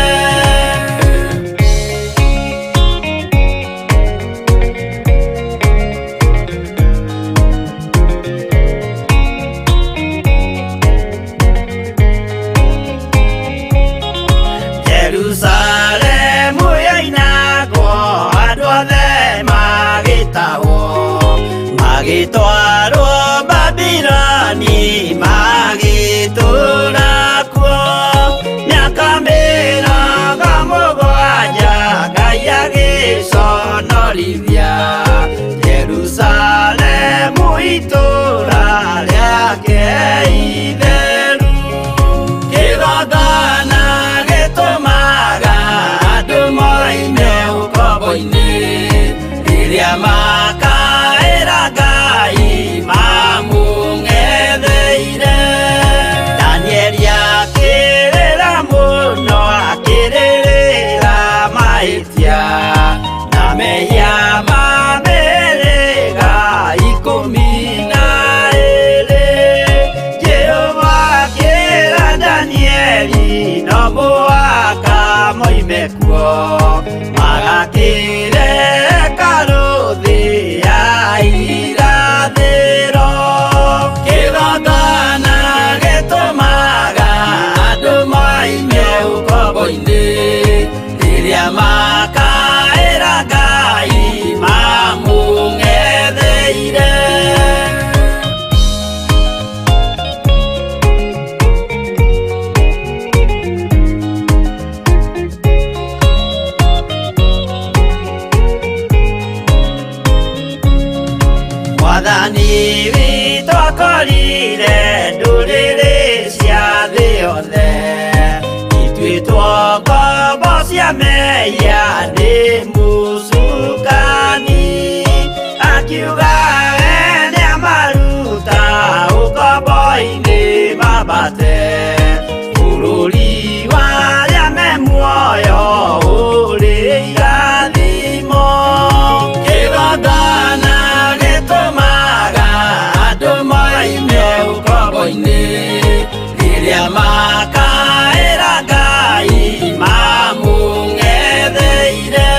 Speaker 4: Rĩrĩa makaĩra Ngai mamũng'etheire.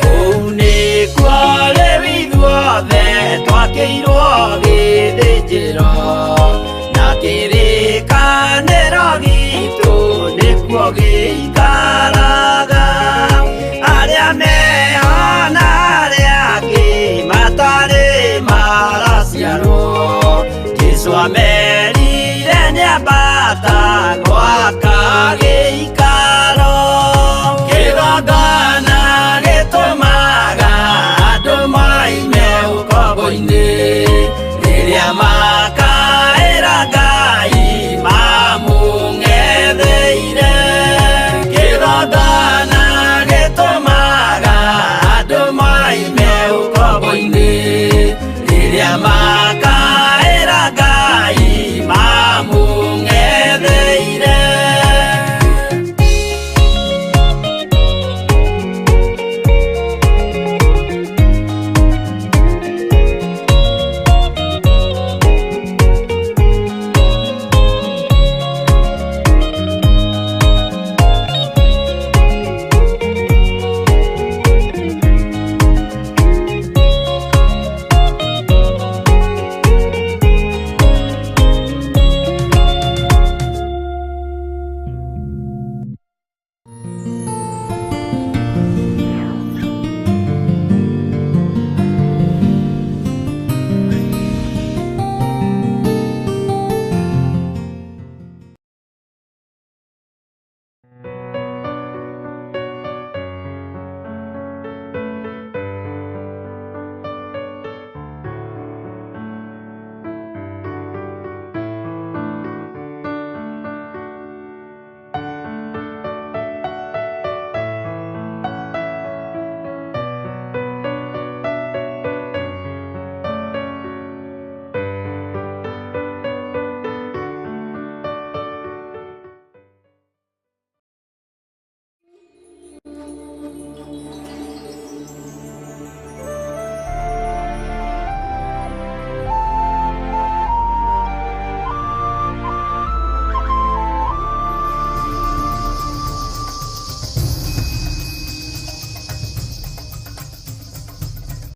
Speaker 4: Kũu nĩkuo rĩu ithuothe twakĩirwo gĩthĩnjĩro, na kĩrĩkanĩro gitũ nĩkuo gĩikaraga. Arĩa meho na arĩa angĩ matarĩ maraciarwo, Jesũ amerire nĩambata gwaka gĩikaro.